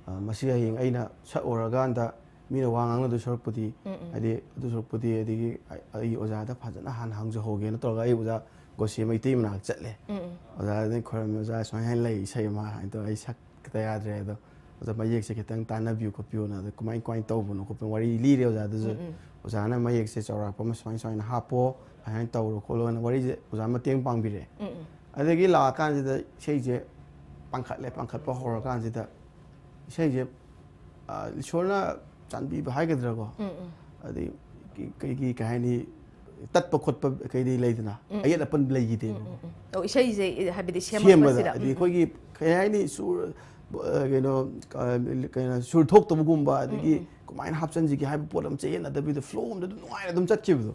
ꯑ, ꯃꯁꯤ ꯍꯌꯦꯡ ꯑꯩꯅ ꯁꯛꯎꯔꯀꯥꯟꯗ ꯃꯤꯅ ꯋꯥ ꯉꯥꯡꯅꯗꯣꯏ ꯁꯔꯨꯛꯄꯨꯗꯤ, ꯍꯥꯏꯗꯤ ꯑꯗꯨ ꯁꯔꯨꯛꯄꯨꯗꯤ, ꯑꯗꯒꯤ ꯑꯩ, ꯑꯩ ꯑꯣꯖꯥꯗ ꯐꯖꯅ ꯍꯥꯟꯅ ꯍꯪꯖꯍꯧꯒꯦꯅ ꯇꯧꯔꯒ ꯑꯩ ꯑꯣꯖꯥ ꯒꯣꯁꯤ ꯃꯩꯇꯩ ꯃꯅꯥꯛꯇ ꯆꯠꯂꯦ꯫ ꯑꯣꯖꯥꯗ ꯈꯣꯏꯔꯝꯃꯤ, "ꯑꯣꯖꯥ, ꯁꯨꯃꯥꯏꯅ ꯍꯥꯏꯅ ꯂꯩ, ꯏꯁꯩ ꯑꯃ" ꯍꯥꯏꯅ ꯇꯧꯔꯒ ꯑꯩ ꯁꯛ ꯈꯤꯇ ꯌꯥꯗ꯭ꯔꯦ ꯑꯗꯣ, "ꯑꯣꯖꯥ, ꯃꯌꯦꯛꯁꯦ ꯈꯤꯇꯪ ꯇꯥꯟꯅꯕꯤꯌꯨ ꯈꯣꯠꯄꯤꯌꯨꯅ", ꯑꯗ ꯀꯃꯥꯏ ꯀꯃꯥꯏꯅ ꯇꯧꯕꯅꯣ ꯈꯣꯠꯄꯅꯣ ꯋꯥꯔꯤ ꯂꯤꯔꯦ ꯑꯣꯖꯥꯗꯨꯁꯨ꯫ ꯑꯣꯖꯥꯅ ꯃꯌꯦꯛꯁꯦ ꯆꯥꯎꯔꯥꯛꯄ ꯑꯃ ꯁꯨꯃꯥꯏ ꯁꯨꯃꯥꯏꯅ ꯍꯥꯞꯄꯣ, ꯑꯗꯨꯃꯥꯏꯅ ꯇꯧꯔꯣ ꯈꯣꯠꯂꯣꯅ ꯋꯥꯔꯤꯁꯦ ꯑꯣꯖꯥ ꯃꯇꯦꯡ ꯄꯥꯡꯕꯤꯔꯦ꯫ ꯑꯗꯒꯤ ꯂꯥꯛꯑꯀꯥꯟꯁꯤꯗ ꯏꯁꯩꯁꯦ ꯄꯥꯡꯈꯠꯂꯦ, ꯄꯥꯡꯈꯠꯄ ꯍꯧꯔꯀꯥꯟꯁꯤꯗ ꯏꯁꯩꯁꯦ, ꯑ, ꯏꯁꯣꯔꯅ ꯆꯥꯟꯕꯤꯕ ꯍꯥꯏꯒꯗ꯭ꯔꯥꯀꯣ, ꯑꯗꯩ ꯀꯩ-, ꯀꯩꯒꯤ, ꯀꯩ ꯍꯥꯏꯅꯤ, ꯇꯠꯄ ꯈꯣꯠꯄ ꯀꯩꯗꯤ ꯂꯩꯗꯅ, ꯑꯌꯦꯠ ꯑꯄꯟ ꯂꯩꯈꯤꯗꯦꯕꯀꯣ꯫ ꯑꯣ, ꯏꯁꯩꯁꯦ ꯍꯥꯏꯕꯗꯤ ꯁꯦꯝꯕꯗ ꯁꯦꯝꯃꯛꯄꯁꯤꯗ꯫ ꯍꯥꯏꯗꯤ ꯑꯩꯈꯣꯏꯒꯤ ꯀꯩ ꯍꯥꯏꯅꯤ, ꯁꯨꯔ, ꯑ, ꯀꯩꯅꯣ, ꯑ, ꯀꯩꯅꯣ, ꯁꯨꯔ ꯊꯣꯛꯇꯕꯒꯨꯝꯕ, ꯑꯗꯒꯤ ꯀꯃꯥꯏꯅ ꯍꯥꯞꯆꯤꯟꯁꯤꯒꯦ ꯍꯥꯏꯕ ꯄꯣꯠ ꯑꯃ ꯆꯌꯦꯠꯅꯗꯕꯤꯗ ꯐ꯭ꯂꯣ ꯑꯝꯗ ꯑꯗꯨꯝ ꯅꯨꯡꯉꯥꯏꯅ ꯑꯗꯨꯝ ꯆꯠꯈꯤꯕꯗꯣ꯫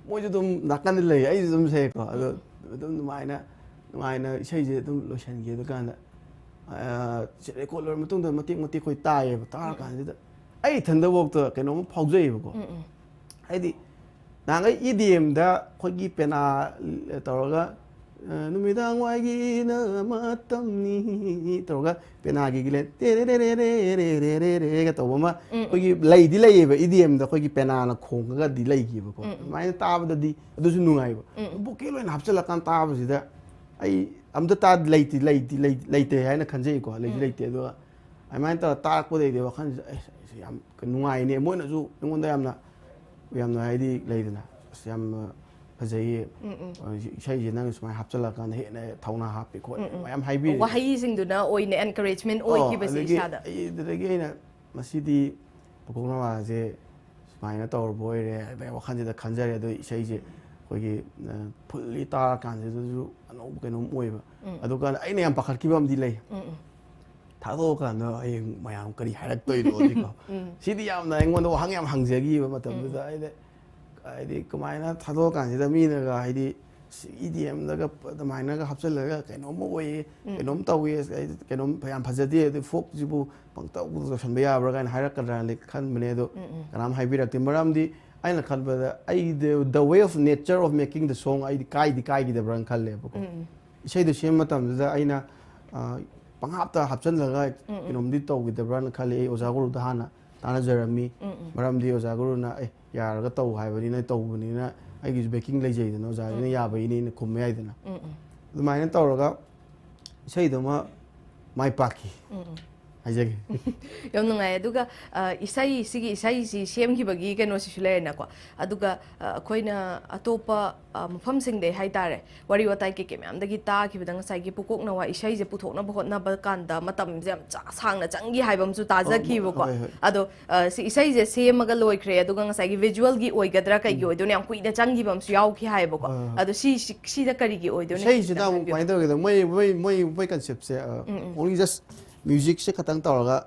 ꯃꯣꯏꯁꯨ ꯑꯗꯨꯝ ꯅꯥꯀꯟꯗ ꯂꯩ, ꯑꯩꯁꯨ ꯑꯗꯨꯝ ꯁꯦꯀꯣ꯫ ꯑꯗꯣ ꯑꯗꯨꯝ ꯅꯨꯡꯉꯥꯏꯅ, ꯅꯨꯡꯉꯥꯏꯅ ꯏꯁꯩꯁꯦ ꯑꯗꯨꯝ ꯂꯣꯏꯁꯤꯟꯈꯤ꯫ ꯑꯗꯨꯀꯥꯟꯗ, ꯑ, ꯔꯦꯀꯣꯔꯗ ꯂꯣꯏꯔ ꯃꯇꯨꯡꯗ ꯃꯇꯦꯛ ꯃꯇꯦꯛ ꯑꯩꯈꯣꯏ ꯇꯥꯏꯌꯦꯕ꯫ ꯇꯥꯔꯀꯥꯟꯁꯤꯗ ꯑꯩ ꯏꯊꯟꯗꯐꯥꯎꯗ ꯀꯩꯅꯣꯝꯃ ꯐꯥꯎꯖꯩꯌꯦꯕꯀꯣ꯫ ꯍꯥꯏꯗꯤ ꯅꯍꯥꯟꯈꯩ ꯏ ꯗꯤ ꯑꯦꯝꯗ ꯑꯩꯈꯣꯏꯒꯤ ꯄꯦꯅꯥ ꯇꯧꯔꯒ, ꯑ, "ꯅꯨꯃꯤꯗꯥꯡ ꯋꯥꯏꯒꯤꯅ ꯃꯇꯝꯅꯤ" ꯇꯧꯔꯒ ꯄꯦꯅꯥꯒꯤ ꯒꯤꯂꯦꯟ "ꯇꯦꯔꯦꯔꯦꯔꯦꯔꯦꯔꯦꯔꯦꯔꯦꯒ" ꯇꯧꯕ ꯑꯃ ꯑꯩꯈꯣꯏꯒꯤ ꯂꯩꯗꯤ ꯂꯩꯌꯦꯕ, ꯏ ꯗꯤ ꯑꯦꯝꯗ ꯑꯩꯈꯣꯏꯒꯤ ꯄꯦꯅꯥꯅ ꯈꯣꯡꯉꯒꯗꯤ ꯂꯩꯈꯤꯕꯀꯣ꯫ ꯑꯗꯨꯃꯥꯏꯅ ꯇꯥꯕꯗꯗꯤ ꯑꯗꯨꯁꯨ ꯅꯨꯡꯉꯥꯏꯕ꯫ ꯚꯣꯀꯦꯜ ꯑꯣꯏꯅ ꯍꯥꯞꯆꯤꯜꯂꯀꯥꯟꯗ ꯇꯥꯕꯁꯤꯗ ꯑꯩ ꯑꯝꯇ ꯇꯥ-, ꯂꯩꯇꯦ, ꯂꯩꯇꯦ, ꯂꯩ-, ꯂꯩꯇꯦ ꯍꯥꯏꯅ ꯈꯟꯖꯩꯀꯣ, ꯂꯩꯁꯨ ꯂꯩꯇꯦ꯫ ꯑꯗꯨꯒ ꯑꯗꯨꯃꯥꯏꯅ ꯇꯧꯔ ꯇꯥꯔꯛꯄꯗꯩꯗꯤ ꯋꯥꯈꯜꯁꯤꯗ, "ꯑꯦ, ꯑꯩꯁꯦ ꯌꯥꯝ ꯅꯨꯡꯉꯥꯏꯅꯦ", ꯃꯣꯏꯅꯁꯨ ꯑꯩꯉꯣꯟꯗ ꯌꯥꯝꯅ, ꯌꯥꯝꯅ ꯍꯥꯏꯗꯤ ꯂꯩꯗꯅ, "ꯑꯁ, ꯌꯥꯝꯅ ꯐꯖꯩꯌꯦ, ꯑ, ꯏꯁꯩꯁꯦ ꯅꯪ ꯁꯨꯃꯥꯏꯅ ꯍꯥꯞꯆꯤꯜꯂꯀꯥꯟꯗ ꯍꯦꯟꯅ ꯊꯧꯅꯥ ꯍꯥꯞꯄꯤ ꯈꯣꯠꯂꯤ", ꯃꯌꯥꯝ ꯍꯥꯏꯕꯤꯔꯦ꯫ ꯋꯥꯍꯩꯁꯤꯡꯗꯨꯅ ꯑꯣꯏꯅ ꯑꯦꯟꯀꯔꯦꯖꯃꯦꯟ ꯑꯣ, ꯑꯣꯏꯈꯤꯕꯁꯦ ꯑꯗꯒꯤ ꯏꯁꯥꯗ꯫ ꯑꯩ ꯑꯗꯨꯗꯒꯤ ꯑꯩꯅ ꯃꯁꯤꯗꯤ ꯄꯨꯀꯣꯛ ꯅꯋꯥꯁꯦ ꯁꯨꯃꯥꯏꯅ ꯇꯧꯔꯕ ꯑꯣꯏꯔꯦ, ꯑꯗꯩ ꯋꯥꯈꯜꯁꯤꯗ ꯈꯟꯖꯔꯦ꯫ ꯑꯗꯣ ꯏꯁꯩꯁꯦ ꯑꯩꯈꯣꯏꯒꯤ, ꯑ, ꯐꯨꯜꯂꯤ ꯇꯥꯔꯀꯥꯟꯁꯤꯗꯁꯨ ꯑꯅꯧꯕ ꯀꯩꯅꯣꯝ ꯑꯣꯏꯕ꯫ ꯑꯗꯨꯀꯥꯟꯗ ꯑꯩꯅ ꯌꯥꯝ ꯄꯥꯈꯠꯈꯤꯕ ꯑꯃꯗꯤ ꯂꯩ꯫ ꯊꯥꯗꯣꯛꯑꯀꯥꯟꯗ ꯍꯌꯦꯡ ꯃꯌꯥꯝ ꯀꯔꯤ ꯍꯥꯏꯔꯛꯇꯣꯏꯅꯣ ꯁꯤꯀꯣ꯫ ꯁꯤꯗꯤ ꯌꯥꯝꯅ ꯑꯩꯉꯣꯟꯗ ꯋꯥꯍꯪ ꯌꯥꯝ ꯍꯪꯖꯈꯤꯕ ꯃꯇꯝꯗꯨꯗ꯫ ꯑꯩꯅ ꯍꯥꯏꯗꯤ ꯀꯃꯥꯏꯅ ꯊꯥꯗꯣꯛꯑꯀꯥꯟꯁꯤꯗ ꯃꯤꯅꯒ ꯍꯥꯏꯗꯤ ꯏ ꯗꯤ ꯑꯦꯝꯗꯒ ꯑꯗꯨꯃꯥꯏꯅꯒ ꯍꯥꯞꯆꯤꯜꯂꯒ ꯀꯩꯅꯣꯝꯃ ꯑꯣꯏꯌꯦ, ꯀꯩꯅꯣꯝ ꯇꯧꯋꯦ, ꯑꯁ, ꯑꯩ ꯀꯩꯅꯣꯝ ꯌꯥꯝ ꯐꯖꯗꯦ, ꯑꯗꯨ ꯐꯣꯛꯁꯤꯕꯨ ꯄꯪꯇꯧ ꯇꯧꯁꯟꯕ ꯌꯥꯕ꯭ꯔꯥ ꯀꯥꯏꯅ ꯍꯥꯏꯔꯛꯀꯗ꯭ꯔꯥꯅ ꯈꯟꯕꯅꯦ꯫ ꯑꯗꯣ ꯀꯅꯥꯝ ꯍꯥꯏꯕꯤꯔꯛꯇꯦ꯫ ꯃꯔꯝꯗꯤ ꯑꯩꯅ ꯈꯟꯕꯗ ꯑꯩ the, the way of nature of making the song ꯑꯩꯗꯤ ꯀꯥꯏꯗꯤ ꯀꯥꯏꯈꯤꯗꯕ꯭ꯔꯥꯅ ꯈꯜꯂꯦꯕꯀꯣ꯫ ꯏꯁꯩꯗꯣ ꯁꯦꯝꯕ ꯃꯇꯝꯗꯨꯗ ꯑꯩꯅ, ꯑ, ꯄꯪꯍꯥꯞꯇ ꯍꯥꯞꯆꯤꯜꯂꯒ ꯀꯩꯅꯣꯝꯗꯤ ꯇꯧꯈꯤꯗꯕ꯭ꯔꯥꯅ ꯈꯜꯂꯤ꯫ ꯑꯩ ꯑꯣꯖꯥ ꯒꯨꯔꯨꯗ ꯍꯥꯟꯅ ꯇꯥꯟꯅꯖꯔꯝꯃꯤ꯫ ꯃꯔꯝꯗꯤ ꯑꯣꯖꯥ ꯒꯨꯔꯨꯅ "ꯑꯦ, ꯌꯥꯔꯒ ꯇꯧ ꯍꯥꯏꯕꯅꯤꯅ ꯇꯧꯕꯅꯤꯅ ꯑꯩꯒꯤꯁꯨ backing ꯂꯩꯖꯩꯗꯅ, ꯑꯣꯖꯥꯁꯤꯅ ꯌꯥꯕꯒꯤꯅꯤꯅ ꯈꯨꯝꯕ ꯌꯥꯏꯗꯅ"꯫ ꯑꯗꯨꯃꯥꯏꯅ ꯇꯧꯔꯒ ꯏꯁꯩꯗꯨꯃ ꯃꯥꯏ ꯄꯥꯛꯈꯤ ꯍꯥꯏꯖꯒꯦ꯫ ꯌꯥꯝ ꯅꯨꯡꯉꯥꯏ꯫ ꯑꯗꯨꯒ, ꯑ, ꯏꯁꯩ, ꯁꯤꯒꯤ ꯏꯁꯩꯁꯤ ꯁꯦꯝꯈꯤꯕꯒꯤ ꯀꯩꯅꯣꯁꯤꯁꯨ ꯂꯩꯔꯦꯅꯀꯣ꯫ ꯑꯗꯨꯒ, ꯑ, ꯑꯩꯈꯣꯏꯅ ꯑꯇꯣꯞꯄ, ꯑ, ꯃꯐꯝꯁꯤꯡꯗꯩ ꯍꯥꯏꯇꯥꯔꯦ, ꯋꯥꯔꯤ ꯋꯥꯇꯥꯏ ꯀꯩꯀꯩ ꯃꯌꯥꯝꯗꯒꯤ ꯇꯥꯈꯤꯕꯗ ꯉꯁꯥꯏꯒꯤ ꯄꯨꯀꯣꯛ ꯅꯋꯥ ꯏꯁꯩꯁꯦ ꯄꯨꯊꯣꯛꯅꯕ ꯍꯣꯠꯅꯕ ꯀꯥꯟꯗ ꯃꯇꯝꯁꯦ ꯌꯥꯝ ꯆ-, ꯁꯥꯡꯅ ꯆꯪꯈꯤ ꯍꯥꯏꯕ ꯑꯃꯁꯨ ꯇꯥꯖꯈꯤꯕꯀꯣ꯫ ꯍꯣꯏ, ꯍꯣꯏ꯫ ꯑꯗꯣ, ꯑ, ꯁꯤ ꯏꯁꯩꯁꯦ ꯁꯦꯝꯃꯒ ꯂꯣꯏꯈ꯭ꯔꯦ, ꯑꯗꯨꯒ ꯉꯁꯥꯏꯒꯤ visualꯒꯤ ꯑꯣꯏꯒꯗ꯭ꯔꯥ ꯀꯩꯒꯤ ꯑꯣꯏꯗꯣꯏꯅꯣ, ꯌꯥꯝ ꯀꯨꯏꯅ ꯆꯪꯈꯤꯕ ꯑꯃꯁꯨ ꯌꯥꯎꯈꯤ ꯍꯥꯏꯌꯦꯕꯀꯣ꯫ ꯍꯣꯏ, ꯍꯣꯏ꯫ ꯑꯗꯣ ꯁꯤ, ꯁꯤ, ꯁꯤꯗ ꯀꯔꯤꯒꯤ ꯑꯣꯏꯗꯣꯏꯅꯣ? ꯏꯁꯩꯁꯤꯅ ꯈꯤꯇꯪ ꯑꯃꯨꯛ ꯍꯥꯏꯕꯤꯌꯨ꯫ ꯀꯃꯥꯏꯅ ꯇꯧꯒꯦꯗ, ꯃꯣꯏ, ꯃꯣꯏ, ꯃꯣꯏ, ꯃꯣꯏ conceptꯁꯦ, ꯑ, only just musicꯁꯦ ꯈꯛꯇꯪ ꯇꯧꯔꯒ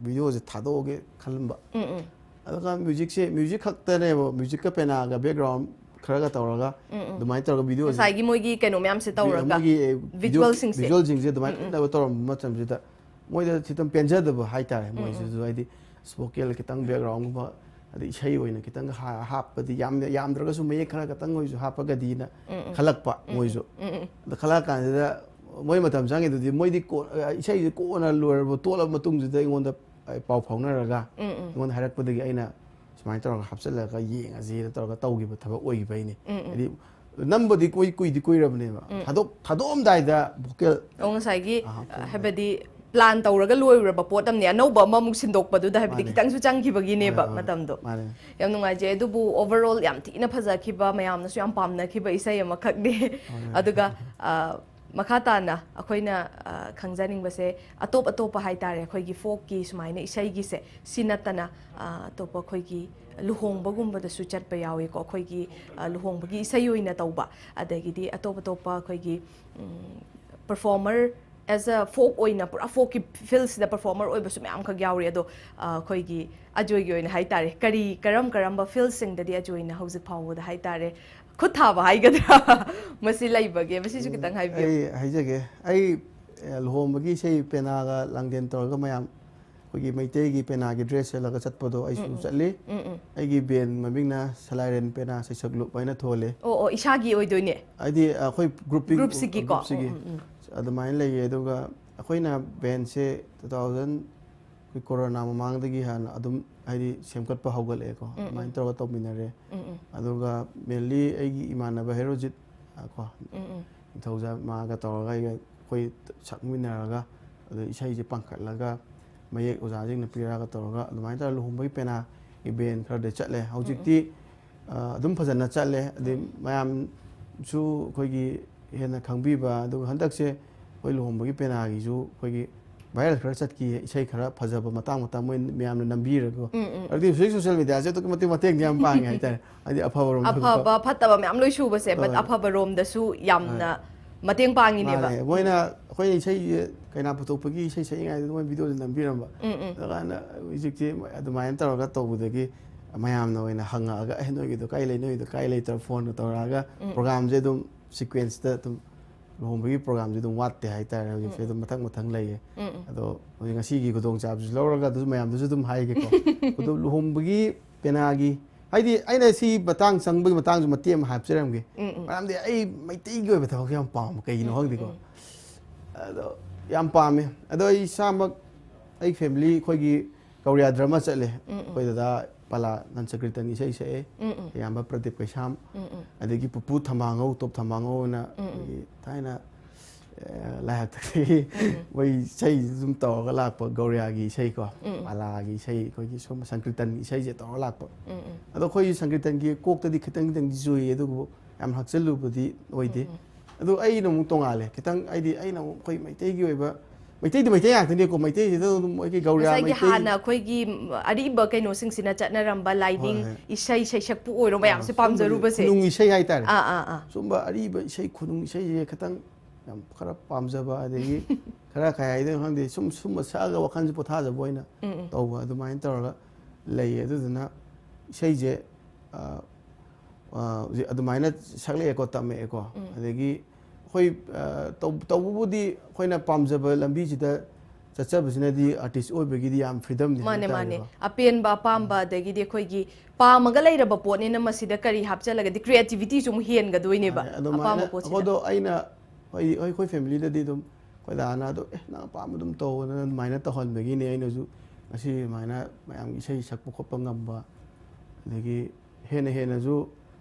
videoꯁꯦ ꯊꯥꯗꯣꯛꯑꯒꯦ ꯈꯜꯂꯝꯕ꯫ ꯎꯝ, ꯎꯝ꯫ ꯑꯗꯨꯒ musicꯁꯦ, music ꯈꯛꯇꯅꯦꯕ, musicꯀ ꯄꯦꯅꯥꯒ background ꯈꯔꯒ ꯇꯧꯔꯒ ꯑꯗꯨꯃꯥꯏꯅ ꯇꯧꯔꯒ videoꯁꯦ ꯉꯁꯥꯏꯒꯤ ꯃꯣꯏꯒꯤ ꯀꯩꯅꯣ ꯃꯌꯥꯝꯁꯦ ꯇꯧꯔꯒ ꯑꯃꯒꯤ, ꯑꯦ, video, visualꯁꯤꯡꯁꯦ꯫ visualꯁꯤꯡꯁꯦ ꯑꯗꯨꯃꯥꯏꯅ ꯂꯣꯏꯅ ꯇꯧꯔꯝꯕ ꯃꯇꯝꯁꯤꯗ ꯃꯣꯏꯗ ꯈꯤꯇꯪ ꯄꯦꯟꯖꯗꯕ ꯍꯥꯏꯇꯥꯔꯦ꯫ ꯃꯣꯏꯁꯤꯁꯨ ꯍꯥꯏꯗꯤ vocalꯗ ꯈꯤꯇꯪ backgroundꯒꯨꯝꯕ, ꯑꯗꯩ ꯏꯁꯩ ꯑꯣꯏꯅ ꯈꯤꯇꯪꯒ ꯍꯥ-, ꯍꯥꯞꯄꯗꯤ ꯌꯥꯝꯅ, ꯌꯥꯝꯗ꯭ꯔꯒꯁꯨ ꯃꯌꯦꯛ ꯈꯔ ꯈꯛꯇꯪ ꯑꯣꯏꯁꯨ ꯍꯥꯞꯄꯒꯗꯤꯅ ꯈꯜꯂꯛꯄ ꯃꯣꯏꯁꯨ꯫ ꯑꯗ ꯈꯜꯂꯛꯑ ꯀꯥꯟꯁꯤꯗ ꯃꯣꯏ ꯃꯇꯝ ꯆꯪꯉꯤꯗꯨꯗꯤ ꯃꯣꯏꯗꯤ ꯀꯣ-, ꯑ, ꯏꯁꯩꯁꯦ ꯀꯣꯟꯅ ꯂꯣꯏꯔꯕ, ꯇꯣꯛꯂꯕ ꯃꯇꯨꯡꯁꯤꯗ ꯑꯩꯉꯣꯟꯗ, ꯑ, ꯄꯥꯎ ꯐꯥꯎꯅꯔꯒ ꯑꯩꯉꯣꯟꯗ ꯍꯥꯏꯔꯛꯄꯗꯒꯤ ꯑꯩꯅ ꯁꯨꯃꯥꯏꯅ ꯇꯧꯔꯒ ꯍꯥꯞꯆꯤꯜꯂꯒ ꯌꯦꯡꯉꯁꯤꯅ ꯇꯧꯔꯒ ꯇꯧꯈꯤꯕ ꯊꯕꯛ ꯑꯣꯏꯈꯤꯕꯩꯅꯦ꯫ ꯍꯥꯏꯗꯤ ꯅꯝꯕꯗꯤ ꯀꯨꯏ-, ꯀꯨꯏꯗꯤ ꯀꯨꯏꯔꯕꯅꯦꯕ꯫ ꯊꯥꯗꯣꯛ-, ꯊꯥꯗꯣꯛꯑꯝꯗꯥꯏꯗ vocal ꯑꯣ, ꯉꯁꯥꯏꯒꯤ, ꯑꯍꯥ, ꯑ, ꯍꯥꯏꯕꯗꯤ plan ꯇꯧꯔꯒ ꯂꯣꯏꯔꯨꯔꯕ ꯄꯣꯠ ꯑꯃꯅꯦ, ꯑꯅꯧꯕ ꯑꯃꯃꯨꯛ ꯁꯤꯟꯗꯣꯛꯄꯗꯨꯗ ꯍꯥꯏꯕꯗꯤ ꯃꯥꯅꯦ꯫ ꯈꯤꯇꯪꯁꯨ ꯆꯪꯈꯤꯕꯒꯤꯅꯦꯕ ꯍꯣꯏ, ꯍꯣꯏ, ꯃꯇꯝꯗꯣ꯫ ꯃꯥꯅꯦ꯫ ꯌꯥꯝ ꯅꯨꯡꯉꯥꯏꯖꯩ꯫ ꯑꯗꯨꯕꯨ overall ꯌꯥꯝ ꯊꯤꯅ ꯐꯖꯈꯤꯕ, ꯃꯌꯥꯝꯅꯁꯨ ꯌꯥꯝ ꯄꯥꯝꯅꯈꯤꯕ ꯏꯁꯩ ꯑꯃꯈꯛꯅꯤ꯫ ꯑꯗꯨꯒ, ꯑ, ꯃꯈꯥ ꯇꯥꯅ ꯑꯩꯈꯣꯏꯅ, ꯑ, ꯈꯪꯖꯅꯤꯡꯕꯁꯦ, ꯑꯇꯣꯞ ꯑꯇꯣꯞꯄ ꯍꯥꯏꯇꯥꯔꯦ, ꯑꯩꯈꯣꯏꯒꯤ folkꯀꯤ ꯁꯨꯃꯥꯏꯅ ꯏꯁꯩꯒꯤꯁꯦ, ꯁꯤ ꯅꯠꯇꯅ, ꯑ, ꯑꯇꯣꯞꯄ ꯑꯩꯈꯣꯏꯒꯤ ꯂꯨꯍꯣꯡꯕꯒꯨꯝꯕꯗꯁꯨ ꯆꯠꯄ ꯌꯥꯎꯏꯀꯣ, ꯑꯩꯈꯣꯏꯒꯤ, ꯑ, ꯂꯨꯍꯣꯡꯕꯒꯤ ꯏꯁꯩ ꯑꯣꯏꯅ ꯇꯧꯕ, ꯑꯗꯒꯤꯗꯤ ꯑꯇꯣꯞ ꯑꯇꯣꯞꯄ ꯑꯩꯈꯣꯏꯒꯤ, ꯎꯝ, performer as a folk ꯑꯣꯏꯅ, ꯄꯨꯔꯥ folkꯀꯤ fieldꯁꯤꯗ performer ꯑꯣꯏꯕꯁꯨ ꯃꯌꯥꯝꯈꯛ ꯌꯥꯎꯔꯤ꯫ ꯑꯗꯣ, ꯑ, ꯑꯩꯈꯣꯏꯒꯤ ꯑꯖꯣꯏꯒꯤ ꯑꯣꯏꯅ ꯍꯥꯏꯇꯥꯔꯦ, ꯀꯔꯤ, ꯀꯔꯝ ꯀꯔꯝꯕ fieldꯁꯤꯡꯗꯗꯤ ꯑꯖꯣꯏꯅ ꯍꯧꯖꯤꯛ ꯐꯥꯎꯕꯗ ꯍꯥꯏꯇꯥꯔꯦ, ꯈꯨꯠ ꯊꯥꯕ ꯍꯥꯏꯒꯗ꯭ꯔꯥ? ꯃꯁꯤ ꯂꯩꯕꯒꯦ, ꯃꯁꯤꯁꯨ ꯈꯤꯇꯪ ꯍꯥꯏꯕꯤꯌꯨ꯫ ꯑꯩ ꯍꯥꯏꯖꯒꯦ꯫ ꯑꯩ ꯑ, ꯂꯨꯍꯣꯡꯕꯒꯤ ꯏꯁꯩ ꯄꯦꯅꯥꯒ ꯂꯥꯡꯗꯦꯟ ꯇꯧꯔꯒ ꯃꯌꯥꯝ ꯑꯩꯈꯣꯏꯒꯤ ꯃꯩꯇꯩꯒꯤ ꯄꯦꯅꯥꯒꯤ ꯗ꯭ꯔꯦꯁ ꯁꯦꯠꯂꯒ ꯆꯠꯄꯗꯣ ꯑꯩꯁꯨ ꯆꯠꯂꯤ꯫ ꯎꯝ ꯎꯝ ꯑꯩꯒꯤ ꯕꯦꯟ ꯃꯃꯤꯡꯅ ꯁꯂꯥꯏꯔꯦꯟ ꯄꯦꯅꯥ ꯁꯩꯁꯛꯂꯨꯞ ꯍꯥꯏꯅ ꯊꯣꯜꯂꯤ꯫ ꯑꯣ ꯑꯣ, ꯏꯁꯥꯒꯤ ꯑꯣꯏꯗꯣꯏꯅꯦ꯫ ꯍꯥꯏꯗꯤ ꯑꯩꯈꯣꯏ ꯒ꯭ꯔꯨꯞꯄꯤꯡ ꯒ꯭ꯔꯨꯞꯁꯤꯒꯤꯀꯣ? ꯒ꯭ꯔꯨꯞꯁꯤꯒꯤ ꯎꯝ ꯎꯝ ꯑꯗꯨꯃꯥꯏꯅ ꯂꯩꯌꯦ꯫ ꯑꯗꯨꯒ ꯑꯩꯈꯣꯏꯅ ꯕꯦꯟꯁꯦ ꯇꯨ ꯊꯥꯎꯖꯟ ꯑꯩꯈꯣꯏ ꯀꯣꯔꯣꯅꯥ ꯃꯃꯥꯡꯗꯒꯤ ꯍꯥꯟꯅ ꯑꯗꯨꯝ ꯍꯥꯏꯗꯤ ꯁꯦꯝꯒꯠꯄ ꯍꯧꯒꯠꯂꯛꯑꯦꯀꯣ꯫ ꯑꯗꯨꯃꯥꯏꯅ ꯇꯧꯔꯒ ꯇꯧꯃꯤꯟꯅꯔꯦ꯫ ꯎꯝ ꯎꯝ ꯑꯗꯨꯒ ꯃꯦꯟꯂꯤ ꯑꯩꯒꯤ ꯏꯃꯥꯟꯅꯕ ꯍꯦꯔꯣꯖꯤꯠ ꯑ, ꯀꯣ ꯎꯝ ꯎꯝ ꯅꯤꯡꯊꯧꯖꯥ ꯃꯥꯒ ꯇꯧꯔꯒ ꯑꯩꯒ ꯑꯩꯈꯣꯏ ꯁꯛꯃꯤꯟꯅꯔꯒ ꯑꯗꯨ ꯏꯁꯩꯁꯦ ꯄꯥꯡꯈꯠꯂꯒ ꯃꯌꯦꯛ ꯑꯣꯖꯥꯁꯤꯡꯅ ꯄꯤꯔꯛꯑꯒ ꯇꯧꯔꯒ ꯑꯗꯨꯃꯥꯏꯅ ꯇꯧꯔꯒ ꯂꯨꯍꯣꯡꯕꯒꯤ ꯄꯦꯅꯥꯒꯤ ꯕꯦꯟ ꯈꯔꯗꯤ ꯆꯠꯂꯦ꯫ ꯍꯧꯖꯤꯛꯇꯤ ꯑ, ꯑꯗꯨꯝ ꯐꯖꯅ ꯆꯠꯂꯦ꯫ ꯑꯗꯩ ꯃꯌꯥꯝꯁꯨ ꯑꯩꯈꯣꯏꯒꯤ ꯍꯦꯟꯅ ꯈꯪꯕꯤꯕ, ꯑꯗꯨꯒ ꯍꯟꯗꯛꯁꯦ ꯑꯩꯈꯣꯏ ꯂꯨꯍꯣꯡꯕꯒꯤ ꯄꯦꯅꯥꯒꯤꯁꯨ ꯑꯩꯈꯣꯏꯒꯤ ꯚꯥꯏꯔꯦꯜ ꯈꯔ ꯆꯠꯈꯤꯌꯦ, ꯏꯁꯩ ꯈꯔ ꯐꯖꯕ ꯃꯇꯥꯡ ꯃꯇꯥꯡ ꯃꯣꯏ ꯃꯌꯥꯝꯅ ꯅꯝꯕꯤꯔꯒꯀꯣ꯫ ꯎꯝ ꯎꯝ ꯑꯗꯨꯗꯤ ꯍꯧꯖꯤꯛ ꯁꯣꯁꯤꯌꯦꯜ ꯃꯦꯗꯤꯌꯥꯁꯦ ꯑꯗꯨꯛꯀꯤ ꯃꯇꯤꯛ ꯃꯇꯦꯡ ꯌꯥꯝ ꯄꯥꯡꯉꯦ ꯍꯥꯏꯇꯥꯔꯦ꯫ ꯍꯥꯏꯗꯤ ꯑꯐꯕꯔꯣꯝꯗ ꯑꯐꯕ ꯐꯠꯇꯕ ꯃꯌꯥꯝ ꯂꯣꯏ ꯁꯨꯕꯁꯦ, but ꯍꯣꯏ꯫ ꯑꯐꯕꯔꯣꯝꯗꯁꯨ ꯌꯥꯝꯅ ꯃꯇꯦꯡ ꯄꯥꯡꯉꯤꯅꯦꯕ꯫ ꯃꯥꯅꯦ꯫ ꯃꯣꯏꯅ ꯑꯩꯈꯣꯏꯅ ꯏꯁꯩꯁꯦ ꯀꯩꯅꯥ ꯄꯨꯊꯣꯛꯄꯒꯤ ꯏꯁꯩ ꯁꯛꯏꯉꯩꯗ ꯃꯣꯏ ꯚꯤꯗꯤꯑꯣꯁꯦ ꯅꯝꯕꯤꯔꯝꯕ꯫ ꯎꯝ ꯎꯝ ꯑꯗꯨꯀꯥꯟꯗ ꯍꯧꯖꯤꯛꯁꯦ ꯑꯗꯨꯃꯥꯏꯅ ꯇꯧꯔꯒ ꯇꯧꯕꯗꯒꯤ ꯃꯌꯥꯝꯅ ꯑꯣꯏꯅ ꯍꯪꯉꯛꯑꯒ, "ꯑꯦ, ꯅꯣꯏꯒꯤꯗꯣ ꯀꯥꯏ ꯂꯩ, ꯅꯣꯏꯒꯤꯗꯣ ꯀꯥꯏ ꯂꯩ?" ꯇꯧꯔꯒ ꯐꯣꯟꯒ ꯇꯧꯔꯛꯑꯒ ꯄ꯭ꯔꯣꯒꯥꯝꯁꯦ ꯑꯗꯨꯝ ꯁꯤꯀ꯭ꯋꯦꯟꯁꯇ ꯑꯗꯨꯝ ꯂꯨꯍꯣꯡꯕꯒꯤ ꯄ꯭ꯔꯣꯒꯥꯝꯁꯦ ꯑꯗꯨꯝ ꯋꯥꯠꯇꯦ ꯍꯥꯏꯇꯥꯔꯦ꯫ ꯍꯧꯖꯤꯛꯁꯦ ꯑꯗꯨꯝ ꯃꯊꯪ ꯃꯊꯪ ꯂꯩꯌꯦ꯫ ꯎꯝ ꯎꯝ ꯑꯗꯣ ꯍꯧꯖꯤꯛ ꯉꯁꯤꯒꯤ ꯈꯨꯗꯣꯡꯆꯥꯕꯁꯨ ꯂꯧꯔꯒ ꯑꯗꯨꯁꯨ ꯃꯌꯥꯝꯗꯁꯨ ꯑꯗꯨꯝ ꯍꯥꯏꯒꯦꯀꯣ꯫ ꯑꯗꯣ ꯂꯨꯍꯣꯡꯕꯒꯤ ꯄꯦꯅꯥꯒꯤ ꯍꯥꯏꯗꯤ ꯑꯩꯅ ꯁꯤ ꯃꯇꯥꯡ ꯆꯪꯕꯒꯤ ꯃꯇꯥꯡꯁꯨ ꯃꯇꯦꯛ ꯑꯃ ꯍꯥꯞꯆꯔꯝꯒꯦ꯫ ꯎꯝ ꯎꯝ ꯃꯔꯝꯗꯤ ꯑꯩ ꯃꯩꯇꯩꯒꯤ ꯑꯣꯏꯕ ꯊꯕꯛꯁꯦ ꯌꯥꯝ ꯄꯥꯝꯕ, ꯀꯩꯒꯤꯅꯣ ꯈꯪꯗꯦꯀꯣ꯫ ꯑꯗꯣ ꯌꯥꯝ ꯄꯥꯝꯃꯦ꯫ ꯑꯗꯣ ꯑꯩ ꯏꯁꯥꯃꯛ, ꯑꯩ ꯐꯦꯃꯤꯂꯤ, ꯑꯩꯈꯣꯏꯒꯤ ꯒꯧꯔꯤꯌꯥ ꯗ꯭ꯔꯃꯥ ꯆꯠꯂꯦ꯫ ꯑꯩꯈꯣꯏ ꯗꯗꯥ ꯄꯂꯥ ꯅꯟꯁꯀ꯭ꯔꯤꯇꯟ ꯏꯁꯩ ꯁꯛꯑꯦ꯫ ꯎꯝ ꯎꯝ ꯏꯌꯥꯝꯕ ꯄ꯭ꯔꯗꯤꯞ ꯀꯩꯁꯥꯝ꯫ ꯎꯝ ꯎꯝ ꯑꯗꯒꯤ ꯄꯨꯄꯨ ꯊꯝꯕꯥꯉꯧ, ꯇꯣꯞ ꯊꯝꯕꯥꯉꯧꯅ ꯎꯝ ꯎꯝ ꯑꯩꯈꯣꯏꯒꯤ ꯊꯥꯏꯅ ꯑ, ꯂꯥꯏꯍꯥꯛꯇꯒꯤ ꯃꯣꯏ ꯏꯁꯩꯁꯤ ꯑꯗꯨꯝ ꯇꯧꯔꯒ ꯂꯥꯛꯄ, ꯒꯧꯔꯤꯌꯥꯒꯤ ꯏꯁꯩꯀꯣ, ꯎꯝ꯫ ꯄꯥꯂꯥꯒꯤ ꯏꯁꯩ, ꯑꯩꯈꯣꯏꯒꯤ ꯁꯨꯝ ꯁꯪꯀ꯭ꯔꯤꯇꯟꯒꯤ ꯏꯁꯩꯁꯦ ꯇꯧꯔꯒ ꯂꯥꯛꯄ꯫ ꯎꯝ ꯎꯝ ꯑꯗꯣ ꯑꯩꯈꯣꯏ ꯁꯪꯀ꯭ꯔꯤꯇꯟꯒꯤ ꯀꯣꯛꯇꯗꯤ ꯈꯤꯇꯪ ꯈꯤꯇꯪꯗꯤ ꯆꯨꯏꯌꯦ, ꯑꯗꯨꯕꯨ ꯌꯥꯝ ꯍꯥꯛꯆꯜꯂꯨꯕꯗꯤ ꯑꯣꯏꯗꯦ꯫ ꯑꯗꯣ ꯑꯩꯅ ꯑꯃꯨꯛ ꯇꯣꯡꯉꯥꯜꯂꯦ ꯈꯤꯇꯪ, ꯍꯥꯏꯗꯤ ꯑꯩꯅ ꯑꯃꯨꯛ ꯑꯩꯈꯣꯏ ꯃꯩꯇꯩꯒꯤ ꯑꯣꯏꯕ, ꯃꯩꯇꯩꯗꯤ ꯃꯩꯇꯩ ꯉꯥꯛꯇꯅꯤꯀꯣ, ꯃꯩꯇꯩꯁꯤꯗ ꯑꯗꯨꯝ ꯑꯩꯈꯣꯏꯒꯤ ꯒꯧꯔꯤꯌꯥ ꯉꯁꯥꯏꯒꯤ ꯃꯩꯇꯩ ꯍꯥꯟꯅ ꯑꯩꯈꯣꯏꯒꯤ ꯑꯔꯤꯕ ꯀꯩꯅꯣꯁꯤꯡꯁꯤꯅ ꯆꯠꯅꯔꯝꯕ ꯂꯥꯏꯅꯤꯡ ꯍꯣꯏ, ꯍꯣꯏ꯫ ꯏꯁꯩ ꯁꯩꯁꯛꯄꯨ ꯑꯣꯏꯔꯣ, ꯃꯌꯥꯝꯁꯦ ꯁꯨꯝꯕꯁꯦ ꯄꯥꯝꯖꯔꯨꯕꯁꯦ꯫ ꯈꯨꯅꯨꯡ ꯏꯁꯩ ꯍꯥꯏꯇꯥꯔꯦ꯫ ꯑꯥ ꯑꯥ ꯑꯥ ꯁꯨꯝꯕ ꯑꯔꯤꯕ ꯏꯁꯩ, ꯈꯨꯅꯨꯡ ꯏꯁꯩꯁꯦ ꯈꯤꯇꯪ ꯌꯥꯝ ꯈꯔ ꯄꯥꯝꯖꯕ, ꯑꯗꯒꯤ ꯈꯔ ꯀꯩ ꯍꯥꯏꯗꯣꯏꯅꯣ ꯈꯪꯗꯦ, ꯁꯨꯝ ꯁꯨꯝꯕ ꯁꯛꯑꯒ ꯋꯥꯈꯜꯁꯦ ꯄꯣꯊꯥꯖꯕ ꯑꯣꯏꯅ ꯎꯝ ꯎꯝ ꯇꯧꯕ ꯑꯗꯨꯃꯥꯏꯅ ꯇꯧꯔꯒ ꯂꯩꯌꯦ꯫ ꯑꯗꯨꯗꯨꯅ ꯏꯁꯩꯁꯦ ꯑ, ꯑ, ꯍꯧꯖꯤꯛ ꯑꯗꯨꯃꯥꯏꯅ ꯁꯛꯂꯛꯑꯦꯀꯣ, ꯇꯝꯃꯛꯑꯦꯀꯣ꯫ ꯑꯗꯒꯤ ꯑꯩꯈꯣꯏ, ꯑ, ꯇꯧ-, ꯇꯧꯕꯕꯨꯗꯤ ꯑꯩꯈꯣꯏꯅ ꯄꯥꯝꯖꯕ ꯂꯝꯕꯤꯁꯤꯗ ꯆꯠꯆꯕꯁꯤꯅꯗꯤ artist ꯑꯣꯏꯕꯒꯤꯗꯤ ꯌꯥꯝ freedomꯅꯤ ꯍꯥꯏꯕ ꯃꯥꯅꯦ, ꯃꯥꯅꯦ꯫ ꯇꯥꯔꯦꯀꯣ꯫ ꯑꯄꯦꯟꯕ, ꯑꯄꯥꯝꯕ, ꯑꯗꯒꯤꯗꯤ ꯑꯩꯈꯣꯏꯒꯤ ꯄꯥꯝꯃꯒ ꯂꯩꯔꯕ ꯄꯣꯠꯅꯤꯅ ꯃꯁꯤꯗ ꯀꯔꯤ ꯍꯥꯞꯆꯜꯂꯒꯗꯤ creativityꯁꯨ ꯑꯃꯨꯛ ꯍꯦꯟꯒꯗꯣꯏꯅꯦꯕ, ꯃꯥꯅꯦ, ꯑꯗꯨꯃꯥꯏꯅ ꯑꯄꯥꯝꯕ ꯄꯣꯠꯁꯤꯗ꯫ ꯑꯩꯈꯣꯏꯗꯣ ꯑꯩꯅ, ꯑꯩ, ꯑꯩꯈꯣꯏ familyꯗꯗꯤ ꯑꯗꯨꯝ ꯑꯩꯈꯣꯏ ꯗꯥꯅ ꯑꯗꯨꯝ, "ꯑꯦ, ꯅꯪ ꯑꯄꯥꯝꯕ ꯑꯗꯨꯝ ꯇꯧꯑꯣꯅ" ꯑꯗꯨꯃꯥꯏꯅ ꯇꯧꯍꯟꯕꯒꯤꯅꯦ ꯑꯩꯅꯁꯨ ꯉꯁꯤ ꯑꯗꯨꯃꯥꯏꯅ ꯃꯌꯥꯝꯒꯤ ꯏꯁꯩ ꯁꯛꯄ ꯈꯣꯠꯄ ꯉꯝꯕ, ꯑꯗꯒꯤ ꯍꯦꯟꯅ ꯍꯦꯟꯅꯁꯨ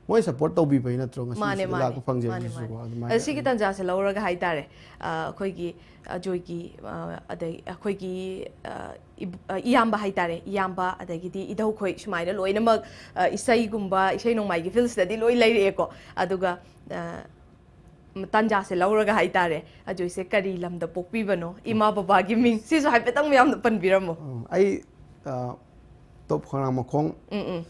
ꯃꯣꯏ support ꯇꯧꯕꯤꯕꯩ ꯅꯠꯇ꯭ꯔꯣ ꯉꯁꯤ ꯃꯥꯅꯦ, ꯁꯤꯗ ꯃꯥꯅꯦ, ꯂꯥꯛꯄ ꯐꯪꯖꯔꯤꯁꯤꯀꯣ? ꯃꯥꯅꯦ, ꯃꯥꯅꯦ꯫ ꯑꯗꯨꯃꯥꯏꯅ ꯑꯗ ꯁꯤꯒꯤ ꯑꯗꯨꯝ ꯇꯥꯟꯖꯥꯁꯦ ꯂꯧꯔꯒ ꯍꯥꯏꯇꯥꯔꯦ, ꯑ, ꯑꯩꯈꯣꯏꯒꯤ, ꯑ, ꯑꯖꯣꯏꯒꯤ, ꯑ, ꯑꯗꯩ ꯑꯩꯈꯣꯏꯒꯤ, ꯑ, ꯏꯕ-, ꯑ, ꯏꯌꯥꯝꯕ ꯍꯥꯏꯇꯥꯔꯦ, ꯏꯌꯥꯝꯕ, ꯑꯗꯒꯤꯗꯤ ꯏꯙꯧꯈꯣꯏ ꯁꯨꯃꯥꯏꯅ ꯂꯣꯏꯅꯃꯛ, ꯑ, ꯏꯁꯩꯒꯨꯝꯕ, ꯏꯁꯩ ꯅꯣꯡꯃꯥꯏꯒꯤ fieldꯁꯤꯗꯗꯤ ꯂꯣꯏ ꯂꯩꯔꯛꯑꯦꯀꯣ꯫ ꯑꯗꯨꯒ, ꯑ, ꯇꯥꯟꯖꯥꯁꯦ ꯂꯧꯔꯒ ꯍꯥꯏꯇꯥꯔꯦ, ꯑꯖꯣꯏꯁꯦ ꯀꯔꯤ ꯂꯝꯗ ꯄꯣꯛꯄꯤꯕꯅꯣ? ꯏꯃꯥ ꯕꯕꯥꯒꯤ ꯃꯤꯡ, ꯁꯤꯁꯨ ꯍꯥꯏꯐꯦꯠꯇꯪ ꯃꯌꯥꯝꯗ ꯄꯟꯕꯤꯔꯝꯃꯣ꯫ ꯎꯝ, ꯑꯩ, ꯑ, ꯇꯣꯞ ꯈꯣꯡꯅꯥꯡ ꯃꯈꯣꯡ, ꯎꯝ, ꯎꯝ꯫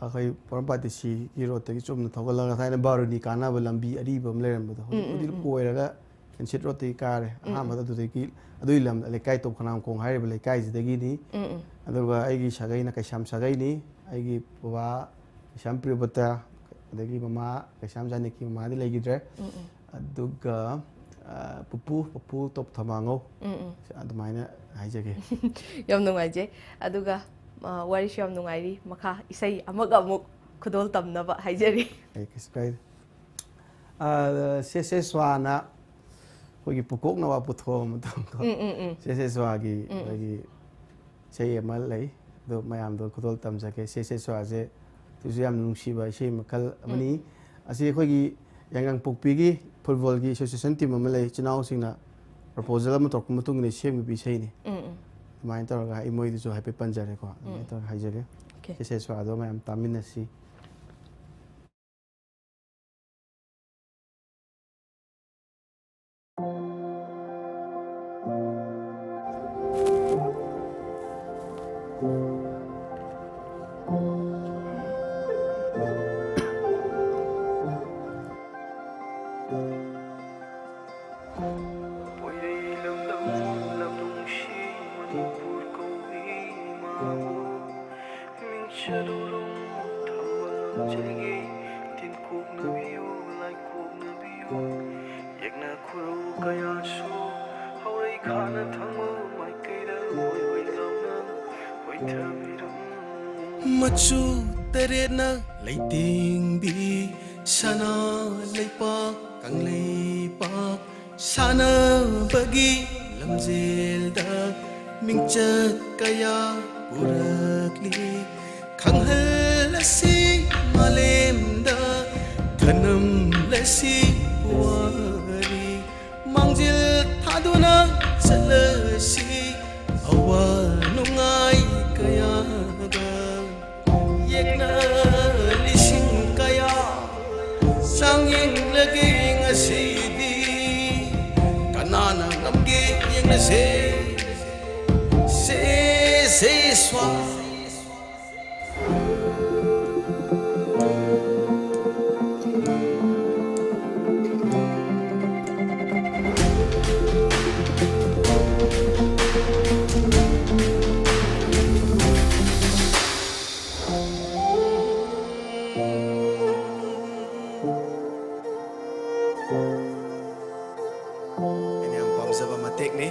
ꯑꯩꯈꯣꯏ ꯄꯣꯔꯣꯝꯄꯥꯠ DCꯒꯤ roadꯇꯒꯤ ꯆꯨꯝꯅ ꯊꯧꯒꯠꯂꯒ ꯊꯥꯏꯅ ꯕꯥꯔꯨꯅꯤ ꯀꯥꯟꯅꯕ ꯂꯝꯕꯤ ꯑꯔꯤꯕ ꯑꯃ ꯂꯩꯔꯝꯕꯗꯣ, ꯎꯝ, ꯎꯝ, ꯍꯧꯖꯤꯛꯄꯨꯗꯤ ꯎꯝ꯫ ꯀꯣꯏꯔꯒ Sunset Roadꯇꯒꯤ ꯀꯥꯔꯦ꯫ ꯎꯝ, ꯎꯝ꯫ ꯑꯍꯥꯟꯕꯗ ꯑꯗꯨꯗꯒꯤ, ꯑꯗꯨꯒꯤ ꯂꯝꯗ ꯂꯩꯀꯥꯏ ꯇꯣꯞ ꯈꯣꯡꯅꯥꯡ ꯃꯈꯣꯡ ꯍꯥꯏꯔꯤꯕ ꯂꯩꯀꯥꯏꯁꯤꯗꯒꯤꯅꯤ꯫ ꯎꯝ, ꯎꯝ꯫ ꯑꯗꯨꯒ ꯑꯩꯒꯤ ꯁꯥꯒꯩꯅ ꯀꯩꯁꯥꯝ ꯁꯥꯒꯩꯅꯤ꯫ ꯑꯩꯒꯤ ꯕꯕꯥ ꯀꯩꯁꯥꯝ ꯄ꯭ꯔꯤꯌꯣꯕꯇ, ꯑꯗꯒꯤ ꯃꯃꯥ ꯀꯩꯁꯥꯝ ꯖꯥꯅꯀꯤ, ꯃꯃꯥꯗꯤ ꯂꯩꯈꯤꯗ꯭ꯔꯦ꯫ ꯎꯝ, ꯎꯝ꯫ ꯑꯗꯨꯒ, ꯑ, ꯄꯨꯄꯨ, ꯄꯨꯄꯨ ꯇꯣꯞ ꯊꯣꯃꯥꯉꯧ꯫ ꯎꯝ, ꯎꯝ꯫ ꯑꯗꯨꯃꯥꯏꯅ ꯍꯥꯏꯖꯒꯦ꯫ ꯌꯥꯝ ꯅꯨꯡꯉꯥꯏꯖꯩ꯫ ꯑꯗꯨꯒ, ꯑ, ꯋꯥꯔꯤꯁꯨ ꯌꯥꯝ ꯅꯨꯡꯉꯥꯏꯔꯤ꯫ ꯃꯈꯥ ꯏꯁꯩ ꯑꯃꯒ ꯑꯃꯨꯛ ꯈꯨꯗꯣꯜ ꯇꯝꯅꯕ ꯍꯥꯏꯖꯔꯤ꯫ ꯑꯩ ꯀꯩꯁꯨ ꯀꯥꯏꯗꯦ꯫ ꯑ, ꯁꯦ ꯁꯦ ꯁ꯭ꯋꯥꯅ ꯑꯩꯈꯣꯏꯒꯤ ꯄꯨꯀꯣꯛ ꯅꯋꯥ ꯄꯨꯊꯣꯛꯑ ꯃꯇꯝꯗꯣ꯫ ꯎꯝ, ꯎꯝ, ꯎꯝ꯫ ꯁꯦ ꯁꯦ ꯁ꯭ꯋꯥꯒꯤ ꯎꯝ, ꯎꯝ꯫ ꯑꯩꯈꯣꯏꯒꯤ ꯏꯁꯩ ꯑꯃ ꯂꯩ꯫ ꯑꯗꯣ ꯃꯌꯥꯝꯗꯣ ꯈꯨꯗꯣꯜ ꯇꯝꯖꯒꯦ꯫ ꯁꯦ ꯁꯦ ꯁ꯭ꯋꯥꯁꯦ ꯁꯤꯁꯨ ꯌꯥꯝ ꯅꯨꯡꯁꯤꯕ ꯏꯁꯩ ꯃꯈꯜ ꯑꯃꯅꯤ꯫ ꯎꯝ꯫ ꯑꯁꯤ ꯑꯩꯈꯣꯏꯒꯤ ꯌꯥꯏꯉꯪꯄꯣꯛꯄꯤꯒꯤ footballꯒꯤ association team ꯑꯃ ꯂꯩ, ꯏꯆꯤꯟ ꯏꯅꯥꯎꯁꯤꯡꯅ proposal ꯑꯃ ꯇꯧꯔꯛꯄ ꯃꯇꯨꯡꯗ ꯁꯦꯝꯈꯤꯕ ꯏꯁꯩꯅꯤ꯫ ꯎꯝ, ꯎꯝ꯫ ꯑꯗꯨꯃꯥꯏꯅ ꯇꯧꯔꯒ ꯑꯩ ꯃꯣꯏꯗꯁꯨ ꯍꯥꯏꯐꯦꯠ ꯄꯟꯖꯔꯦꯀꯣ꯫ ꯑꯗꯨꯃꯥꯏꯅ ꯎꯝ꯫ ꯇꯧꯔꯒ ꯍꯥꯏꯖꯒꯦ꯫ Okay꯫ ꯁꯦ ꯁꯦ ꯁ꯭ꯋꯥꯗꯣ ꯃꯌꯥꯝ ꯇꯥꯃꯤꯟꯅꯁꯤ꯫ ꯃꯣꯏꯔꯩ ꯂꯝꯗꯝ ꯂꯝ ꯅꯨꯡꯁꯤ ꯃꯅꯤꯄꯨꯔ ꯀꯧꯏ ꯏꯃꯥꯕꯨ ꯃꯤꯡ ꯆꯠꯂꯨꯔꯣ ꯊꯧꯕꯥꯜ ꯂꯝꯖꯦꯜꯒꯤ ꯀꯣꯛꯅꯕꯤꯌꯨ, ꯂꯥꯏ ꯀꯣꯛꯅꯕꯤꯌꯨ꯫ ꯌꯦꯛꯅ ꯈꯨꯔꯨ ꯀꯌꯥꯁꯨ ꯍꯧꯔꯩ ꯈꯥꯅ ꯊꯪꯕ ꯃꯥꯏꯀꯩꯗ ꯍꯣꯏ ꯍꯣꯏ ꯂꯥꯎꯅ ꯀꯣꯏꯊꯕꯤꯔꯝꯃꯨ꯫ ꯃꯆꯨ ꯇꯔꯦꯠꯅ ꯂꯩꯇꯦꯡꯕꯤ ꯁꯅꯥ ꯂꯩꯄꯥꯛ ꯀꯪꯂꯩꯄꯥꯛ ꯁꯥꯟꯅꯕꯒꯤ ꯂꯝꯖꯦꯜꯗ ꯃꯤꯡꯆꯠ ꯀꯌꯥ ꯄꯨꯔꯛꯂꯤ꯫ ꯈꯪꯍꯜꯂꯁꯤ ꯃꯥꯂꯦꯝꯗ, ꯊꯅꯝꯂꯁꯤ ꯄꯨꯋꯥꯔꯤ꯫ ꯃꯥꯡꯖꯤꯜ ꯊꯥꯗꯨꯅ ꯆꯠꯂꯁꯤ ꯑꯋꯥ ꯅꯨꯡꯉꯥꯏ ꯀꯌꯥꯗ꯫ ꯌꯦꯛꯅ ꯂꯤꯁꯤꯡ ꯀꯌꯥ ꯆꯥꯡꯌꯦꯡꯂꯒꯦ ꯉꯁꯤꯗꯤ꯫ ꯀꯅꯥꯅ ꯉꯝꯒꯦ ꯌꯦꯡꯂꯁꯦ꯫ ꯁꯦ, ꯁꯦ, ꯁ꯭ꯋꯥ꯫ ꯑꯩꯅ ꯌꯥꯝ ꯄꯥꯝꯖꯕ ꯃꯇꯦꯛꯅꯤ꯫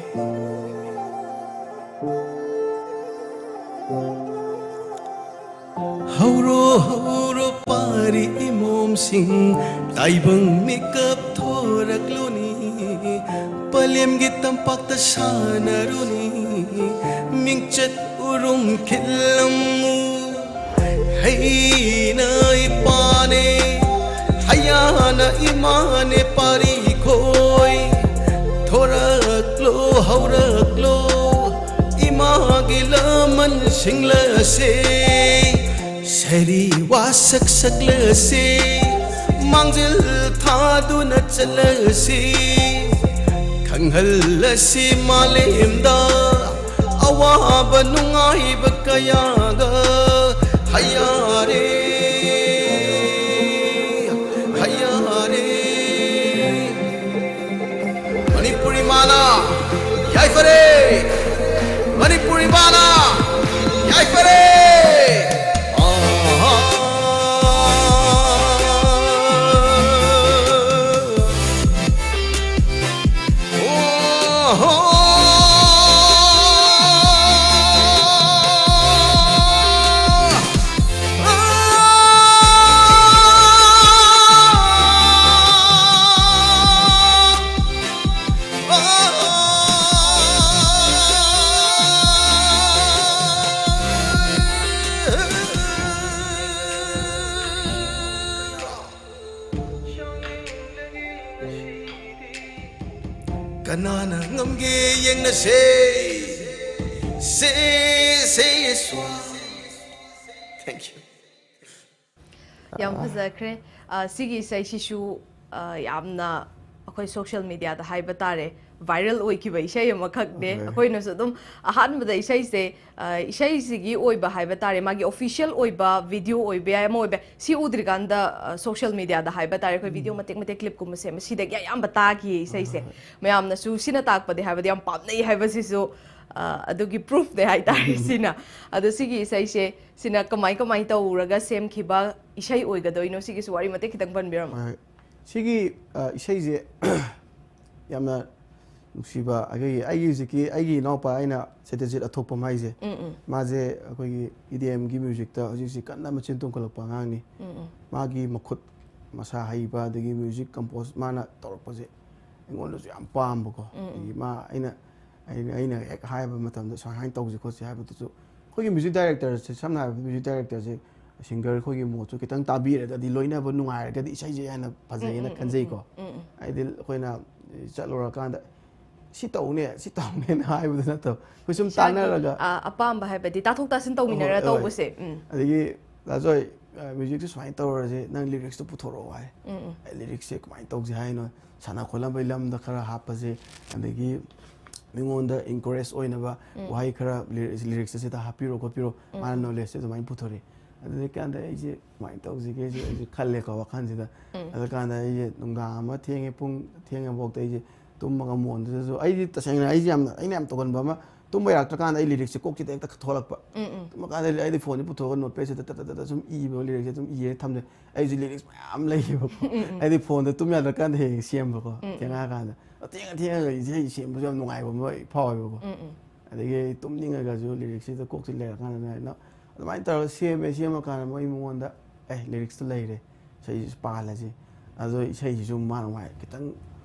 ꯍꯧꯔꯣ, ꯍꯧꯔꯣ, ꯄꯥꯔꯤ ꯏꯃꯣꯝꯁꯤꯡ, ꯇꯥꯏꯕꯪ ꯃꯤꯀꯞ ꯊꯣꯔꯛꯂꯨꯅꯤ, ꯄꯂꯦꯝꯒꯤ ꯇꯝꯄꯥꯛꯇ ꯁꯥꯟꯅꯔꯨꯅꯤ, ꯃꯤꯡꯆꯠ ꯎꯔꯨꯝ ꯈꯤꯜꯂꯝꯃꯨ꯫ ꯍꯩꯅ ꯏꯄꯥꯅꯦ, ꯍꯌꯥꯅ ꯏꯃꯥꯅꯦ, ꯄꯥꯔꯤ ꯈꯣꯏ, ꯊꯣꯔꯛꯂꯣ, ꯍꯧꯔꯛꯂꯣ, ꯏꯃꯥꯒꯤ ꯂꯃꯟ ꯁꯤꯡꯂꯁꯦ, ꯁꯔꯤ ꯋꯥꯁꯛ ꯁꯛꯂꯁꯦ, ꯃꯥꯡꯖꯤꯜ ꯊꯥꯗꯨꯅ ꯆꯠꯂꯁꯤ, ꯈꯪꯍꯜꯂꯁꯤ ꯃꯥꯂꯦꯝꯗ ꯑꯋꯥꯕ ꯅꯨꯡꯉꯥꯏꯕ ꯀꯌꯥꯒ꯫ ꯍꯌꯥꯔꯦ, ꯍꯌꯥꯔꯦ꯫ ꯃꯅꯤꯄꯨꯔ ꯏꯃꯥꯅ ꯌꯥꯏꯐꯔꯦ꯫ ꯃꯅꯤꯄꯨꯔ ꯏꯃꯥꯅ ꯌꯥꯏꯐꯔꯦ꯫ ꯑꯥ꯫ ꯉꯝꯒꯦ ꯌꯦꯡꯅꯁꯦ. Say, say yes, why? Thank you. ꯌꯥꯝ ꯐꯖꯈ꯭ꯔꯦ꯫ ꯑ, ꯁꯤꯒꯤ ꯏꯁꯩꯁꯤꯁꯨ, ꯑ, ꯌꯥꯝꯅ ꯑꯩꯈꯣꯏ ꯁꯣꯁꯤꯌꯦꯜ ꯃꯦꯗꯤꯌꯥꯗ ꯍꯥꯏꯕ ꯇꯥꯔꯦ, ꯚꯥꯏꯔꯦꯜ ꯑꯣꯏꯈꯤꯕ ꯏꯁꯩ ꯑꯃꯈꯛꯅꯦ꯫ ꯍꯣꯏ꯫ ꯑꯩꯈꯣꯏꯅꯁꯨ ꯑꯗꯨꯝ ꯑꯍꯥꯟꯕꯗ ꯏꯁꯩꯁꯦ, ꯑ, ꯏꯁꯩꯁꯤꯒꯤ ꯑꯣꯏꯕ ꯍꯥꯏꯕ ꯇꯥꯔꯦ, ꯃꯥꯒꯤ ꯑꯣꯐꯤꯁꯤꯌꯦꯜ ꯑꯣꯏꯕ ꯚꯤꯗꯤꯑꯣ ꯑꯣꯏꯕ ꯌꯥꯏ, ꯑꯃ ꯑꯣꯏꯕ ꯌꯥꯏ, ꯁꯤ ꯎꯗ꯭ꯔꯤꯀꯥꯟꯗ, ꯑ, ꯁꯣꯁꯤꯌꯦꯜ ꯃꯦꯗꯤꯌꯥꯗ ꯍꯥꯏꯕ ꯇꯥꯔꯦ, ꯑꯩꯈꯣꯏ ꯚꯤꯗꯤꯑꯣ ꯃꯇꯦꯛ ꯃꯇꯦꯛ, ꯀ꯭ꯂꯤꯞꯀꯨꯝꯕ ꯁꯦꯝꯕ, ꯁꯤꯗꯒꯤ ꯑꯌꯥꯝꯕ ꯇꯥꯈꯤꯌꯦ ꯏꯁꯩꯁꯦ꯫ ꯃꯌꯥꯝꯅꯁꯨ ꯁꯤꯅ ꯇꯥꯛꯄꯗꯤ ꯍꯥꯏꯕꯗꯤ ꯌꯥꯝ ꯄꯥꯝꯅꯩ ꯍꯥꯏꯕꯁꯤꯁꯨ, ꯑ, ꯑꯗꯨꯒꯤ ꯄ꯭ꯔꯨꯐꯅꯦ ꯍꯥꯏꯇꯥꯔꯦ ꯁꯤꯅ꯫ ꯑꯗꯣ ꯁꯤꯒꯤ ꯏꯁꯩꯁꯦ ꯁꯤꯅ ꯀꯃꯥꯏ ꯀꯃꯥꯏ ꯇꯧꯔꯒ ꯁꯦꯝꯈꯤꯕ ꯏꯁꯩ ꯑꯣꯏꯒꯗꯣꯏꯅꯣ? ꯁꯤꯒꯤꯁꯨ ꯋꯥꯔꯤ ꯃꯇꯦꯛ ꯈꯤꯇꯪ ꯄꯟꯕꯤꯔꯝꯃꯣ꯫ ꯍꯣꯏ꯫ ꯁꯤꯒꯤ ꯑ, ꯏꯁꯩꯁꯦ ꯌꯥꯝꯅ ꯅꯨꯡꯁꯤꯕ, ꯑꯩꯈꯣꯏꯒꯤ, ꯑꯩꯒꯤ ꯍꯧꯖꯤꯛꯀꯤ ꯑꯩꯒꯤ ꯏꯅꯥꯎꯄꯥ ꯑꯩꯅ ꯁꯇ꯭ꯌꯖꯤꯠ ꯑꯊꯣꯛꯄꯝ ꯍꯥꯏꯁꯦ, ꯃꯥꯁꯦ ꯑꯩꯈꯣꯏꯒꯤ ꯏ ꯗꯤ ꯑꯦꯝꯒꯤ ꯃ꯭ꯌꯨꯖꯤꯛꯇ ꯍꯧꯖꯤꯛ ꯍꯧꯖꯤꯛ ꯀꯟꯅ ꯃꯆꯤꯟ ꯇꯣꯡꯈꯠꯂꯛꯄ ꯑꯉꯥꯡꯅꯤ꯫ ꯃꯥꯒꯤ ꯃꯈꯨꯠ ꯃꯁꯥ ꯍꯩꯕ, ꯑꯗꯒꯤ ꯃ꯭ꯌꯨꯖꯤꯛ ꯀꯝꯄꯣꯁ ꯃꯥꯅ ꯇꯧꯔꯛꯄꯁꯦ ꯑꯩꯉꯣꯟꯗꯁꯨ ꯌꯥꯝ ꯄꯥꯝꯕꯀꯣ꯫ ꯑꯗꯒꯤ ꯃꯥ, ꯑꯩꯅ ꯑꯩꯅ ꯑꯩꯅ ꯍꯦꯛ ꯍꯥꯏꯕ ꯃꯇꯝꯗ ꯁꯨꯃꯥꯏꯅ ꯇꯧꯁꯤ ꯈꯣꯠꯁꯤ ꯍꯥꯏꯕꯗꯨꯁꯨ, ꯑꯩꯈꯣꯏꯒꯤ ꯃ꯭ꯌꯨꯖꯤꯛ ꯗꯥꯏꯔꯦꯛꯇꯔꯁꯦ, ꯁꯝꯅ ꯍꯥꯏꯔꯕꯗ ꯃ꯭ꯌꯨꯖꯤꯛ ꯗꯥꯏꯔꯦꯛꯇꯔꯁꯦ ꯁꯤꯡꯒꯔ ꯑꯩꯈꯣꯏꯒꯤ ꯃꯣꯠꯁꯨ ꯈꯤꯇꯪ ꯇꯥꯕꯤꯔꯒꯗꯤ, ꯂꯣꯏꯅꯕ ꯅꯨꯡꯉꯥꯏꯔꯒꯗꯤ ꯏꯁꯩꯁꯦ ꯍꯦꯟꯅ ꯐꯖꯩꯌꯦꯅ ꯈꯟꯖꯩꯀꯣ꯫ ꯍꯥꯏꯗꯤ ꯑꯩꯈꯣꯏꯅ ꯆꯠꯂꯨꯔꯀꯥꯟꯗ ꯁꯤ ꯇꯧꯅꯦ, ꯁꯤ ꯇꯧꯅꯦꯅ ꯍꯥꯏꯕꯗꯨ ꯅꯠꯇꯕ, ꯑꯩꯈꯣꯏ ꯁꯨꯝ ꯏꯁꯥꯒꯤ, ꯇꯥꯟꯅꯔꯒ ꯑ, ꯑꯄꯥꯝꯕ ꯍꯥꯏꯕꯗꯤ ꯇꯥꯊꯣꯛ ꯇꯥꯁꯤꯟ ꯇꯧꯃꯤꯟꯅꯔꯒ ꯍꯣꯏ, ꯍꯣꯏ꯫ ꯇꯧꯕꯁꯦ꯫ ꯎꯝ꯫ ꯑꯗꯒꯤ ꯗꯥ ꯖꯣꯏ, ꯑ, ꯃ꯭ꯌꯨꯖꯤꯛꯁꯦ ꯁꯨꯃꯥꯏꯅ ꯇꯧꯔꯁꯦ, ꯅꯪ ꯂꯤꯔꯤꯛꯁꯇꯣ ꯄꯨꯊꯣꯔꯛꯑꯣ ꯍꯥꯏ꯫ ꯑꯦ, ꯂꯤꯔꯤꯛꯁꯦ ꯀꯃꯥꯏꯅ ꯇꯧꯁꯦ ꯍꯥꯏꯅꯣ? ꯁꯥꯟꯅ ꯈꯣꯠꯅꯕꯒꯤ ꯂꯝꯗ ꯈꯔ ꯍꯥꯞꯄꯁꯦ, ꯑꯗꯒꯤ ꯃꯤꯉꯣꯟꯗ ꯏꯟꯀꯔꯦꯖ ꯑꯣꯏꯅꯕ ꯋꯥꯍꯩ ꯈꯔ ꯂꯤꯔꯤꯛꯁ ꯑꯁꯤꯗ ꯍꯥꯞꯄꯤꯔꯣ ꯈꯣꯠꯄꯤꯔꯣ, ꯃꯥꯅ ꯅꯣꯂꯦꯖꯁꯦ ꯑꯗꯨꯃꯥꯏꯅ ꯄꯨꯊꯣꯔꯛꯑꯦ꯫ ꯑꯗꯨꯗꯒꯤ ꯀꯥꯟꯗ ꯑꯩꯁꯦ ꯀꯃꯥꯏꯅ ꯇꯧꯁꯤꯒꯦ ꯁꯤ ꯑꯩꯁꯦ ꯈꯜꯂꯦꯀꯣ ꯋꯥꯈꯜꯁꯤꯗ꯫ ꯑꯗꯨꯀꯥꯟꯗ ꯑꯩꯁꯦ ꯅꯨꯡꯗꯥꯡ ꯑꯃ ꯊꯦꯡꯉꯦ, ꯄꯨꯡ ꯊꯦꯡꯉꯐꯥꯎꯗ ꯑꯩꯁꯦ ꯇꯨꯝꯃꯒ ꯃꯣꯟꯗꯨꯗꯁꯨ, ꯑꯩꯗꯤ ꯇꯁꯦꯡꯅ ꯑꯩꯁꯦ ꯌꯥꯝꯅ, ꯑꯩꯅ ꯌꯥꯝ ꯇꯧꯒꯟꯕ ꯑꯃ, ꯇꯨꯝꯕ ꯌꯥꯔꯛꯇ꯭ꯔꯀꯥꯟꯗ ꯑꯩ ꯂꯤꯔꯤꯛꯁꯦ ꯀꯣꯛꯁꯤꯗ ꯍꯦꯛꯇ ꯊꯣꯛꯂꯛꯄ꯫ ꯇꯨꯝꯃꯀꯥꯟꯗ ꯑꯩꯗꯤ ꯐꯣꯟꯁꯦ ꯄꯨꯊꯣꯛꯑꯒ ꯅꯣꯠꯄꯦꯗꯁꯤꯗ ꯇꯠ ꯇꯠ ꯇꯠ ꯇꯠ ꯁꯨꯝ ꯏꯕ, ꯂꯤꯔꯤꯛꯁꯦ ꯑꯗꯨꯝ ꯏꯔꯦ ꯊꯝꯖꯩ꯫ ꯑꯩꯁꯨ ꯂꯤꯔꯤꯛꯁ ꯃꯌꯥꯝ ꯂꯩꯌꯦꯕꯀꯣ꯫ ꯍꯥꯏꯗꯤ ꯐꯣꯟꯗ ꯇꯨꯝ ꯌꯥꯗ꯭ꯔꯀꯥꯟꯗ ꯍꯦꯛ ꯍꯦꯛ ꯁꯦꯝꯕꯀꯣ꯫ ꯊꯦꯡꯉꯛꯑꯀꯥꯟꯗ꯫ ꯑꯊꯦꯡ ꯑꯊꯦꯡꯉꯒ ꯏꯁꯩ ꯁꯦꯝꯕꯁꯨ ꯌꯥꯝ ꯅꯨꯡꯉꯥꯏꯕ ꯑꯃ ꯐꯥꯎꯋꯦꯕꯀꯣ꯫ ꯑꯗꯒꯤ ꯑꯩ ꯇꯨꯝꯅꯤꯡꯉꯒꯁꯨ ꯂꯤꯔꯤꯛꯁꯤꯗ ꯀꯣꯛꯁꯤ ꯂꯩꯔꯀꯥꯟꯗ ꯑꯩꯅ ꯑꯗꯨꯃꯥꯏꯅ ꯇꯧꯔꯒ ꯁꯦꯝꯃꯦ꯫ ꯁꯦꯝꯃꯀꯥꯟꯗ ꯃꯣꯏ ꯃꯉꯣꯟꯗ, "ꯑꯦ, ꯂꯤꯔꯤꯛꯁꯇꯣ ꯂꯩꯔꯦ, ꯏꯁꯩꯁꯤ ꯄꯥꯜꯂꯁꯤ"꯫ ꯑꯗꯣ ꯏꯁꯩꯁꯤꯁꯨ ꯃꯥꯅ ꯅꯨꯡꯉꯥꯏ-, ꯈꯤꯇꯪ,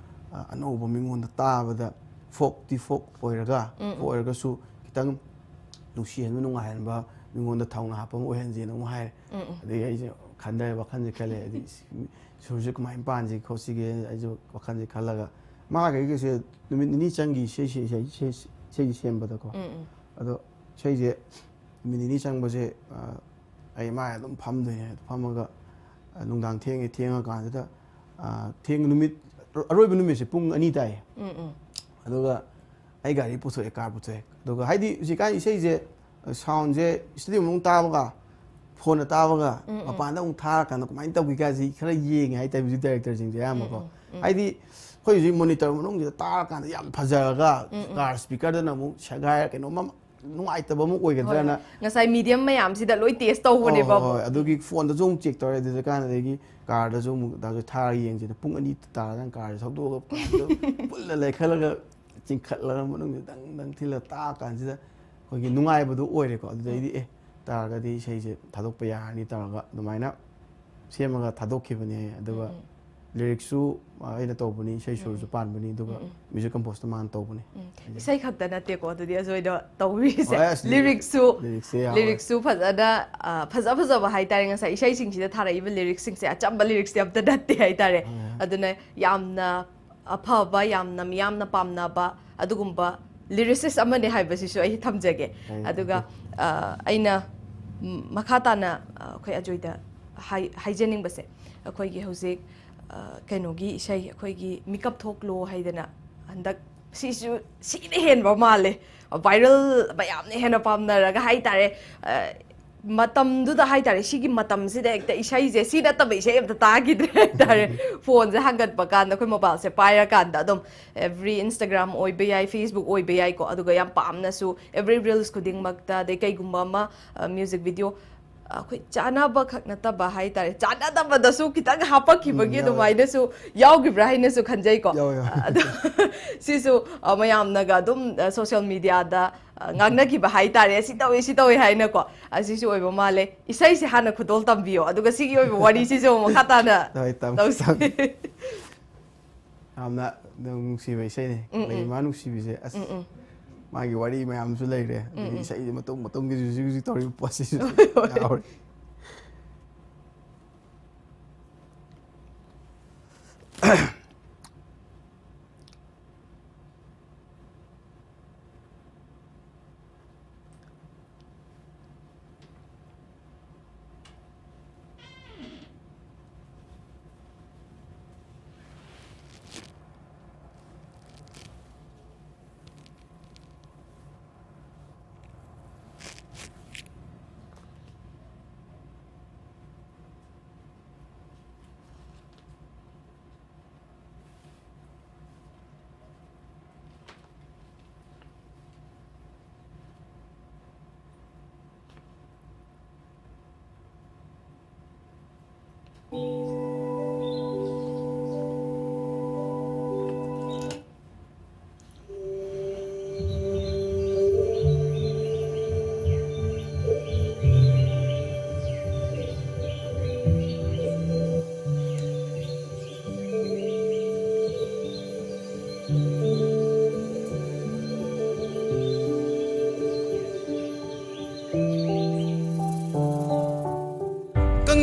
ꯑ, ꯑꯅꯧꯕ, ꯃꯤꯉꯣꯟꯗ ꯇꯥꯕꯗ ꯐꯣꯛꯇꯤ ꯐꯣꯛ ꯑꯣꯏꯔꯒ, ꯐꯣꯛ ꯑꯣꯏꯔꯒꯁꯨ ꯈꯤꯇꯪ ꯅꯨꯡꯁꯤꯍꯟꯕ, ꯅꯨꯡꯉꯥꯏꯍꯟꯕ, ꯃꯤꯉꯣꯟꯗ ꯊꯧꯅꯥ ꯍꯥꯞꯄ ꯑꯃ ꯑꯣꯏꯍꯟꯁꯦꯅ ꯑꯃꯨꯛ ꯍꯥꯏꯔꯦ꯫ ꯑꯗꯒꯤ ꯑꯩꯁꯦ ꯈꯟꯊꯔꯦ, ꯋꯥꯈꯜꯁꯦ ꯈꯜꯂꯦ, ꯍꯥꯏꯗꯤ ꯁꯨꯔꯁꯦ ꯀꯃꯥꯏꯅ ꯄꯥꯟꯁꯤꯒꯦ ꯈꯣꯠꯁꯤꯒꯦ ꯑꯩꯁꯨ ꯋꯥꯈꯜꯁꯦ ꯈꯜꯂꯒ, ꯃꯥꯒ ꯑꯩꯒꯁꯦ ꯅꯨꯃꯤꯠ ꯅꯤꯅꯤ ꯆꯪꯈꯤ ꯏꯁꯩ ꯏꯁꯩ ꯏꯁꯩ ꯏꯁꯩ ꯏꯁꯩꯁꯦ ꯁꯦꯝꯕꯗꯀꯣ꯫ ꯎꯝ ꯎꯝ ꯑꯗꯣ ꯏꯁꯩꯁꯦ ꯅꯨꯃꯤꯠ ꯅꯤꯅꯤ ꯆꯪꯕꯁꯦ, ꯑ, ꯑꯩ ꯃꯥ ꯑꯗꯨꯝ ꯐꯝꯗꯣꯏꯅꯦ꯫ ꯑꯗꯨ ꯐꯝꯃꯒ, ꯑ, ꯅꯨꯡꯗꯥꯡ ꯊꯦꯡꯉꯦ, ꯊꯦꯡꯉꯀꯥꯟꯁꯤꯗ, ꯑ, ꯊꯦꯡ ꯅꯨꯃꯤꯠ ꯑꯔꯣꯏꯕ ꯅꯨꯃꯤꯠꯁꯦ ꯄꯨꯡ ꯑꯅꯤ ꯇꯥꯏꯌꯦ꯫ ꯎꯝ ꯎꯝ ꯑꯗꯨꯒ ꯑꯩ ꯒꯥꯔꯤ ꯄꯨꯊꯣꯛꯑꯦ, ꯀꯥꯔ ꯄꯨꯊꯣꯛꯑꯦ꯫ ꯑꯗꯨꯒ ꯍꯥꯏꯗꯤ ꯍꯧꯖꯤꯛꯀꯥꯟ ꯏꯁꯩꯁꯦ, ꯑ, ꯁꯥꯎꯟꯁꯦ ꯁ꯭ꯇꯨꯗꯤꯑꯣ ꯃꯅꯨꯡ ꯇꯥꯕꯒ ꯐꯣꯟꯗ ꯇꯥꯕꯒ ꯎꯝ, ꯎꯝ꯫ ꯃꯄꯥꯟꯗ ꯑꯃꯨꯛ ꯊꯥꯔꯀꯥꯟꯗ ꯀꯃꯥꯏꯅ ꯇꯧꯒꯦ ꯀꯥꯏꯁꯤ ꯈꯔ ꯌꯦꯡꯉꯦ ꯍꯥꯏꯇꯥꯔꯦ, ꯃ꯭ꯌꯨꯖꯤꯛ ꯗꯥꯏꯔꯦꯛꯇꯔꯁꯤꯡꯁꯦ ꯑꯌꯥꯝꯕꯀꯣ꯫ ꯎꯝ, ꯎꯝ, ꯎꯝ꯫ ꯍꯥꯏꯗꯤ ꯑꯩꯈꯣꯏ ꯍꯧꯖꯤꯛ ꯃꯣꯅꯤꯇꯔ ꯃꯅꯨꯡꯁꯤꯗ ꯇꯥꯔꯀꯥꯟꯗ ꯌꯥꯝ ꯐꯖꯔꯒ, ꯎꯝ, ꯎꯝ꯫ ꯀꯥꯔ ꯁ꯭ꯄꯤꯀꯔꯗꯅ ꯑꯃꯨꯛ ꯁꯦꯒꯥꯏꯔ ꯀꯩꯅꯣꯝꯃ ꯅꯨꯡꯉꯥꯏꯇꯕ ꯑꯃ ꯍꯣꯏ, ꯑꯣꯏꯒꯗ꯭ꯔꯅ꯫ ꯍꯣꯏ꯫ ꯉꯁꯥꯏ ꯃꯤꯗꯤꯌꯝ ꯃꯌꯥꯝꯁꯤꯗ ꯂꯣꯏ ꯇꯦꯁ ꯇꯧꯕꯅꯦꯕ ꯍꯣꯏ, ꯍꯣꯏ, ꯑꯃꯨꯛ꯫ ꯍꯣꯏ꯫ ꯑꯗꯨꯒꯤ ꯐꯣꯟꯗꯁꯨ ꯑꯃꯨꯛ ꯆꯦꯛ ꯇꯧꯔꯦ, ꯑꯗꯨꯗ ꯀꯥꯟꯗꯒꯤ ꯀꯥꯔꯗꯁꯨ ꯑꯃꯨꯛ ꯗꯥꯁꯨ ꯊꯥꯔꯒ ꯌꯦꯡꯁꯤꯅ ꯄꯨꯡ ꯑꯅꯤ ꯇꯥꯔꯀꯥꯟꯗ ꯀꯥꯔꯁꯦ ꯊꯧꯗꯣꯛꯑꯒ ꯄꯨꯜꯂ ꯂꯩꯈꯠꯂꯒ ꯆꯤꯡꯈꯠꯂꯒ ꯃꯅꯨꯡꯗ ꯗꯪ ꯗꯪ ꯊꯤꯜꯂ ꯇꯥꯛꯑ ꯀꯥꯟꯁꯤꯗ ꯑꯩꯈꯣꯏꯒꯤ ꯅꯨꯡꯉꯥꯏꯕꯗꯣ ꯑꯣꯏꯔꯦꯀꯣ꯫ ꯑꯗꯨꯗꯩꯗꯤ ꯑꯦ ꯇꯥꯔꯒꯗꯤ ꯏꯁꯩꯁꯦ ꯊꯥꯗꯣꯛꯄ ꯌꯥꯔꯅꯤ ꯇꯧꯔꯒ ꯑꯗꯨꯃꯥꯏꯅ ꯁꯦꯝꯃꯒ ꯊꯥꯗꯣꯛꯈꯤꯕꯅꯦ꯫ ꯑꯗꯨꯒ ꯎꯝ, ꯎꯝ꯫ ꯂꯤꯔꯤꯛꯁꯨ ꯑꯩꯅ ꯇꯧꯕꯅꯤ, ꯏꯁꯩ ꯁꯨꯔꯁꯨ ꯄꯥꯟꯕꯅꯤ, ꯑꯗꯨꯒ ꯎꯝ, ꯎꯝ꯫ ꯃ꯭ꯌꯨꯖꯤꯛ ꯀꯝꯄꯣꯖꯇ ꯃꯥꯅ ꯇꯧꯕꯅꯤ꯫ ꯎꯝ꯫ ꯏꯁꯩ ꯈꯛꯇ ꯅꯠꯇꯦꯀꯣ ꯑꯗꯨꯗꯤ ꯑꯖꯣꯏꯗ ꯇꯧꯕꯤꯔꯤꯁꯦ꯫ ꯍꯣꯏ, ꯑꯁ, ꯂꯤꯔꯤꯛ-, ꯂꯤꯔꯤꯛꯁꯨ ꯂꯤꯔꯤꯛꯁꯦ ꯌꯥꯎꯋꯦ꯫ ꯂꯤꯔꯤꯛꯁꯨ ꯐꯖꯅ, ꯑ, ꯐꯖ ꯐꯖꯕ ꯍꯥꯏꯇꯥꯔꯦ꯫ ꯉꯁꯥꯏ ꯏꯁꯩꯁꯤꯡꯁꯤꯗ ꯊꯥꯔꯛꯏꯕ ꯂꯤꯔꯤꯛꯁꯤꯡꯁꯦ ꯑꯆꯝꯕ ꯂꯤꯔꯤꯛꯁꯇꯤ ꯑꯝꯇ ꯅꯠꯇꯦ ꯍꯥꯏꯇꯥꯔꯦ꯫ ꯍꯣꯏ, ꯍꯣꯏ꯫ ꯑꯗꯨꯅ ꯌꯥꯝꯅ ꯑꯐꯕ, ꯌꯥꯝꯅ ꯃꯤꯌꯥꯝꯅ ꯄꯥꯝꯅꯕ ꯑꯗꯨꯒꯨꯝꯕ ꯂꯤꯔꯤꯁꯤꯁ ꯑꯃꯅꯦ ꯍꯥꯏꯕꯁꯤꯁꯨ ꯑꯩ ꯊꯝꯖꯒꯦ꯫ ꯍꯣꯏ, ꯑꯗꯨꯒ, ꯍꯣꯏ꯫ ꯑ, ꯑꯩꯅ, ꯎꯝ, ꯃꯈꯥ ꯇꯥꯅ, ꯑ, ꯑꯩꯈꯣꯏ ꯑꯖꯣꯏꯗ ꯍꯥꯏ-, ꯍꯥꯏꯖꯅꯤꯡꯕꯁꯦ, ꯑꯩꯈꯣꯏꯒꯤ ꯍꯧꯖꯤꯛ, ꯑ, ꯀꯩꯅꯣꯒꯤ ꯏꯁꯩ, ꯑꯩꯈꯣꯏꯒꯤ ꯃꯤꯀꯞ ꯊꯣꯛꯂꯣ ꯍꯥꯏꯗꯅ ꯍꯟꯗꯛ ꯁꯤꯁꯨ ꯁꯤꯅ ꯍꯦꯟꯕ ꯃꯥꯜꯂꯦ꯫ ꯚꯥꯏꯔꯦꯜ ꯃꯌꯥꯝꯅ ꯍꯦꯟꯅ ꯄꯥꯝꯅꯔꯒ ꯍꯥꯏꯇꯥꯔꯦ꯫ ꯑ, ꯃꯇꯝꯗꯨꯗ ꯍꯥꯏꯇꯥꯔꯦ, ꯁꯤꯒꯤ ꯃꯇꯝꯁꯤꯗ ꯍꯦꯛꯇ ꯏꯁꯩꯁꯦ, ꯁꯤ ꯅꯠꯇꯕ ꯏꯁꯩ ꯑꯝꯇ ꯇꯥꯈꯤꯗ꯭ꯔꯦ ꯍꯥꯏꯇꯥꯔꯦ꯫ ꯐꯣꯟꯁꯦ ꯍꯥꯡꯒꯠꯄ ꯀꯥꯟꯗ, ꯑꯩꯈꯣꯏ ꯃꯣꯕꯥꯏꯜꯁꯦ ꯄꯥꯏꯔꯀꯥꯟꯗ ꯑꯗꯨꯝ every Instagram ꯑꯣꯏꯕ ꯌꯥꯏ, Facebook ꯑꯣꯏꯕ ꯌꯥꯏꯀꯣ, ꯑꯗꯨꯒ ꯌꯥꯝ ꯄꯥꯝꯅꯁꯨ every reels ꯈꯨꯗꯤꯡꯃꯛꯇ, ꯑꯗꯩ ꯀꯩꯒꯨꯝꯕ ꯑꯃ, ꯑ, music video, ꯑꯩꯈꯣꯏ ꯆꯥꯅꯕ ꯈꯛ ꯅꯠꯇꯕ ꯍꯥꯏꯇꯥꯔꯦ, ꯆꯥꯅꯗꯕꯗꯁꯨ ꯈꯤꯇꯪ ꯍꯥꯞꯄꯛꯈꯤꯕꯒꯤ ꯎꯝ, ꯌꯥꯎꯋꯦ꯫ ꯑꯗꯨꯃꯥꯏꯅꯁꯨ ꯌꯥꯎꯈꯤꯕ꯭ꯔꯥ ꯍꯥꯏꯅꯁꯨ ꯈꯟꯖꯩꯀꯣ꯫ ꯌꯥꯎꯋꯦ, ꯌꯥꯎꯋꯦ꯫ ꯑꯗꯣ ꯁꯤꯁꯨ, ꯑ, ꯃꯌꯥꯝꯅꯒ ꯑꯗꯨꯝ, ꯑ, social mediaꯗ, ꯑ, ꯉꯥꯡꯅꯈꯤꯕ ꯍꯥꯏꯇꯥꯔꯦ, "ꯁꯤ ꯇꯧꯏ, ꯁꯤ ꯇꯧꯏ" ꯍꯥꯏꯅꯀꯣ꯫ ꯑꯁꯤꯁꯨ ꯑꯣꯏꯕ ꯃꯥꯜꯂꯦ꯫ ꯏꯁꯩꯁꯦ ꯍꯥꯟꯅ ꯈꯨꯗꯣꯜ ꯇꯝꯕꯤꯌꯣ, ꯑꯗꯨꯒ ꯁꯤꯒꯤ ꯑꯣꯏꯕ ꯋꯥꯔꯤꯁꯤꯁꯨ ꯑꯃꯨꯛ ꯃꯈꯥ ꯇꯥꯅ ꯍꯣꯏ, ꯇꯝ-, ꯇꯧꯁꯤ꯫ ꯇꯝ-, ꯌꯥꯝꯅ ꯅꯨꯡꯁꯤꯕ ꯏꯁꯩꯅꯤ꯫ ꯎꯝ, ꯎꯝ꯫ ꯂꯩꯃ ꯅꯨꯡꯁꯤꯕꯤꯁꯦ, ꯑꯁ, ꯎꯝ, ꯎꯝ꯫ ꯃꯥꯒꯤ ꯋꯥꯔꯤ ꯃꯌꯥꯝꯁꯨ ꯂꯩꯔꯦ꯫ ꯑꯗꯒꯤ ꯎꯝ, ꯎꯝ꯫ ꯏꯁꯩꯁꯦ ꯃꯇꯨꯡ ꯃꯇꯨꯡꯒꯤꯁꯨ ꯍꯧꯖꯤꯛ ꯍꯧꯖꯤꯛ ꯇꯧꯔꯤꯕ ꯄꯣꯠꯁꯤꯁꯨ ꯍꯣꯏ, ꯍꯣꯏ꯫ ꯌꯥꯎꯔꯦ꯫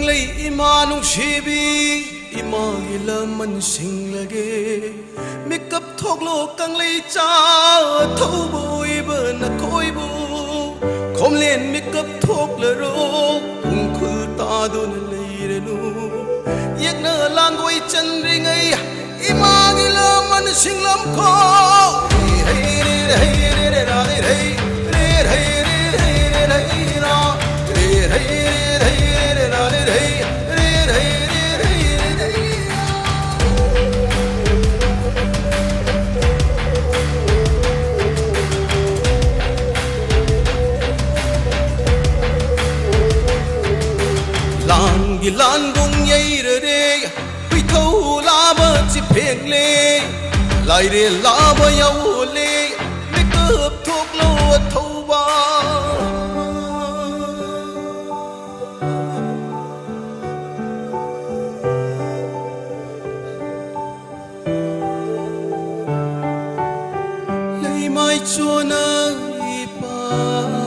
ꯂꯩ ꯏꯃꯥ ꯅꯨꯡꯁꯤꯕꯤ, ꯏꯃꯥꯒꯤ ꯂꯃꯟ ꯁꯤꯡꯂꯒꯦ꯫ ꯃꯤꯀꯞ ꯊꯣꯛꯂꯣ ꯀꯪꯂꯩꯆꯥ, ꯊꯧꯕ ꯑꯣꯏꯕ ꯅꯈꯣꯏꯕꯨ꯫ ꯈꯣꯝꯂꯦꯟ ꯃꯤꯀꯞ ꯊꯣꯛꯂꯔꯣ, ꯄꯨꯡꯈꯨꯜ ꯇꯥꯗꯨꯅ ꯂꯩꯔꯅꯨ꯫ ꯌꯦꯛꯅ ꯂꯥꯡꯒꯣꯏ ꯆꯟꯗ꯭ꯔꯤꯉꯩ ꯏꯃꯥꯒꯤ ꯂꯃꯟ ꯁꯤꯡꯂꯝꯈꯣ꯫ ꯂꯥꯟꯒꯤ ꯂꯥꯟꯕꯨꯡ ꯌꯩꯔꯔꯦ, ꯍꯨꯏꯊꯧ ꯂꯥꯕ ꯆꯤꯐꯦꯡꯂꯦ, ꯂꯥꯏꯔꯦꯜ ꯂꯥꯕ ꯌꯥꯎꯂꯦ, ꯃꯤꯀꯞ ꯊꯣꯛꯂꯣ ꯑꯊꯧꯕ꯫ ꯂꯩꯃꯥꯏ ꯆꯣꯟꯅ ꯏꯄꯥꯛꯁꯦ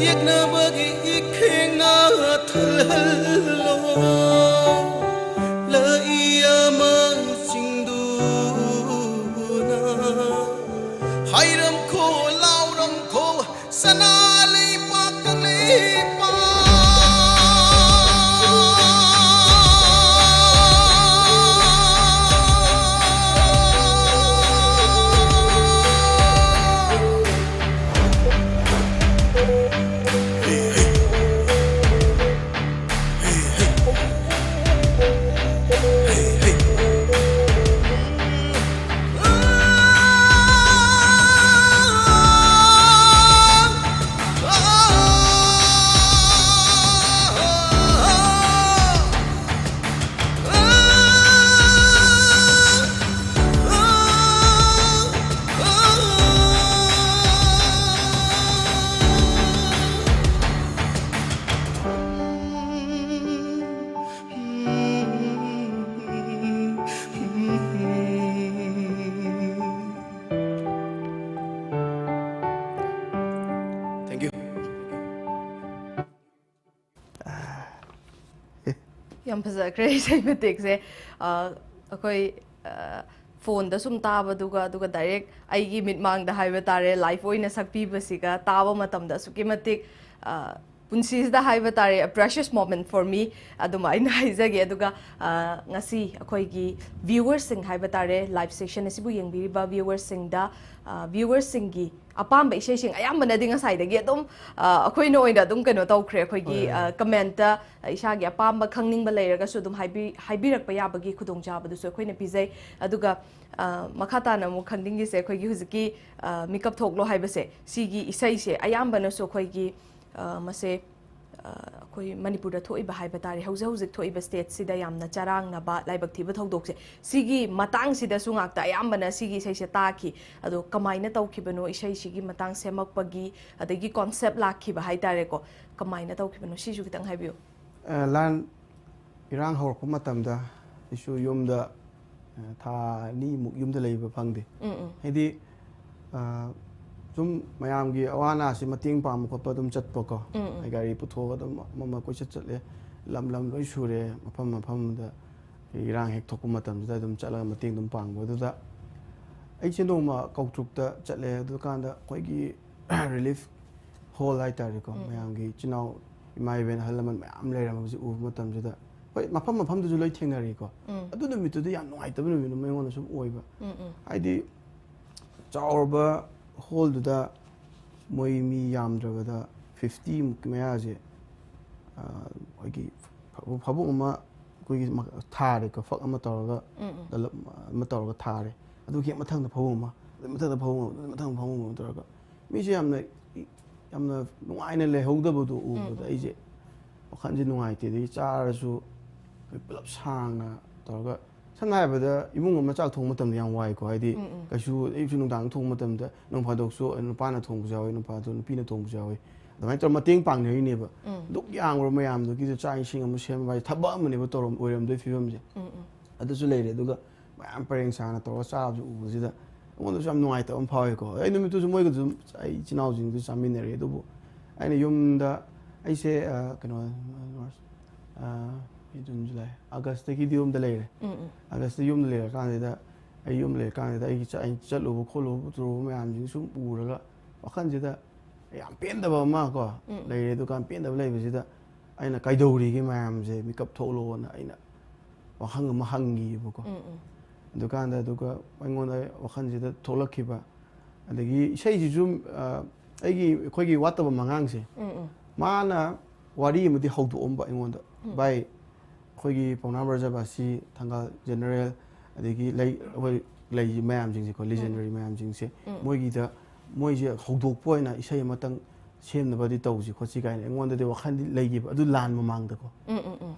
ꯌꯦꯛꯅꯕꯒꯤ ꯏꯈꯦꯡꯅ ꯊꯜꯍꯜꯂꯣ꯫ ꯂꯩ ꯑꯃ ꯆꯤꯡꯗꯨꯅ ꯍꯥꯏꯔꯝꯈꯣ, ꯂꯥꯎꯔꯝꯈꯣ, ꯁꯅꯥ ꯂꯩꯄꯥꯛ ꯀꯪꯂꯩꯄꯥꯛ꯫ ꯌꯥꯝ ꯐꯖꯈ꯭ꯔꯦ ꯏꯁꯩ ꯃꯇꯦꯛꯁꯦ꯫ ꯑ, ꯑꯩꯈꯣꯏ, ꯑ, ꯐꯣꯟꯗ ꯁꯨꯝ ꯇꯥꯕꯗꯨꯒ, ꯑꯗꯨꯒ ꯗꯥꯏꯔꯦꯛ ꯑꯩꯒꯤ ꯃꯤꯠꯃꯥꯡꯗ ꯍꯥꯏꯕ ꯇꯥꯔꯦ, ꯂꯥꯏꯚ ꯑꯣꯏꯅ ꯁꯛꯄꯤꯕꯁꯤꯒ ꯇꯥꯕ ꯃꯇꯝꯗ ꯑꯁꯨꯛꯀꯤ ꯃꯇꯤꯛ, ꯑ, ꯄꯨꯟꯁꯤꯁꯤꯗ ꯍꯥꯏꯕ ꯇꯥꯔꯦ, a precious moment for me ꯑꯗꯨꯃꯥꯏꯅ ꯍꯥꯏꯖꯒꯦ꯫ ꯑꯗꯨꯒ, ꯑ, ꯉꯁꯤ ꯑꯩꯈꯣꯏꯒꯤ ꯚ꯭ꯌꯨꯋꯔꯁꯤꯡ ꯍꯥꯏꯕ ꯇꯥꯔꯦ, ꯂꯥꯏꯚ ꯁꯦꯁꯟ ꯑꯁꯤꯕꯨ ꯌꯦꯡꯕꯤꯔꯤꯕ ꯚ꯭ꯌꯨꯋꯔꯁꯤꯡꯗ, ꯑ, ꯚ꯭ꯌꯨꯋꯔꯁꯤꯡꯒꯤ ꯑꯄꯥꯝꯕ ꯏꯁꯩꯁꯤꯡ ꯑꯌꯥꯝꯕꯅ ꯗꯤ ꯉꯁꯥꯏꯗꯒꯤ ꯑꯗꯨꯝ, ꯑ, ꯑꯩꯈꯣꯏꯅ ꯑꯣꯏꯅ ꯑꯗꯨꯝ ꯀꯩꯅꯣ ꯇꯧꯈ꯭ꯔꯦ, ꯑꯩꯈꯣꯏꯒꯤ, ꯍꯣꯏ, ꯍꯣꯏ꯫ ꯑ, ꯀꯃꯦꯟꯠꯇ ꯏꯁꯥꯒꯤ ꯑꯄꯥꯝꯕ ꯈꯪꯅꯤꯡꯕ ꯂꯩꯔꯒꯁꯨ ꯑꯗꯨꯝ ꯍꯥꯏꯕꯤ-, ꯍꯥꯏꯕꯤꯔꯛꯄ ꯌꯥꯕꯒꯤ ꯈꯨꯗꯣꯡꯆꯥꯕꯗꯨꯁꯨ ꯑꯩꯈꯣꯏꯅ ꯄꯤꯖꯩ꯫ ꯑꯗꯨꯒ, ꯑ, ꯃꯈꯥ ꯇꯥꯅ ꯑꯃꯨꯛ ꯈꯪꯅꯤꯡꯉꯤꯁꯦ, ꯑꯩꯈꯣꯏꯒꯤ ꯍꯧꯖꯤꯛꯀꯤ, ꯑ, ꯃꯤꯀꯞ ꯊꯣꯛꯂꯣ ꯍꯥꯏꯕꯁꯦ, ꯁꯤꯒꯤ ꯏꯁꯩꯁꯦ ꯑꯌꯥꯝꯕꯅꯁꯨ ꯑꯩꯈꯣꯏꯒꯤ, ꯑ, ꯃꯁꯦ, ꯑ, ꯑꯩꯈꯣꯏ ꯃꯅꯤꯄꯨꯔꯗ ꯊꯣꯛꯏꯕ ꯍꯥꯏꯕ ꯇꯥꯔꯦ, ꯍꯧꯖꯤꯛ ꯍꯧꯖꯤꯛ ꯊꯣꯛꯏꯕ ꯁ꯭ꯇꯦꯠꯁꯤꯗ ꯌꯥꯝꯅ ꯆꯔꯥꯡꯅꯕ ꯂꯥꯏꯕꯛ ꯊꯤꯕ ꯊꯧꯗꯣꯛꯁꯦ, ꯁꯤꯒꯤ ꯃꯇꯥꯡꯁꯤꯗꯁꯨ ꯉꯥꯛꯇ ꯑꯌꯥꯝꯕꯅ ꯁꯤꯒꯤ ꯏꯁꯩꯁꯦ ꯇꯥꯈꯤ꯫ ꯑꯗꯣ ꯀꯃꯥꯏꯅ ꯇꯧꯈꯤꯕꯅꯣ ꯏꯁꯩꯁꯤꯒꯤ ꯃꯇꯥꯡ ꯁꯦꯝꯃꯛꯄꯒꯤ, ꯑꯗꯒꯤ ꯀꯣꯟꯁꯦꯞ ꯂꯥꯛꯈꯤꯕ ꯍꯥꯏ ꯇꯥꯔꯦꯀꯣ, ꯀꯃꯥꯏꯅ ꯇꯧꯈꯤꯕꯅꯣ, ꯁꯤꯁꯨ ꯈꯤꯇꯪ ꯍꯥꯏꯕꯤꯌꯨ꯫ ꯑ, ꯂꯥꯟ ꯏꯔꯥꯡ ꯍꯧꯔꯛꯄ ꯃꯇꯝꯗ ꯑꯩꯁꯨ ꯌꯨꯝꯗ, ꯑ, ꯊꯥ ꯑꯅꯤꯃꯨꯛ ꯌꯨꯝꯗ ꯂꯩꯕ ꯐꯪꯗꯦ꯫ ꯎꯝ, ꯎꯝ꯫ ꯍꯥꯏꯗꯤ, ꯑ, ꯁꯨꯝ ꯃꯌꯥꯝꯒꯤ ꯑꯋꯥ ꯑꯅꯥꯁꯤ ꯃꯇꯦꯡ ꯄꯥꯡꯕ ꯈꯣꯠꯄ ꯑꯗꯨꯝ ꯆꯠꯄꯀꯣ꯫ ꯎꯝ, ꯎꯝ꯫ ꯑꯩ ꯒꯥꯔꯤ ꯄꯨꯊꯣꯛꯑꯒ ꯑꯗꯨꯝ ꯑꯃ ꯑꯃ ꯀꯣꯏꯆꯠ ꯆꯠꯂꯦ꯫ ꯂꯝ ꯂꯝ ꯂꯣꯏ ꯁꯨꯔꯦ꯫ ꯃꯐꯝ ꯃꯐꯝꯗ ꯏꯔꯥꯡ ꯍꯦꯛ ꯊꯣꯛꯄ ꯃꯇꯝꯗꯨꯗ ꯑꯗꯨꯝ ꯆꯠꯂꯒ ꯃꯇꯦꯡ ꯑꯗꯨꯝ ꯄꯥꯡꯕ꯫ ꯑꯗꯨꯗ ꯑꯩꯁꯦ ꯅꯣꯡꯃ ꯀꯧꯇ꯭ꯔꯨꯛꯇ ꯆꯠꯂꯦ꯫ ꯑꯗꯨꯀꯥꯟꯗ ꯑꯩꯈꯣꯏꯒꯤ ꯔꯤꯂꯤꯐ ꯍꯣꯜ ꯍꯥꯏꯇꯥꯔꯦꯀꯣ, ꯎꯝ꯫ ꯃꯌꯥꯝꯒꯤ ꯏꯆꯤꯟ ꯏꯅꯥꯎ, ꯏꯃꯥ ꯏꯕꯦꯟ, ꯑꯍꯜ ꯂꯃꯟ ꯃꯌꯥꯝ ꯂꯩꯔꯝꯕꯁꯦ ꯎꯕ ꯃꯇꯝꯁꯤꯗ, ꯍꯣꯏ, ꯃꯐꯝ ꯃꯐꯝꯗꯁꯨ ꯂꯣꯏ ꯊꯦꯡꯅꯔꯤꯀꯣ꯫ ꯎꯝ꯫ ꯑꯗꯨ ꯅꯨꯃꯤꯠꯇꯨꯗꯤ ꯌꯥꯝ ꯅꯨꯡꯉꯥꯏꯇꯕ ꯅꯨꯃꯤꯠ ꯑꯃ ꯑꯩꯉꯣꯟꯗ ꯁꯨꯝ ꯑꯣꯏꯕ꯫ ꯎꯝ, ꯎꯝ꯫ ꯍꯥꯏꯗꯤ, ꯆꯥꯎꯔꯕ ꯍꯣꯜꯗꯨꯗ ꯃꯣꯏ ꯃꯤ ꯌꯥꯝꯗ꯭ꯔꯕꯗ ꯐꯤꯐꯇꯤ ꯃꯨꯛꯀꯤ ꯃꯌꯥꯁꯦ, ꯑ, ꯑꯩꯈꯣꯏꯒꯤ ꯐ-, ꯐꯃꯨꯡ ꯑꯃ ꯑꯩꯈꯣꯏꯒꯤ ꯃ-, ꯊꯥꯔꯦꯀꯣ, ꯐꯛ ꯑꯃ ꯇꯧꯔꯒ, ꯎꯝ, ꯎꯝ꯫ ꯗꯂꯞ ꯑꯃ ꯇꯧꯔꯒ ꯊꯥꯔꯦ꯫ ꯑꯗꯨꯒꯤ ꯍꯦꯛ ꯃꯊꯪꯗ ꯐꯃꯨꯡ ꯑꯃ, ꯑꯗꯨꯒꯤ ꯃꯊꯪꯗ ꯐꯃꯨꯡ ꯑꯃ, ꯑꯗꯨꯒꯤ ꯃꯊꯪꯗ ꯐꯃꯨꯡ ꯑꯃ ꯇꯧꯔꯒ, ꯃꯤꯁꯦ ꯌꯥꯝꯅ, ꯌꯥꯝꯅ ꯅꯨꯡꯉꯥꯏꯅ ꯂꯩꯍꯧꯗꯕꯗꯣ ꯎꯕꯗ, ꯎꯝ, ꯎꯝ꯫ ꯑꯩꯁꯦ ꯋꯥꯈꯜꯁꯦ ꯅꯨꯡꯉꯥꯏꯇꯦ꯫ ꯑꯗꯒꯤ ꯆꯥꯔꯁꯨ ꯑꯩꯈꯣꯏ ꯄꯨꯂꯞ ꯁꯥꯡꯅ ꯇꯧꯔꯒ, ꯁꯝꯅ ꯍꯥꯏꯔꯕꯗ, ꯏꯃꯨꯡ ꯑꯃ ꯆꯥꯛ ꯊꯣꯡꯕ ꯃꯇꯝꯗ ꯌꯥꯝ ꯋꯥꯏꯀꯣ, ꯍꯥꯏꯗꯤ, ꯎꯝ, ꯎꯝ꯫ ꯀꯩꯁꯨ ꯑꯌꯨꯛꯁꯨ ꯅꯨꯡꯗꯥꯡ ꯊꯣꯡꯕ ꯃꯇꯝꯗ, ꯅꯣꯡ ꯐꯥꯗꯣꯛꯁꯨ ꯅꯨꯄꯥꯅ ꯊꯣꯡꯕꯁꯨ ꯌꯥꯎꯋꯤ, ꯅꯣꯡ ꯐꯥꯗꯣꯛ ꯅꯨꯄꯤꯅ ꯊꯣꯡꯕꯁꯨ ꯌꯥꯎꯋꯤ꯫ ꯑꯗꯨꯃꯥꯏꯅ ꯇꯧꯔꯒ ꯃꯇꯦꯡ ꯄꯥꯡꯅꯔꯤꯅꯦꯕ꯫ ꯎꯝ꯫ ꯑꯗꯨꯛ ꯌꯥꯝꯈ꯭ꯔꯕ ꯃꯌꯥꯝꯗꯨꯒꯤꯗ ꯆꯥꯛ ꯏꯁꯤꯡ ꯑꯃ ꯁꯦꯝꯕ ꯍꯥꯏꯁꯦ ꯊꯕꯛ ꯑꯃꯅꯦꯕ ꯇꯧꯔꯝ-, ꯑꯣꯏꯔꯝꯗꯣꯏ ꯐꯤꯕꯝꯁꯦ꯫ ꯎꯝ, ꯎꯝ꯫ ꯑꯗꯨꯁꯨ ꯂꯩꯔꯦ꯫ ꯑꯗꯨꯒ ꯃꯌꯥꯝ ꯄꯔꯦꯡ ꯁꯥꯅ ꯇꯧꯔꯒ ꯆꯥꯕꯁꯨ ꯎꯕꯁꯤꯗ ꯑꯩꯉꯣꯟꯗꯁꯨ ꯌꯥꯝ ꯅꯨꯡꯉꯥꯏꯇꯕ ꯑꯃ ꯐꯥꯎꯋꯦꯀꯣ꯫ ꯑꯩ ꯅꯨꯃꯤꯠꯇꯨꯁꯨ ꯃꯣꯏꯒꯁꯨ ꯑꯗꯨꯝ, ꯑꯩ ꯏꯆꯤꯟ ꯏꯅꯥꯎꯁꯤꯡꯗꯨꯁꯨ ꯆꯥꯃꯤꯟꯅꯔꯦ꯫ ꯑꯗꯨꯕꯨ ꯑꯩꯅ ꯌꯨꯝꯗ, ꯑꯩꯁꯦ, ꯑ, ꯀꯩꯅꯣ, ꯑ, ꯖꯨꯟ, ꯖꯨꯂꯥꯏ, ꯑꯥꯒꯁꯇꯒꯤꯗꯤ ꯌꯨꯝꯗ ꯂꯩꯔꯦ꯫ ꯎꯝ, ꯎꯝ꯫ ꯑꯥꯒꯁꯇ ꯌꯨꯝꯗ ꯂꯩꯔꯀꯥꯟꯁꯤꯗ, ꯑꯩ ꯌꯨꯝ ꯂꯩꯔꯀꯥꯟꯁꯤꯗ ꯑꯩꯒꯤ ꯆ-, ꯑꯩꯅ ꯆꯠꯂꯨꯕ ꯈꯣꯠꯂꯨꯕ ꯇꯧꯔꯨꯕ ꯃꯌꯥꯝꯁꯤꯡ ꯁꯨꯝ ꯎꯔꯒ, ꯋꯥꯈꯜꯁꯤꯗ ꯌꯥꯝ ꯄꯦꯟꯗꯕ ꯑꯃ ꯀꯣ ꯎꯝ, ꯎꯝ꯫ ꯂꯩꯔꯦ꯫ ꯑꯗꯨꯀꯥꯟ ꯄꯦꯟꯗꯕ ꯂꯩꯕꯁꯤꯗ ꯑꯩꯅ "ꯀꯩꯗꯧꯔꯤꯒꯦ ꯃꯌꯥꯝꯁꯦ, ꯃꯤꯀꯞ ꯊꯣꯛꯂꯛꯑꯣꯅ" ꯑꯩꯅ ꯋꯥꯍꯪ ꯑꯃ ꯍꯪꯉꯤꯕꯀꯣ꯫ ꯎꯝ, ꯎꯝ꯫ ꯑꯗꯨꯀꯥꯟꯗ, ꯑꯗꯨꯒ ꯑꯩꯉꯣꯟꯗ ꯋꯥꯈꯜꯁꯤꯗ ꯊꯣꯛꯂꯛꯈꯤꯕ, ꯑꯗꯒꯤ ꯏꯁꯩꯁꯤꯁꯨ, ꯑ, ꯑꯩꯒꯤ, ꯑꯩꯈꯣꯏꯒꯤ ꯋꯥꯠꯇꯕ ꯃꯉꯥꯡꯁꯦ, ꯎꯝ, ꯎꯝ꯫ ꯃꯥꯅ ꯋꯥꯔꯤ ꯑꯃꯗꯤ ꯍꯧꯗꯣꯛꯑꯝꯕ ꯑꯩꯉꯣꯟꯗ, ꯎꯝ꯫ "ꯚꯥꯏ, ꯑꯩꯈꯣꯏꯒꯤ ꯄꯥꯎꯅꯥ ꯕ꯭ꯔꯖꯕꯥꯁꯤ, ꯊꯪꯒꯥꯜ ꯖꯦꯅꯔꯦꯜ, ꯑꯗꯒꯤ ꯂꯩ, ꯑꯩꯈꯣꯏ ꯂꯩ ꯃꯌꯥꯝꯁꯤꯡꯁꯦꯀꯣ, ꯎꯝ꯫ ꯂꯤꯖꯦꯟꯗꯔꯤ ꯃꯌꯥꯝꯁꯤꯡꯁꯦ, ꯎꯝ꯫ ꯃꯣꯏꯒꯤꯗ, ꯃꯣꯏꯁꯦ ꯍꯧꯗꯣꯛꯄ ꯑꯣꯏꯅ ꯏꯁꯩ ꯑꯃꯇꯪ ꯁꯦꯝꯅꯕꯗꯤ ꯇꯧꯁꯤ ꯈꯣꯠꯁꯤ" ꯀꯥꯏꯅ ꯑꯩꯉꯣꯟꯗꯗꯤ ꯋꯥꯈꯜꯗꯤ ꯂꯩꯈꯤꯕ, ꯑꯗꯨ ꯂꯥꯟ ꯃꯃꯥꯡꯗꯀꯣ꯫ ꯎꯝ, ꯎꯝ, ꯎꯝ꯫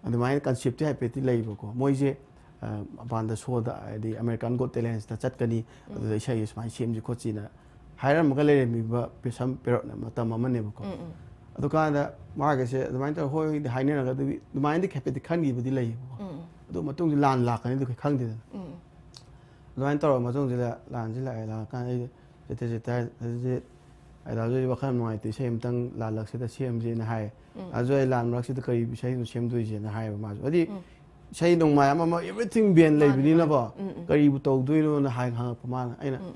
ꯑꯗꯨꯃꯥꯏꯅ ꯀꯟꯁꯦꯞꯇꯤ ꯍꯥꯏꯐꯦꯠꯇꯤ ꯂꯩꯕꯀꯣ꯫ ꯃꯣꯏꯁꯦ, ꯑ, ꯃꯄꯥꯟꯗ ꯁꯣꯗ, ꯍꯥꯏꯗꯤ American Got Talents ꯇ ꯆꯠꯀꯅꯤ, ꯎꯝ꯫ ꯑꯗꯨꯗ ꯏꯁꯩ ꯁꯨꯃꯥꯏꯅ ꯁꯦꯝꯁꯤ ꯈꯣꯠꯁꯤꯅ ꯍꯥꯏꯔꯝꯃꯒ ꯂꯩꯔꯝꯃꯤꯕ ꯄꯤꯁꯝ ꯄꯦꯔꯣꯠꯅ ꯃꯇꯝ ꯑꯃꯅꯦꯕꯀꯣ꯫ ꯎꯝ, ꯎꯝ꯫ ꯑꯗꯨꯀꯥꯟꯗ ꯃꯥꯒꯤꯁꯦ ꯑꯗꯨꯃꯥꯏꯅ ꯇꯧꯔ ꯍꯣꯏ ꯍꯥꯏꯅꯔꯒ ꯑꯗꯨꯒꯤ, ꯑꯗꯨꯃꯥꯏꯅꯗꯤ ꯍꯥꯏꯐꯦꯠꯇꯤ ꯈꯟꯈꯤꯕꯗꯤ ꯂꯩꯌꯦꯕꯀꯣ꯫ ꯎꯝ, ꯎꯝ꯫ ꯑꯗꯨ ꯃꯇꯨꯡꯗ ꯂꯥꯟ ꯂꯥꯛꯀꯅꯤꯗꯣ ꯑꯩꯈꯣꯏ ꯈꯪꯗꯦꯗꯅ꯫ ꯎꯝ꯫ ꯑꯗꯨꯃꯥꯏꯅ ꯇꯧꯔꯕ ꯃꯇꯨꯡꯁꯤꯗ, ꯂꯥꯟꯁꯤ ꯂꯥꯛꯑꯦ, ꯂꯥꯛꯑꯀꯥꯟꯗ ꯑꯩꯁꯦ ꯆꯠꯇꯦ, ꯆꯠꯇꯦ ꯍꯥꯏ-, ꯑꯗꯨꯗꯤ ꯑꯩ ꯗꯥ ꯖꯣꯏꯁꯦ ꯋꯥꯈꯜ ꯌꯥꯝ ꯅꯨꯡꯉꯥꯏꯇꯦ, ꯏꯁꯩ ꯑꯝꯇꯪ ꯂꯥꯜꯂꯛꯁꯤꯗ ꯁꯦꯝꯁꯦꯅ ꯍꯥꯏ꯫ ꯎꯝ꯫ ꯑꯗꯨ ꯑꯩ ꯂꯥꯟ ꯃꯔꯛꯁꯤꯗ ꯀꯔꯤ ꯏꯁꯩꯅꯣ ꯁꯦꯝꯗꯣꯏꯁꯦꯅ ꯍꯥꯏꯌꯦꯕ ꯃꯥꯁꯨ꯫ ꯍꯥꯏꯗꯤ ꯎꯝ꯫ ꯏꯁꯩ ꯅꯣꯡꯃꯥꯏ ꯑꯃ ꯑꯃ everything ban ꯃꯥꯅꯤ, ꯂꯩꯕꯅꯤꯅꯀꯣ, ꯃꯥꯅꯤ꯫ ꯎꯝ, ꯎꯝ꯫ ꯀꯔꯤꯕꯨ ꯇꯧꯗꯣꯏꯅꯣꯅ ꯍꯥꯏ ꯍꯪꯉꯛꯄ ꯃꯥꯅ꯫ ꯑꯩꯅ ꯎꯝ꯫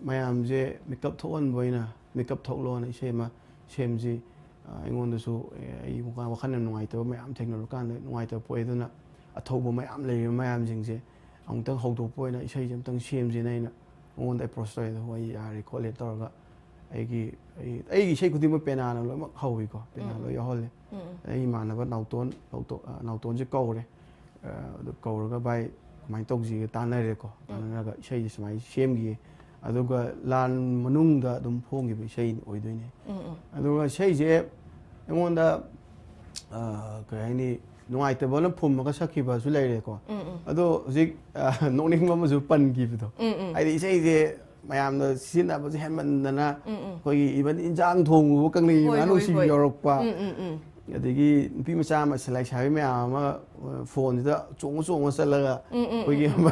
ꯃꯌꯥꯝꯁꯦ ꯃꯤꯀꯞ ꯊꯣꯛꯍꯟꯕ ꯑꯣꯏꯅ, ꯃꯤꯀꯞ ꯊꯣꯛꯂꯣꯅ ꯏꯁꯩ ꯑꯃ ꯁꯦꯝꯁꯤ꯫ ꯑ, ꯑꯩꯉꯣꯟꯗꯁꯨ, ꯑꯦ, ꯑꯩ ꯋꯥꯈꯜ ꯌꯥꯝ ꯅꯨꯡꯉꯥꯏꯇꯕ ꯃꯌꯥꯝ ꯊꯦꯡꯅꯔꯀꯥꯟꯗ ꯅꯨꯡꯉꯥꯏꯇꯕ ꯄꯣꯛꯑꯦ꯫ ꯑꯗꯨꯅ ꯑꯊꯧꯕ ꯃꯌꯥꯝ ꯂꯩꯔꯤꯕ ꯃꯌꯥꯝꯁꯤꯡꯁꯦ ꯑꯃꯨꯛꯇꯪ ꯍꯧꯗꯣꯛꯄ ꯑꯣꯏꯅ ꯏꯁꯩꯁꯦ ꯑꯃꯨꯛꯇꯪ ꯁꯦꯝꯁꯦꯅ ꯑꯩꯅ ꯃꯉꯣꯟꯗ approach ꯇꯧꯋꯦ꯫ ꯑꯗꯣ ꯍꯣꯏ, ꯌꯥꯔꯦ ꯈꯣꯠꯂꯦ ꯇꯧꯔꯒ ꯑꯩꯒꯤ, ꯑꯩ, ꯑꯩꯒꯤ ꯏꯁꯩ ꯈꯨꯗꯤꯡꯃꯛ ꯄꯦꯅꯥꯅ ꯂꯣꯏꯅꯃꯛ ꯍꯧꯋꯤꯀꯣ, ꯄꯦꯅꯥ ꯎꯝ, ꯂꯣꯏ ꯎꯝ꯫ ꯌꯥꯎꯍꯜꯂꯦ꯫ ꯎꯝ, ꯎꯝ꯫ ꯑꯩ ꯏꯃꯥꯟꯅꯕ ꯅꯥꯎꯇꯣꯟ, ꯅꯥꯎꯇꯣ-, ꯑ, ꯅꯥꯎꯇꯣꯟꯁꯦ ꯀꯧꯔꯦ꯫ ꯑ, ꯑꯗꯨ ꯀꯧꯔꯒ, "ꯚꯥꯏ, ꯀꯃꯥꯏꯅ ꯇꯧꯁꯤꯒꯦ ꯇꯥꯟꯅꯔꯦꯀꯣ"꯫ ꯎꯝ꯫ ꯇꯥꯟꯅꯔꯒ ꯏꯁꯩꯁꯦ ꯁꯨꯃꯥꯏꯅ ꯁꯦꯝꯈꯤꯌꯦ꯫ ꯑꯗꯨꯒ ꯂꯥꯟ ꯃꯅꯨꯡꯗ ꯑꯗꯨꯝ ꯐꯣꯡꯈꯤꯕ ꯏꯁꯩ ꯑꯣꯏꯗꯣꯏꯅꯦ꯫ ꯎꯝ, ꯎꯝ꯫ ꯑꯗꯨꯒ ꯏꯁꯩꯁꯦ ꯑꯩꯉꯣꯟꯗ, ꯑ, ꯀꯩ ꯍꯥꯏꯅꯤ, ꯅꯨꯡꯉꯥꯏꯇꯕꯅ ꯐꯨꯝꯃꯒ ꯁꯛꯈꯤꯕꯁꯨ ꯂꯩꯔꯦꯀꯣ꯫ ꯎꯝ, ꯎꯝ꯫ ꯑꯗꯣ ꯍꯧꯖꯤꯛ, ꯑ, ꯅꯣꯛꯅꯤꯡꯕ ꯑꯃꯁꯨ ꯄꯟꯈꯤꯕꯗꯣ꯫ ꯎꯝ, ꯎꯝ꯫ ꯍꯥꯏꯗꯤ ꯏꯁꯩꯁꯦ ꯃꯌꯥꯝꯅ ꯁꯤꯖꯤꯟꯅꯕꯁꯦ ꯍꯦꯟꯃꯟꯗꯅ ꯎꯝ, ꯎꯝ꯫ ꯑꯩꯈꯣꯏꯒꯤ even ꯏꯟꯖꯥꯡ ꯊꯣꯡꯉꯨꯕ ꯀꯪꯂꯩ ꯍꯣꯏ, ꯃꯅꯥ ꯍꯣꯏ, ꯅꯨꯡꯁꯤꯕꯤ ꯍꯣꯏ꯫ ꯌꯥꯎꯔꯛꯄ꯫ ꯎꯝ, ꯎꯝ, ꯎꯝ꯫ ꯑꯗꯒꯤ ꯅꯨꯄꯤ ꯃꯆꯥ ꯑꯃ, ꯂꯩꯁꯥꯕꯤ ꯃꯌꯥꯝ ꯑꯃ, ꯑ, ꯐꯣꯟꯁꯤꯗ ꯆꯣꯡꯉ ꯆꯣꯡꯉ ꯆꯠꯂꯒ ꯎꯝ, ꯎꯝ, ꯑꯩꯈꯣꯏꯒꯤ ꯎꯝ, ꯎꯝ꯫ ꯑꯃ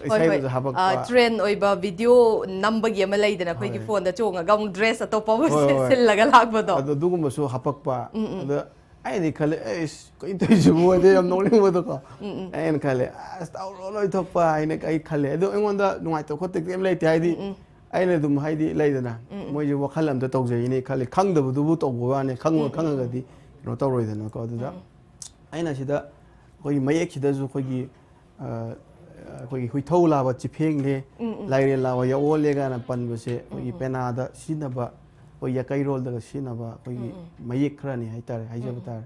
ꯍꯣꯏ, ꯍꯣꯏ꯫ ꯏꯁꯩꯗꯁꯨ ꯍꯥꯄꯛꯄ꯫ ꯑ, trend ꯑꯣꯏꯕ video ꯅꯝꯕꯒꯤ ꯑꯃ ꯂꯩꯗꯅ, ꯑꯩꯈꯣꯏꯒꯤ ꯍꯣꯏ꯫ ꯐꯣꯟꯗ ꯆꯣꯡꯉꯒ ꯑꯃꯨꯛ dress ꯑꯇꯣꯞꯄ ꯑꯃ ꯍꯣꯏ, ꯍꯣꯏ꯫ ꯁꯤꯜꯂꯒ ꯂꯥꯛꯄꯗꯣ꯫ ꯑꯗꯣ ꯑꯗꯨꯒꯨꯝꯕꯁꯨ ꯍꯥꯄꯛꯄ꯫ ꯎꯝ, ꯎꯝ꯫ ꯑꯗ ꯑꯩꯅꯗꯤ ꯈꯜꯂꯦ, "ꯑꯩꯁ, ꯀꯩꯅꯣ ꯇꯧꯔꯤꯁꯤꯕꯨ?" ꯍꯥꯏꯗꯤ ꯌꯥꯝ ꯅꯣꯛꯅꯤꯡꯕꯗꯣ ꯀꯣ꯫ ꯎꯝ, ꯎꯝ꯫ ꯑꯩꯅ ꯈꯜꯂꯦ, "ꯑꯁ, ꯇꯧꯔꯣ, ꯂꯣꯏ ꯊꯣꯛꯄ" ꯍꯥꯏꯅ ꯑꯩ ꯈꯜꯂꯦ꯫ ꯑꯗꯣ ꯑꯩꯉꯣꯟꯗ ꯅꯨꯡꯉꯥꯏꯇꯕ ꯈꯣꯠꯇꯕ ꯀꯩꯝ ꯂꯩꯇꯦ, ꯍꯥꯏꯗꯤ ꯎꯝ, ꯎꯝ꯫ ꯑꯩꯅ ꯑꯗꯨꯝ, ꯍꯥꯏꯗꯤ ꯂꯩꯗꯅ, ꯎꯝ, ꯎꯝ꯫ ꯃꯣꯏꯁꯦ ꯋꯥꯈꯜ ꯑꯝꯗ ꯇꯧꯖꯩꯅꯦ ꯈꯜꯂꯦ꯫ ꯈꯪꯗꯕꯗꯨꯕꯨ ꯇꯧꯕ ꯋꯥꯅꯤ, ꯈꯪꯉ-, ꯎꯝ, ꯎꯝ, ꯎꯝ꯫ ꯈꯪꯉꯒꯗꯤ ꯀꯩꯅꯣ ꯇꯧꯔꯣꯏꯗꯅꯀꯣ꯫ ꯑꯗꯨꯗ ꯎꯝ꯫ ꯑꯩꯅ ꯁꯤꯗ ꯑꯩꯈꯣꯏꯒꯤ ꯃꯌꯦꯛꯁꯤꯗꯁꯨ ꯑꯩꯈꯣꯏꯒꯤ, ꯑ, ꯑꯩꯈꯣꯏꯒꯤ ꯍꯨꯏꯊꯧ ꯂꯥꯕ ꯆꯤꯐꯦꯡꯂꯦ, ꯎꯝ, ꯎꯝ꯫ ꯂꯥꯏꯔꯦꯟ ꯂꯥꯕ ꯌꯥꯑꯣꯜꯂꯦ ꯀꯥꯏꯅ ꯄꯟꯕꯁꯦ ꯑꯩꯈꯣꯏꯒꯤ ꯎꯝ, ꯎꯝ꯫ ꯄꯦꯅꯥꯗ ꯁꯤꯖꯤꯟꯅꯕ, ꯑꯩꯈꯣꯏ ꯌꯥꯀꯩꯔꯣꯜꯗꯒ ꯁꯤꯖꯤꯟꯅꯕ ꯑꯩꯈꯣꯏꯒꯤ ꯎꯝ, ꯎꯝ꯫ ꯃꯌꯦꯛ ꯈꯔꯅꯤ ꯍꯥꯏꯇꯥꯔꯦ, ꯍꯥꯏꯖꯕ ꯎꯝ, ꯎꯝ꯫ ꯇꯥꯔꯦ꯫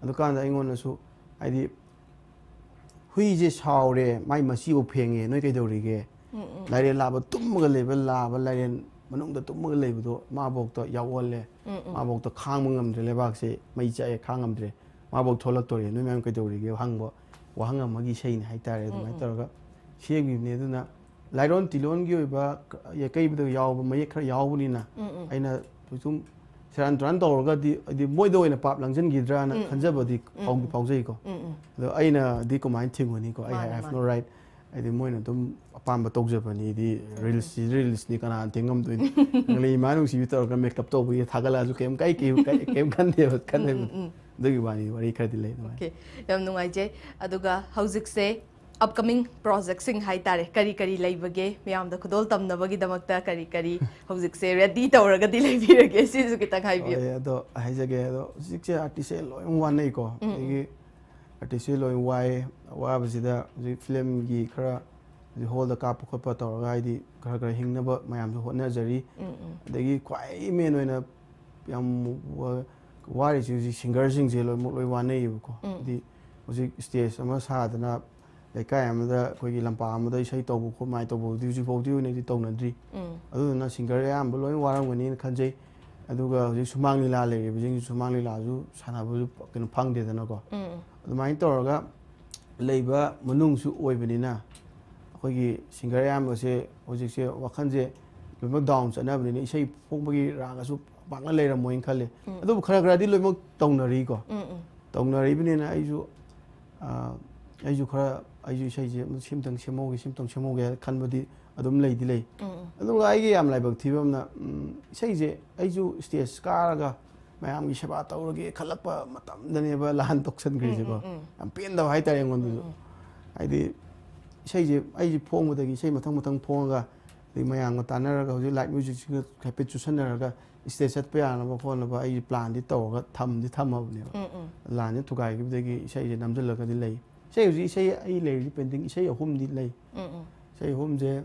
ꯑꯗꯨꯀꯥꯟꯗ ꯑꯩꯉꯣꯟꯗꯁꯨ, ꯍꯥꯏꯗꯤ, "ꯍꯨꯏꯁꯦ ꯁꯥꯎꯔꯦ, ꯃꯥꯏ ꯃꯆꯤꯐꯥꯎ ꯐꯦꯡꯉꯦ, ꯅꯣꯏ ꯀꯩꯗꯧꯔꯤꯒꯦ? ꯎꯝ, ꯎꯝ꯫ ꯂꯥꯏꯔꯦꯟ ꯂꯥꯕ ꯇꯨꯝꯃꯒ ꯂꯩꯕ ꯂꯥꯕ, ꯂꯥꯏꯔꯦꯟ ꯃꯅꯨꯡꯗ ꯇꯨꯝꯃꯒ ꯂꯩꯕꯗꯣ ꯃꯥꯐꯧꯗ ꯌꯥꯑꯣꯜꯂꯦ, ꯎꯝ, ꯎꯝ꯫ ꯃꯥꯐꯧꯗ ꯈꯥꯡꯕ ꯉꯝꯗ꯭ꯔꯦ, ꯂꯩꯕꯥꯛꯁꯦ ꯃꯩ ꯆꯥꯛꯑꯦ, ꯈꯥꯡ ꯉꯝꯗ꯭ꯔꯦ, ꯃꯥꯐꯧ ꯊꯣꯛꯂꯛꯇꯣꯔꯦ, ꯅꯣꯏ ꯃꯌꯥꯝ ꯀꯩꯗꯧꯔꯤꯒꯦ?" ꯍꯪꯕ ꯋꯥꯍꯪ ꯑꯃꯒꯤ ꯏꯁꯩꯅꯤ ꯍꯥꯏꯇꯥꯔꯦ꯫ ꯎꯝ, ꯑꯗꯨꯃꯥꯏꯅ ꯎꯝ꯫ ꯇꯧꯔꯒ ꯁꯦꯝꯈꯤꯕꯅꯦ꯫ ꯑꯗꯨꯅ ꯂꯥꯏꯔꯣꯟ ꯇꯤꯂꯣꯟꯒꯤ ꯑꯣꯏꯕ ꯌꯥꯀꯩꯕꯗ ꯌꯥꯎꯕ ꯃꯌꯦꯛ ꯈꯔ ꯌꯥꯎꯕꯅꯤꯅ ꯎꯝ, ꯎꯝ꯫ ꯑꯩꯅ ꯁꯨꯝ ꯁꯦꯔꯥꯟ ꯇꯨꯔꯥꯟ ꯇꯧꯔꯒꯗꯤ, ꯍꯥꯏꯗꯤ, ꯃꯣꯏꯗ ꯑꯣꯏꯅ ꯄꯥꯞ ꯂꯪꯁꯤꯟꯈꯤꯗ꯭ꯔꯥꯅ ꯎꯝ꯫ ꯈꯟꯖꯕꯗꯤ ꯎꯝ, ꯐꯥꯎꯗꯤ ꯎꯝ꯫ ꯐꯥꯎꯖꯩꯀꯣ꯫ ꯎꯝ, ꯎꯝ꯫ ꯑꯗꯣ ꯑꯩꯅꯗꯤ ꯀꯃꯥꯏꯅ ꯊꯤꯡꯉꯨꯅꯤꯀꯣ? ꯑꯩ, "I ꯃꯥꯅꯦ, have ꯃꯥꯅꯦ꯫ No right"꯫ ꯍꯥꯏꯗꯤ, ꯃꯣꯏꯅ ꯑꯗꯨꯝ ꯑꯄꯥꯝꯕ ꯇꯧꯖꯕꯅꯤꯗꯤ, ꯎꯝ, ꯎꯝ꯫ ꯔꯤꯜꯁꯁꯤꯗꯤ ꯔꯤꯜꯁꯅꯤ, ꯀꯅꯥꯅ ꯊꯤꯡꯉꯝꯗꯣꯏꯅꯣ? ꯀꯪꯂꯩ ꯏꯃꯥ ꯅꯨꯡꯁꯤꯕꯤ ꯇꯧꯔꯒ ꯃꯦꯀꯞ ꯇꯧꯕꯒꯤ ꯊꯥꯒꯠꯂꯛꯑꯁꯨ ꯀꯩꯝ ꯀꯥꯏ-, ꯀꯩꯝ, ꯀꯩꯝ, ꯀꯩꯝ ꯈꯟꯗꯦꯕ, ꯎꯝ, ꯎꯝ, ꯈꯟꯗꯦꯕ꯫ ꯎꯝ꯫ ꯑꯗꯨꯒꯤ ꯋꯥꯅꯤ, ꯋꯥꯔꯤ ꯈꯔꯗꯤ ꯂꯩ ꯑꯗꯨꯃꯥꯏꯅ꯫ ꯑꯣꯀꯦ, ꯌꯥꯝ ꯅꯨꯡꯉꯥꯏꯖꯩ꯫ ꯑꯗꯨꯒ ꯍꯧꯖꯤꯛꯁꯦ upcoming projectꯁꯤꯡ ꯍꯥꯏꯇꯥꯔꯦ, ꯀꯔꯤ ꯀꯔꯤ ꯂꯩꯕꯒꯦ? ꯃꯌꯥꯝꯗ ꯈꯨꯗꯣꯜ ꯇꯝꯅꯕꯒꯤꯗꯃꯛꯇ ꯀꯔꯤ ꯀꯔꯤ ꯍꯧꯖꯤꯛꯁꯦ ready ꯇꯧꯔꯒꯗꯤ ꯂꯩꯕꯤꯔꯒꯦ? ꯁꯤꯁꯨ ꯈꯤꯇꯪ ꯍꯥꯏꯕꯤꯌꯨ꯫ ꯍꯣꯏ, ꯑꯗꯣ ꯍꯥꯏꯖꯒꯦ꯫ ꯑꯗꯣ ꯍꯧꯖꯤꯛꯁꯦ artistꯁꯦ ꯂꯣꯏ ꯋꯥꯅꯩꯀꯣ꯫ ꯎꯝ, ꯎꯝ꯫ ꯑꯗꯒꯤ artistꯁꯦ ꯂꯣꯏ ꯋꯥꯏ꯫ ꯑꯋꯥꯕꯁꯤꯗ ꯍꯧꯖꯤꯛ filmꯒꯤ ꯈꯔ ꯍꯧꯖꯤꯛ hallꯗ ꯀꯥꯞꯄ ꯈꯣꯠꯄ ꯇꯧꯔꯒ, ꯍꯥꯏꯗꯤ, ꯈꯔ ꯈꯔ ꯍꯤꯡꯅꯕ ꯃꯌꯥꯝꯁꯨ ꯍꯣꯠꯅꯖꯔꯤ꯫ ꯎꯝ, ꯎꯝ꯫ ꯑꯗꯒꯤ ꯈ꯭ꯋꯥꯏ main ꯑꯣꯏꯅ ꯌꯥꯝ ꯋꯥ-, ꯋꯥꯔꯤꯁꯤ ꯍꯧꯖꯤꯛ singerꯁꯤꯡꯁꯦ ꯂꯣꯏꯅꯃꯛ ꯂꯣꯏ ꯋꯥꯅꯩꯌꯦꯕꯀꯣ꯫ ꯎꯝ꯫ ꯍꯥꯏꯗꯤ ꯍꯧꯖꯤꯛ stage ꯑꯃ ꯁꯥꯗꯅ, ꯂꯩꯀꯥꯏ ꯑꯃꯗ, ꯑꯩꯈꯣꯏꯒꯤ ꯂꯝꯄꯥꯛ ꯑꯃꯗ ꯏꯁꯩ ꯇꯧꯕ ꯈꯣꯠꯄ ꯍꯥꯏꯅ ꯇꯧꯕꯗꯨꯗꯤ ꯍꯧꯖꯤꯛ ꯐꯥꯎꯗꯤ ꯑꯣꯏꯅꯗꯤ ꯇꯧꯅꯗ꯭ꯔꯤ꯫ ꯎꯝ꯫ ꯑꯗꯨꯗꯨꯅ singer ꯑꯌꯥꯝꯕ ꯂꯣꯏꯅ ꯋꯥꯔꯝꯒꯅꯤꯅ ꯈꯟꯖꯩ꯫ ꯑꯗꯨꯒ ꯍꯧꯖꯤꯛ ꯁꯨꯃꯥꯡ ꯂꯤꯂꯥ ꯂꯩꯔꯤꯕꯁꯤꯡꯁꯨ ꯁꯨꯃꯥꯡ ꯂꯤꯂꯥꯁꯨ ꯁꯥꯟꯅꯕꯁꯨ ꯀꯩꯅꯣ ꯐꯪꯗꯦꯗꯅꯀꯣ꯫ ꯎꯝ꯫ ꯑꯗꯨꯃꯥꯏꯅ ꯇꯧꯔꯒ ꯂꯩꯕ ꯃꯅꯨꯡꯁꯨ ꯑꯣꯏꯕꯅꯤꯅ, ꯑꯩꯈꯣꯏꯒꯤ singer ꯑꯌꯥꯝꯕꯁꯦ ꯍꯧꯖꯤꯛꯁꯦ ꯋꯥꯈꯜꯁꯦ ꯂꯣꯏꯅꯃꯛ down ꯆꯠꯅꯕꯅꯤꯅ, ꯏꯁꯩ ꯐꯣꯡꯕꯒꯤ ꯔꯥꯒꯁꯨ ꯄꯥꯛꯅ ꯂꯩꯔꯝꯃꯣꯏꯅ ꯈꯜꯂꯦ꯫ ꯎꯝ꯫ ꯑꯗꯨꯕꯨ ꯈꯔ ꯈꯔꯗꯤ ꯂꯣꯏꯅꯃꯛ ꯇꯧꯅꯔꯤꯀꯣ꯫ ꯎꯝ, ꯎꯝ꯫ ꯇꯧꯅꯔꯤꯕꯅꯤꯅ ꯑꯩꯁꯨ, ꯑ, ꯑꯩꯁꯨ ꯈꯔ, ꯑꯩꯁꯨ ꯏꯁꯩꯁꯦ ꯑꯃ ꯁꯤꯝꯇꯪ ꯁꯦꯝꯍꯧꯒꯦ, ꯁꯤꯝꯇꯪ ꯁꯦꯝꯍꯧꯒꯦ ꯍꯥꯏꯅ ꯈꯟꯕꯗꯤ ꯑꯗꯨꯝ ꯂꯩꯗꯤ ꯂꯩ꯫ ꯎꯝ, ꯎꯝ꯫ ꯑꯗꯨꯒ ꯑꯩꯒꯤ ꯌꯥꯝ ꯂꯥꯏꯕꯛ ꯊꯤꯕ ꯑꯃꯅ, ꯎꯝ, ꯏꯁꯩꯁꯦ ꯑꯩꯁꯨ stage ꯀꯥꯔꯒ ꯃꯌꯥꯝꯒꯤ ꯁꯦꯕꯥ ꯇꯧꯔꯒꯦ ꯈꯜꯂꯛꯄ ꯃꯇꯝꯗꯅꯦꯕ ꯂꯥꯟ ꯇꯧꯁꯟꯈ꯭ꯔꯤꯁꯦꯀꯣ꯫ ꯎꯝ, ꯎꯝ, ꯎꯝ꯫ ꯌꯥꯝ ꯄꯦꯟꯗꯕ ꯍꯥꯏꯇꯥꯔꯦ ꯑꯩꯉꯣꯟꯗꯁꯨ꯫ ꯎꯝ, ꯎꯝ꯫ ꯍꯥꯏꯗꯤ ꯏꯁꯩꯁꯦ, ꯑꯩꯁꯦ ꯐꯣꯡꯕꯗꯒꯤ ꯏꯁꯩ ꯃꯊꯪ ꯃꯊꯪ ꯐꯣꯡꯉꯒ, ꯑꯗꯩ ꯃꯌꯥꯝꯒ ꯇꯥꯟꯅꯔꯒ, ꯍꯧꯖꯤꯛ ꯂꯥꯏꯠ ꯃ꯭ꯌꯨꯖꯤꯛꯁꯤꯒ ꯍꯥꯏꯐꯦꯠ ꯆꯨꯁꯟꯅꯔꯒ, ꯏꯁꯇꯦꯖ ꯆꯠꯄ ꯌꯥꯅꯕ ꯈꯣꯠꯅꯕ ꯑꯩ ꯄ꯭ꯂꯥꯟꯗꯤ ꯇꯧꯔꯒ ꯊꯝꯗꯤ ꯊꯝꯃꯕꯅꯦꯕ꯫ ꯎꯝ, ꯎꯝ꯫ ꯂꯥꯟꯁꯦ ꯊꯨꯒꯥꯏꯈꯤꯕꯗꯒꯤ ꯏꯁꯩꯁꯦ ꯅꯝꯁꯤꯜꯂꯒꯗꯤ ꯂꯩ꯫ ꯏꯁꯩ ꯍꯧꯖꯤꯛ, ꯏꯁꯩ ꯑꯩ ꯂꯩꯔꯤꯁꯦ ꯄꯦꯟꯗꯤꯡ ꯏꯁꯩ ꯑꯍꯨꯝꯗꯤ ꯂꯩ꯫ ꯎꯝ, ꯎꯝ꯫ ꯏꯁꯩ ꯑꯍꯨꯝꯁꯦ,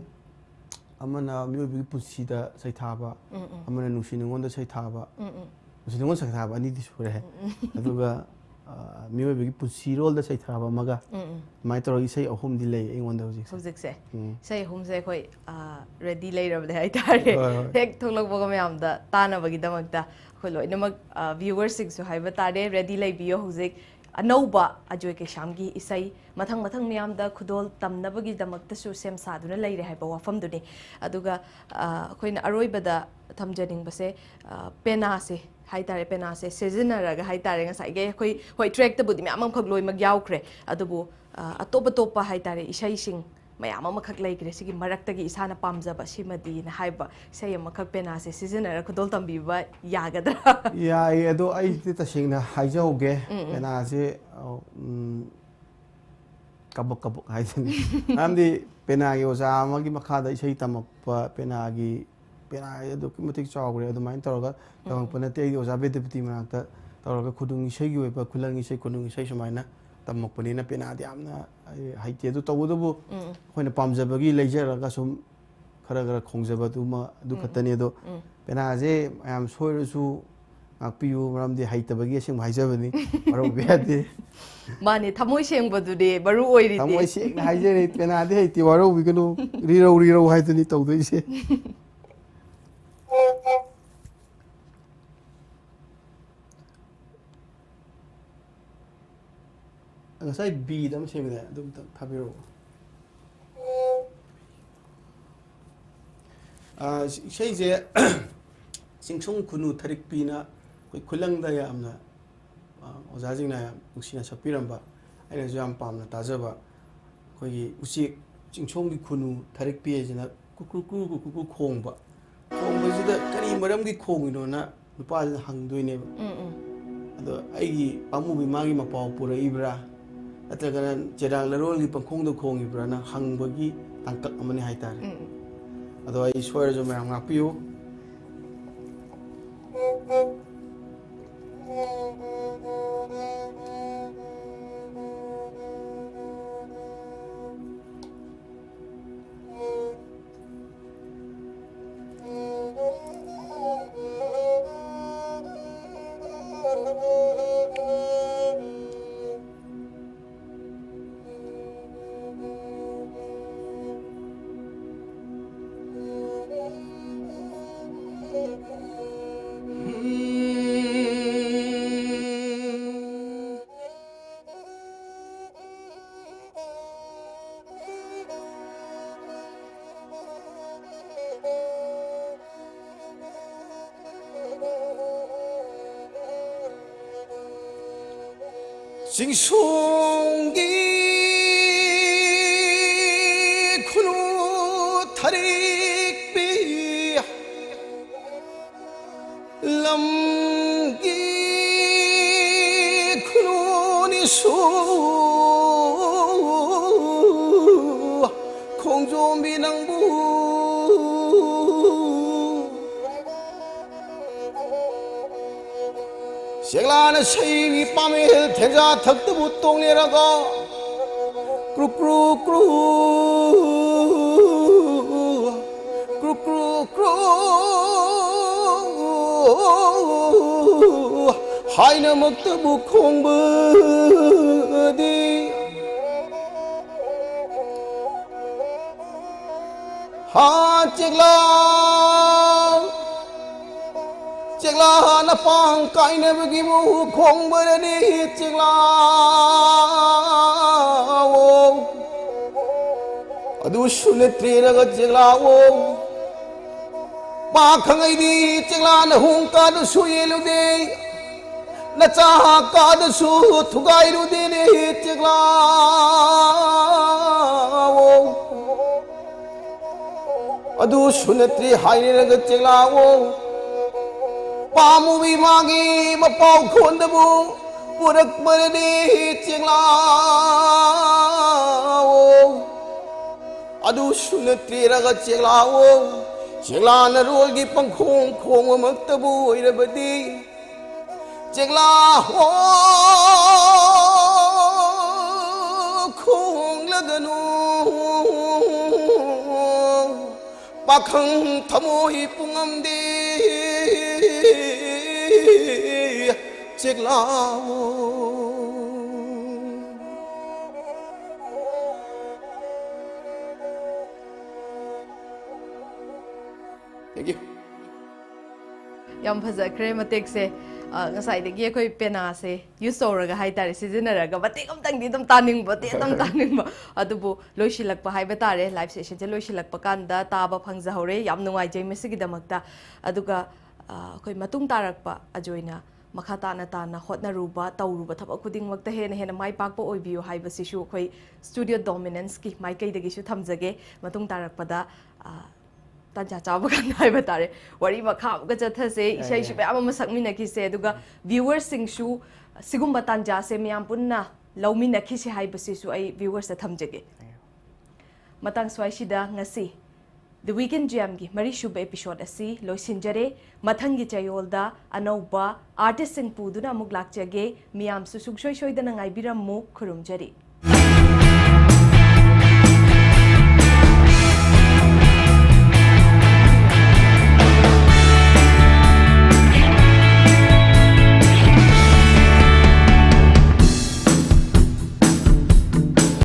ꯑꯃꯅ ꯃꯤꯑꯣꯏꯕꯒꯤ ꯄꯨꯟꯁꯤꯗ ꯁꯩꯊꯥꯕ, ꯎꯝ, ꯎꯝ꯫ ꯑꯃꯅ ꯅꯨꯡꯁꯤ ꯅꯨꯡꯉꯣꯟꯗ ꯁꯩꯊꯥꯕ, ꯎꯝ, ꯎꯝ꯫ ꯅꯨꯡꯁꯤ ꯅꯨꯡꯉꯣꯟ ꯁꯩꯊꯥꯕ ꯑꯅꯤꯗꯤ ꯁꯨꯔꯦ꯫ ꯎꯝ, ꯎꯝ꯫ ꯑꯗꯨꯒ, ꯑ, ꯃꯤꯑꯣꯏꯕꯒꯤ ꯄꯨꯟꯁꯤꯔꯣꯜꯗ ꯁꯩꯊꯥꯕ ꯑꯃꯒ, ꯎꯝ, ꯎꯝ꯫ ꯑꯗꯨꯃꯥꯏꯅ ꯇꯧꯔꯒ ꯏꯁꯩ ꯑꯍꯨꯝꯗꯤ ꯂꯩ ꯑꯩꯉꯣꯟꯗ ꯍꯧꯖꯤꯛꯁꯦ꯫ ꯍꯧꯖꯤꯛꯁꯦ꯫ ꯎꯝ꯫ ꯏꯁꯩ ꯑꯍꯨꯝꯁꯦ ꯑꯩꯈꯣꯏ, ꯑ, ꯔꯦꯗꯤ ꯂꯩꯔꯕꯅꯦ ꯍꯥꯏꯇꯥꯔꯦ꯫ ꯍꯣꯏ, ꯍꯣꯏ꯫ ꯍꯦꯛ ꯊꯣꯛꯂꯛꯄꯒ ꯃꯌꯥꯝꯗ ꯇꯥꯅꯕꯒꯤꯗꯃꯛꯇ ꯑꯩꯈꯣꯏ ꯂꯣꯏꯅꯃꯛ, ꯑ, ꯚ꯭ꯌꯨꯋꯔꯁꯤꯡꯁꯨ ꯍꯥꯏꯕ ꯇꯥꯔꯦ, ꯔꯦꯗꯤ ꯂꯩꯕꯤꯌꯣ꯫ ꯍꯧꯖꯤꯛ ꯑꯅꯧꯕ ꯑꯖꯣꯏ ꯀꯩꯁꯥꯝꯒꯤ ꯏꯁꯩ ꯃꯊꯪ ꯃꯊꯪ ꯃꯤꯌꯥꯝꯗ ꯈꯨꯗꯣꯜ ꯇꯝꯅꯕꯒꯤꯗꯃꯛꯇꯁꯨ ꯁꯦꯝ ꯁꯥꯗꯨꯅ ꯂꯩꯔꯦ ꯍꯥꯏꯕ ꯋꯥꯐꯝꯗꯨꯅꯤ꯫ ꯑꯗꯨꯒ, ꯑ, ꯑꯩꯈꯣꯏꯅ ꯑꯔꯣꯏꯕꯗ ꯊꯝꯖꯅꯤꯡꯕꯁꯦ, ꯑ, ꯄꯦꯅꯥꯁꯦ ꯍꯥꯏꯇꯥꯔꯦ, ꯄꯦꯅꯥꯁꯦ ꯁꯤꯖꯤꯟꯅꯔꯒ ꯍꯥꯏꯇꯥꯔꯦ, ꯉꯁꯥꯏꯒꯤ ꯑꯩꯈꯣꯏ, ꯍꯣꯏ, ꯇ꯭ꯔꯦꯛꯇꯕꯨꯗꯤ ꯃꯌꯥꯝ ꯑꯃꯈꯛ ꯂꯣꯏꯅꯃꯛ ꯌꯥꯎꯈ꯭ꯔꯦ, ꯑꯗꯨꯕꯨ, ꯑ, ꯑꯇꯣꯞ ꯑꯇꯣꯞꯄ ꯍꯥꯏꯇꯥꯔꯦ, ꯏꯁꯩꯁꯤꯡ ꯃꯌꯥꯝ ꯑꯃꯈꯛ ꯂꯩꯈ꯭ꯔꯦ꯫ ꯁꯤꯒꯤ ꯃꯔꯛꯇꯒꯤ ꯏꯁꯥꯅ ꯄꯥꯝꯖꯕ ꯁꯤꯃꯗꯤꯅ ꯍꯥꯏꯕ ꯏꯁꯩ ꯑꯃꯈꯛ ꯄꯦꯅꯥꯁꯦ ꯁꯤꯖꯤꯟꯅꯔ ꯈꯨꯗꯣꯜ ꯇꯝꯕꯤꯕ ꯌꯥꯒꯗ꯭ꯔꯥ? ꯌꯥꯏꯌꯦ, ꯑꯗꯣ ꯑꯩꯗꯤ ꯇꯁꯦꯡꯅ ꯍꯥꯏꯖꯍꯧꯒꯦ, ꯎꯝ, ꯎꯝ꯫ ꯄꯦꯅꯥꯁꯦ, ꯑ, ꯎꯝ, ꯀꯕꯛ ꯀꯕꯛ ꯍꯥꯏꯗꯨꯅꯤ꯫ ꯃꯔꯝꯗꯤ ꯄꯦꯅꯥꯒꯤ ꯑꯣꯖꯥ ꯑꯃꯒꯤ ꯃꯈꯥꯗ ꯏꯁꯩ ꯇꯝꯃꯛꯄ, ꯄꯦꯅꯥꯒꯤ, ꯄꯦꯅꯥ ꯑꯗꯨꯛꯀꯤ ꯃꯇꯤꯛ ꯆꯥꯎꯈ꯭ꯔꯦ꯫ ꯑꯗꯨꯃꯥꯏꯅ ꯇꯧꯔꯒ ꯎꯝ, ꯇꯝꯃꯛꯄ ꯎꯝ꯫ ꯅꯠꯇꯦ꯫ ꯑꯩꯗꯤ ꯑꯣꯖꯥ ꯕꯤꯗ꯭ꯌꯥꯄꯇꯤ ꯃꯅꯥꯛꯇ ꯇꯧꯔꯒ ꯈꯨꯅꯨꯡ ꯏꯁꯩꯒꯤ ꯑꯣꯏꯕ, ꯈꯨꯂꯪ ꯏꯁꯩ, ꯈꯨꯅꯨꯡ ꯏꯁꯩ ꯁꯨꯃꯥꯏꯅ ꯇꯝꯃꯛꯄꯅꯤꯅ ꯄꯦꯅꯥꯗꯤ ꯌꯥꯝꯅ ꯑꯩ ꯍꯩꯇꯦ꯫ ꯑꯗꯨ ꯇꯧꯕꯇꯕꯨ ꯎꯝ, ꯎꯝ꯫ ꯑꯩꯈꯣꯏꯅ ꯄꯥꯝꯖꯕꯒꯤ ꯂꯩꯖꯔꯒ ꯁꯨꯝ ꯈꯔ ꯈꯔ ꯈꯣꯡꯖꯕꯗꯨꯃ ꯑꯗꯨ ꯎꯝ, ꯈꯛꯇꯅꯤ꯫ ꯑꯗꯣ ꯎꯝ꯫ ꯄꯦꯅꯥꯁꯦ ꯃꯌꯥꯝ ꯁꯣꯏꯔꯁꯨ ꯉꯥꯛꯄꯤꯌꯨ, ꯃꯔꯝꯗꯤ ꯍꯩꯇꯕꯒꯤ ꯑꯁꯦꯡꯕ ꯍꯥꯏꯖꯕꯅꯤ, ꯋꯥꯔꯧꯕ ꯌꯥꯗꯦ꯫ ꯃꯥꯅꯦ, ꯊꯃꯣꯏ ꯁꯦꯡꯕꯗꯨꯗꯤ ꯃꯔꯨ ꯑꯣꯏꯔꯤꯗꯤ꯫ ꯊꯃꯣꯏ ꯁꯦꯡꯅ ꯍꯥꯏꯖꯔꯤ, ꯄꯦꯅꯥꯗꯤ ꯍꯩꯇꯦ, ꯋꯥꯔꯧꯕꯤꯒꯅꯨ, ꯔꯤꯔꯧ ꯔꯤꯔꯧ ꯍꯥꯏꯗꯨꯅꯤ ꯇꯧꯗꯣꯏꯁꯦ꯫ ꯉꯁꯥꯏ ꯕꯤꯗ ꯑꯃ ꯁꯦꯝꯃꯤꯗꯥꯏ, ꯑꯗꯨ ꯑꯝꯇ ꯊꯥꯕꯤꯔꯛꯑꯣ꯫ ꯑꯥ, ꯏꯁꯩꯁꯦ ꯆꯤꯡꯁꯨꯡ ꯈꯨꯅꯨ ꯊꯔꯤꯛꯄꯤꯅ ꯑꯩꯈꯣꯏ ꯈꯨꯂꯪꯗ ꯌꯥꯝꯅ, ꯑꯥ, ꯑꯣꯖꯥꯁꯤꯡꯅ ꯌꯥꯝ ꯅꯨꯡꯁꯤꯅ ꯁꯛꯄꯤꯔꯝꯕ, ꯑꯩꯅꯁꯨ ꯌꯥꯝ ꯄꯥꯝꯅ ꯇꯥꯖꯕ, ꯑꯩꯈꯣꯏꯒꯤ ꯎꯆꯦꯛ ꯆꯤꯡꯁꯣꯡꯒꯤ ꯈꯨꯅꯨ ꯊꯔꯤꯛꯄꯤ ꯍꯥꯏꯁꯤꯅ ꯀꯨꯀ꯭ꯔꯨ ꯀ꯭ꯔꯨ ꯀꯨꯀ꯭ꯔꯨ ꯀ꯭ꯔꯨ ꯈꯣꯡꯕ, ꯈꯣꯡꯕꯁꯤꯗ ꯀꯔꯤ ꯃꯔꯝꯒꯤ ꯈꯣꯡꯉꯤꯅꯣꯅ ꯅꯨꯄꯥꯁꯤꯅ ꯍꯪꯗꯣꯏꯅꯦꯕ꯫ ꯑꯗꯣ ꯑꯩꯒꯤ ꯄꯥꯃꯨꯕꯤ ꯃꯥꯒꯤ ꯃꯄꯥꯎ ꯄꯨꯔꯛꯏꯕ꯭ꯔꯥ, ꯅꯠꯇ꯭ꯔꯒꯅ ꯆꯦꯔꯥꯡ ꯂꯔꯣꯜꯒꯤ ꯄꯪꯈꯣꯡꯗ ꯈꯣꯡꯉꯤꯕ꯭ꯔꯥꯅ ꯍꯪꯕꯒꯤ ꯇꯥꯡꯀꯛ ꯑꯃꯅꯤ ꯍꯥꯏꯇꯥꯔꯦ꯫ ꯑꯗꯣ ꯑꯩ ꯁꯣꯏꯔꯁꯨ ꯃꯌꯥꯝ ꯉꯥꯛꯄꯤꯌꯨ꯫ ꯆꯤꯡꯁꯣꯡꯒꯤ ꯈꯨꯅꯨ ꯊꯔꯤꯛꯄꯤ, ꯂꯝꯒꯤ ꯈꯨꯅꯨ ꯅꯤꯁꯨ ꯈꯣꯡꯖꯣꯝꯕꯤ ꯅꯪꯕꯨ ꯆꯦꯛꯂꯥꯅ ꯁꯩꯕꯤ ꯄꯥꯃꯦꯜ ꯊꯦꯟꯖꯥ ꯊꯛꯇꯕꯨ ꯇꯣꯡꯂꯦꯔꯒ ꯀ꯭ꯔꯨ ꯀ꯭ꯔꯨ ꯀ꯭ꯔꯨ ꯀ꯭ꯔꯨ ꯀ꯭ꯔꯨ ꯀ꯭ꯔꯨ ꯍꯥꯏꯅꯃꯛꯇꯕꯨ ꯈꯣꯡꯕꯗꯤ ꯍꯥ ꯆꯦꯛꯂꯥ ꯆꯦꯛꯂꯥꯅ ꯄꯥꯡ ꯀꯥꯏꯅꯕꯒꯤ ꯃꯍꯨ ꯈꯣꯡꯕꯔꯅꯤ ꯆꯦꯛꯂꯥꯋꯣ꯫ ꯑꯗꯨꯁꯨ ꯅꯠꯇ꯭ꯔꯦꯔꯒ ꯆꯦꯛꯂꯥꯋꯣ꯫ ꯄꯥ ꯈꯪꯉꯩꯗꯤ ꯆꯦꯛꯂꯥꯅ ꯍꯣꯡ ꯀꯥꯗꯁꯨ ꯌꯦꯜꯂꯨꯗꯦ꯫ ꯅꯆꯥ ꯀꯥꯗꯁꯨ ꯊꯨꯒꯥꯏꯔꯨꯗꯦꯅꯦ ꯆꯦꯛꯂꯥꯋꯣ꯫ ꯑꯗꯨꯁꯨ ꯅꯠꯇ꯭ꯔꯤ ꯍꯥꯏꯔꯒ ꯆꯦꯛꯂꯥꯋꯣ꯫ ꯄꯥꯝꯃꯨꯕꯤ ꯃꯥꯒꯤ ꯃꯄꯥꯎ ꯈꯣꯟꯗꯕꯨ ꯄꯨꯔꯛꯄꯅꯅꯤ ꯆꯦꯛꯂꯥꯋꯣ꯫ ꯑꯗꯨꯁꯨ ꯅꯠꯇ꯭ꯔꯦꯔꯒ ꯆꯦꯛꯂꯥꯋꯣ꯫ ꯆꯦꯛꯂꯥ ꯅꯔꯣꯜꯒꯤ ꯄꯪꯈꯣꯡ ꯈꯣꯡꯕꯃꯛꯇꯕꯨ ꯑꯣꯏꯔꯕꯗꯤ ꯆꯦꯛꯂꯥꯋꯣ꯫ ꯈꯣꯡꯂꯒꯅꯨ꯫ ꯄꯥꯈꯪ ꯊꯃꯣꯏ ꯄꯨꯡꯉꯝꯗꯤ ꯆꯦꯛꯂꯥꯎ꯫ Thank you. ꯌꯥꯝ ꯐꯖꯈ꯭ꯔꯦ ꯃꯇꯦꯛꯁꯦ꯫ ꯑ, ꯉꯁꯥꯏꯗꯒꯤ ꯑꯩꯈꯣꯏ ꯄꯦꯅꯥꯁꯦ ꯌꯨꯁ ꯇꯧꯔꯒ ꯍꯥꯏꯇꯥꯔꯦ, ꯁꯤꯖꯤꯟꯅꯔꯒ ꯃꯇꯦꯛ ꯑꯃꯇꯪꯗꯤ ꯑꯗꯨꯝ ꯇꯥꯅꯤꯡꯕ, ꯃꯇꯦꯛ ꯑꯗꯨꯝ ꯇꯥꯅꯤꯡꯕ꯫ ꯑꯗꯨꯕꯨ ꯂꯣꯏꯁꯤꯜꯂꯛꯄ ꯍꯥꯏꯕ ꯇꯥꯔꯦ, ꯂꯥꯏꯚ ꯁꯦꯁꯟꯁꯦ ꯂꯣꯏꯁꯤꯜꯂꯛꯄ ꯀꯥꯟꯗ ꯇꯥꯕ ꯐꯪꯖꯍꯧꯔꯦ꯫ ꯌꯥꯝ ꯅꯨꯡꯉꯥꯏꯖꯩ ꯃꯁꯤꯒꯤꯗꯃꯛꯇ꯫ ꯑꯗꯨꯒ, ꯑ, ꯑꯩꯈꯣꯏ ꯃꯇꯨꯡ ꯇꯥꯔꯛꯄ ꯑꯖꯣꯏꯅ ꯃꯈꯥ ꯇꯥꯅ ꯇꯥꯅ ꯍꯣꯠꯅꯔꯨꯕ, ꯇꯧꯔꯨꯕ ꯊꯕꯛ ꯈꯨꯗꯤꯡꯃꯛꯇ ꯍꯦꯟꯅ ꯍꯦꯟꯅ ꯃꯥꯏ ꯄꯥꯛꯄ ꯑꯣꯏꯕꯤꯌꯨ ꯍꯥꯏꯕꯁꯤꯁꯨ ꯑꯩꯈꯣꯏ ꯁ꯭ꯇꯨꯗꯤꯑꯣ ꯗꯣꯃꯤꯅꯦꯟꯁꯀꯤ ꯃꯥꯏꯀꯩꯗꯒꯤꯁꯨ ꯊꯝꯖꯒꯦ꯫ ꯃꯇꯨꯡ ꯇꯥꯔꯛꯄꯗ, ꯑ, ꯇꯥꯟꯖꯥ ꯆꯥꯕ ꯀꯥꯟꯗ ꯍꯥꯏꯕ ꯇꯥꯔꯦ, ꯋꯥꯔꯤ ꯃꯈꯥ ꯑꯃꯨꯛꯀ ꯆꯠꯊꯁꯦ, ꯏꯁꯩꯁꯨ ꯃꯌꯥꯝ ꯑꯃ ꯁꯛꯃꯤꯟꯅꯈꯤꯁꯦ꯫ ꯑꯗꯨꯒ ꯚ꯭ꯌꯨꯋꯔꯁꯤꯡꯁꯨ ꯁꯤꯒꯨꯝꯕ ꯇꯥꯟꯖꯥꯁꯦ ꯃꯌꯥꯝ ꯄꯨꯟꯅ ꯂꯧꯃꯤꯟꯅꯈꯤꯁꯦ ꯍꯥꯏꯕꯁꯤꯁꯨ ꯑꯩ ꯚ꯭ꯌꯨꯋꯔꯁꯇ ꯊꯝꯖꯒꯦ꯫ ꯃꯇꯥꯡ ꯁ꯭ꯋꯥꯏꯁꯤꯗ ꯉꯁꯤ The Weekend Jamꯒꯤ ꯃꯔꯤꯁꯨꯕ ꯑꯦꯄꯤꯁꯣꯗ ꯑꯁꯤ ꯂꯣꯏꯁꯤꯟꯖꯔꯦ꯫ ꯃꯊꯪꯒꯤ ꯆꯌꯣꯜꯗ ꯑꯅꯧꯕ ꯑꯥꯔꯇꯤꯁꯁꯤꯡ ꯄꯨꯗꯨꯅ ꯑꯃꯨꯛ ꯂꯥꯛꯆꯒꯦ꯫ ꯃꯤꯌꯥꯝꯁꯨ ꯁꯨꯡꯁꯣꯏ ꯁꯣꯏꯗꯅ ꯉꯥꯏꯕꯤꯔꯝꯃꯨ꯫ ꯈꯨꯔꯨꯝꯖꯔꯤ꯫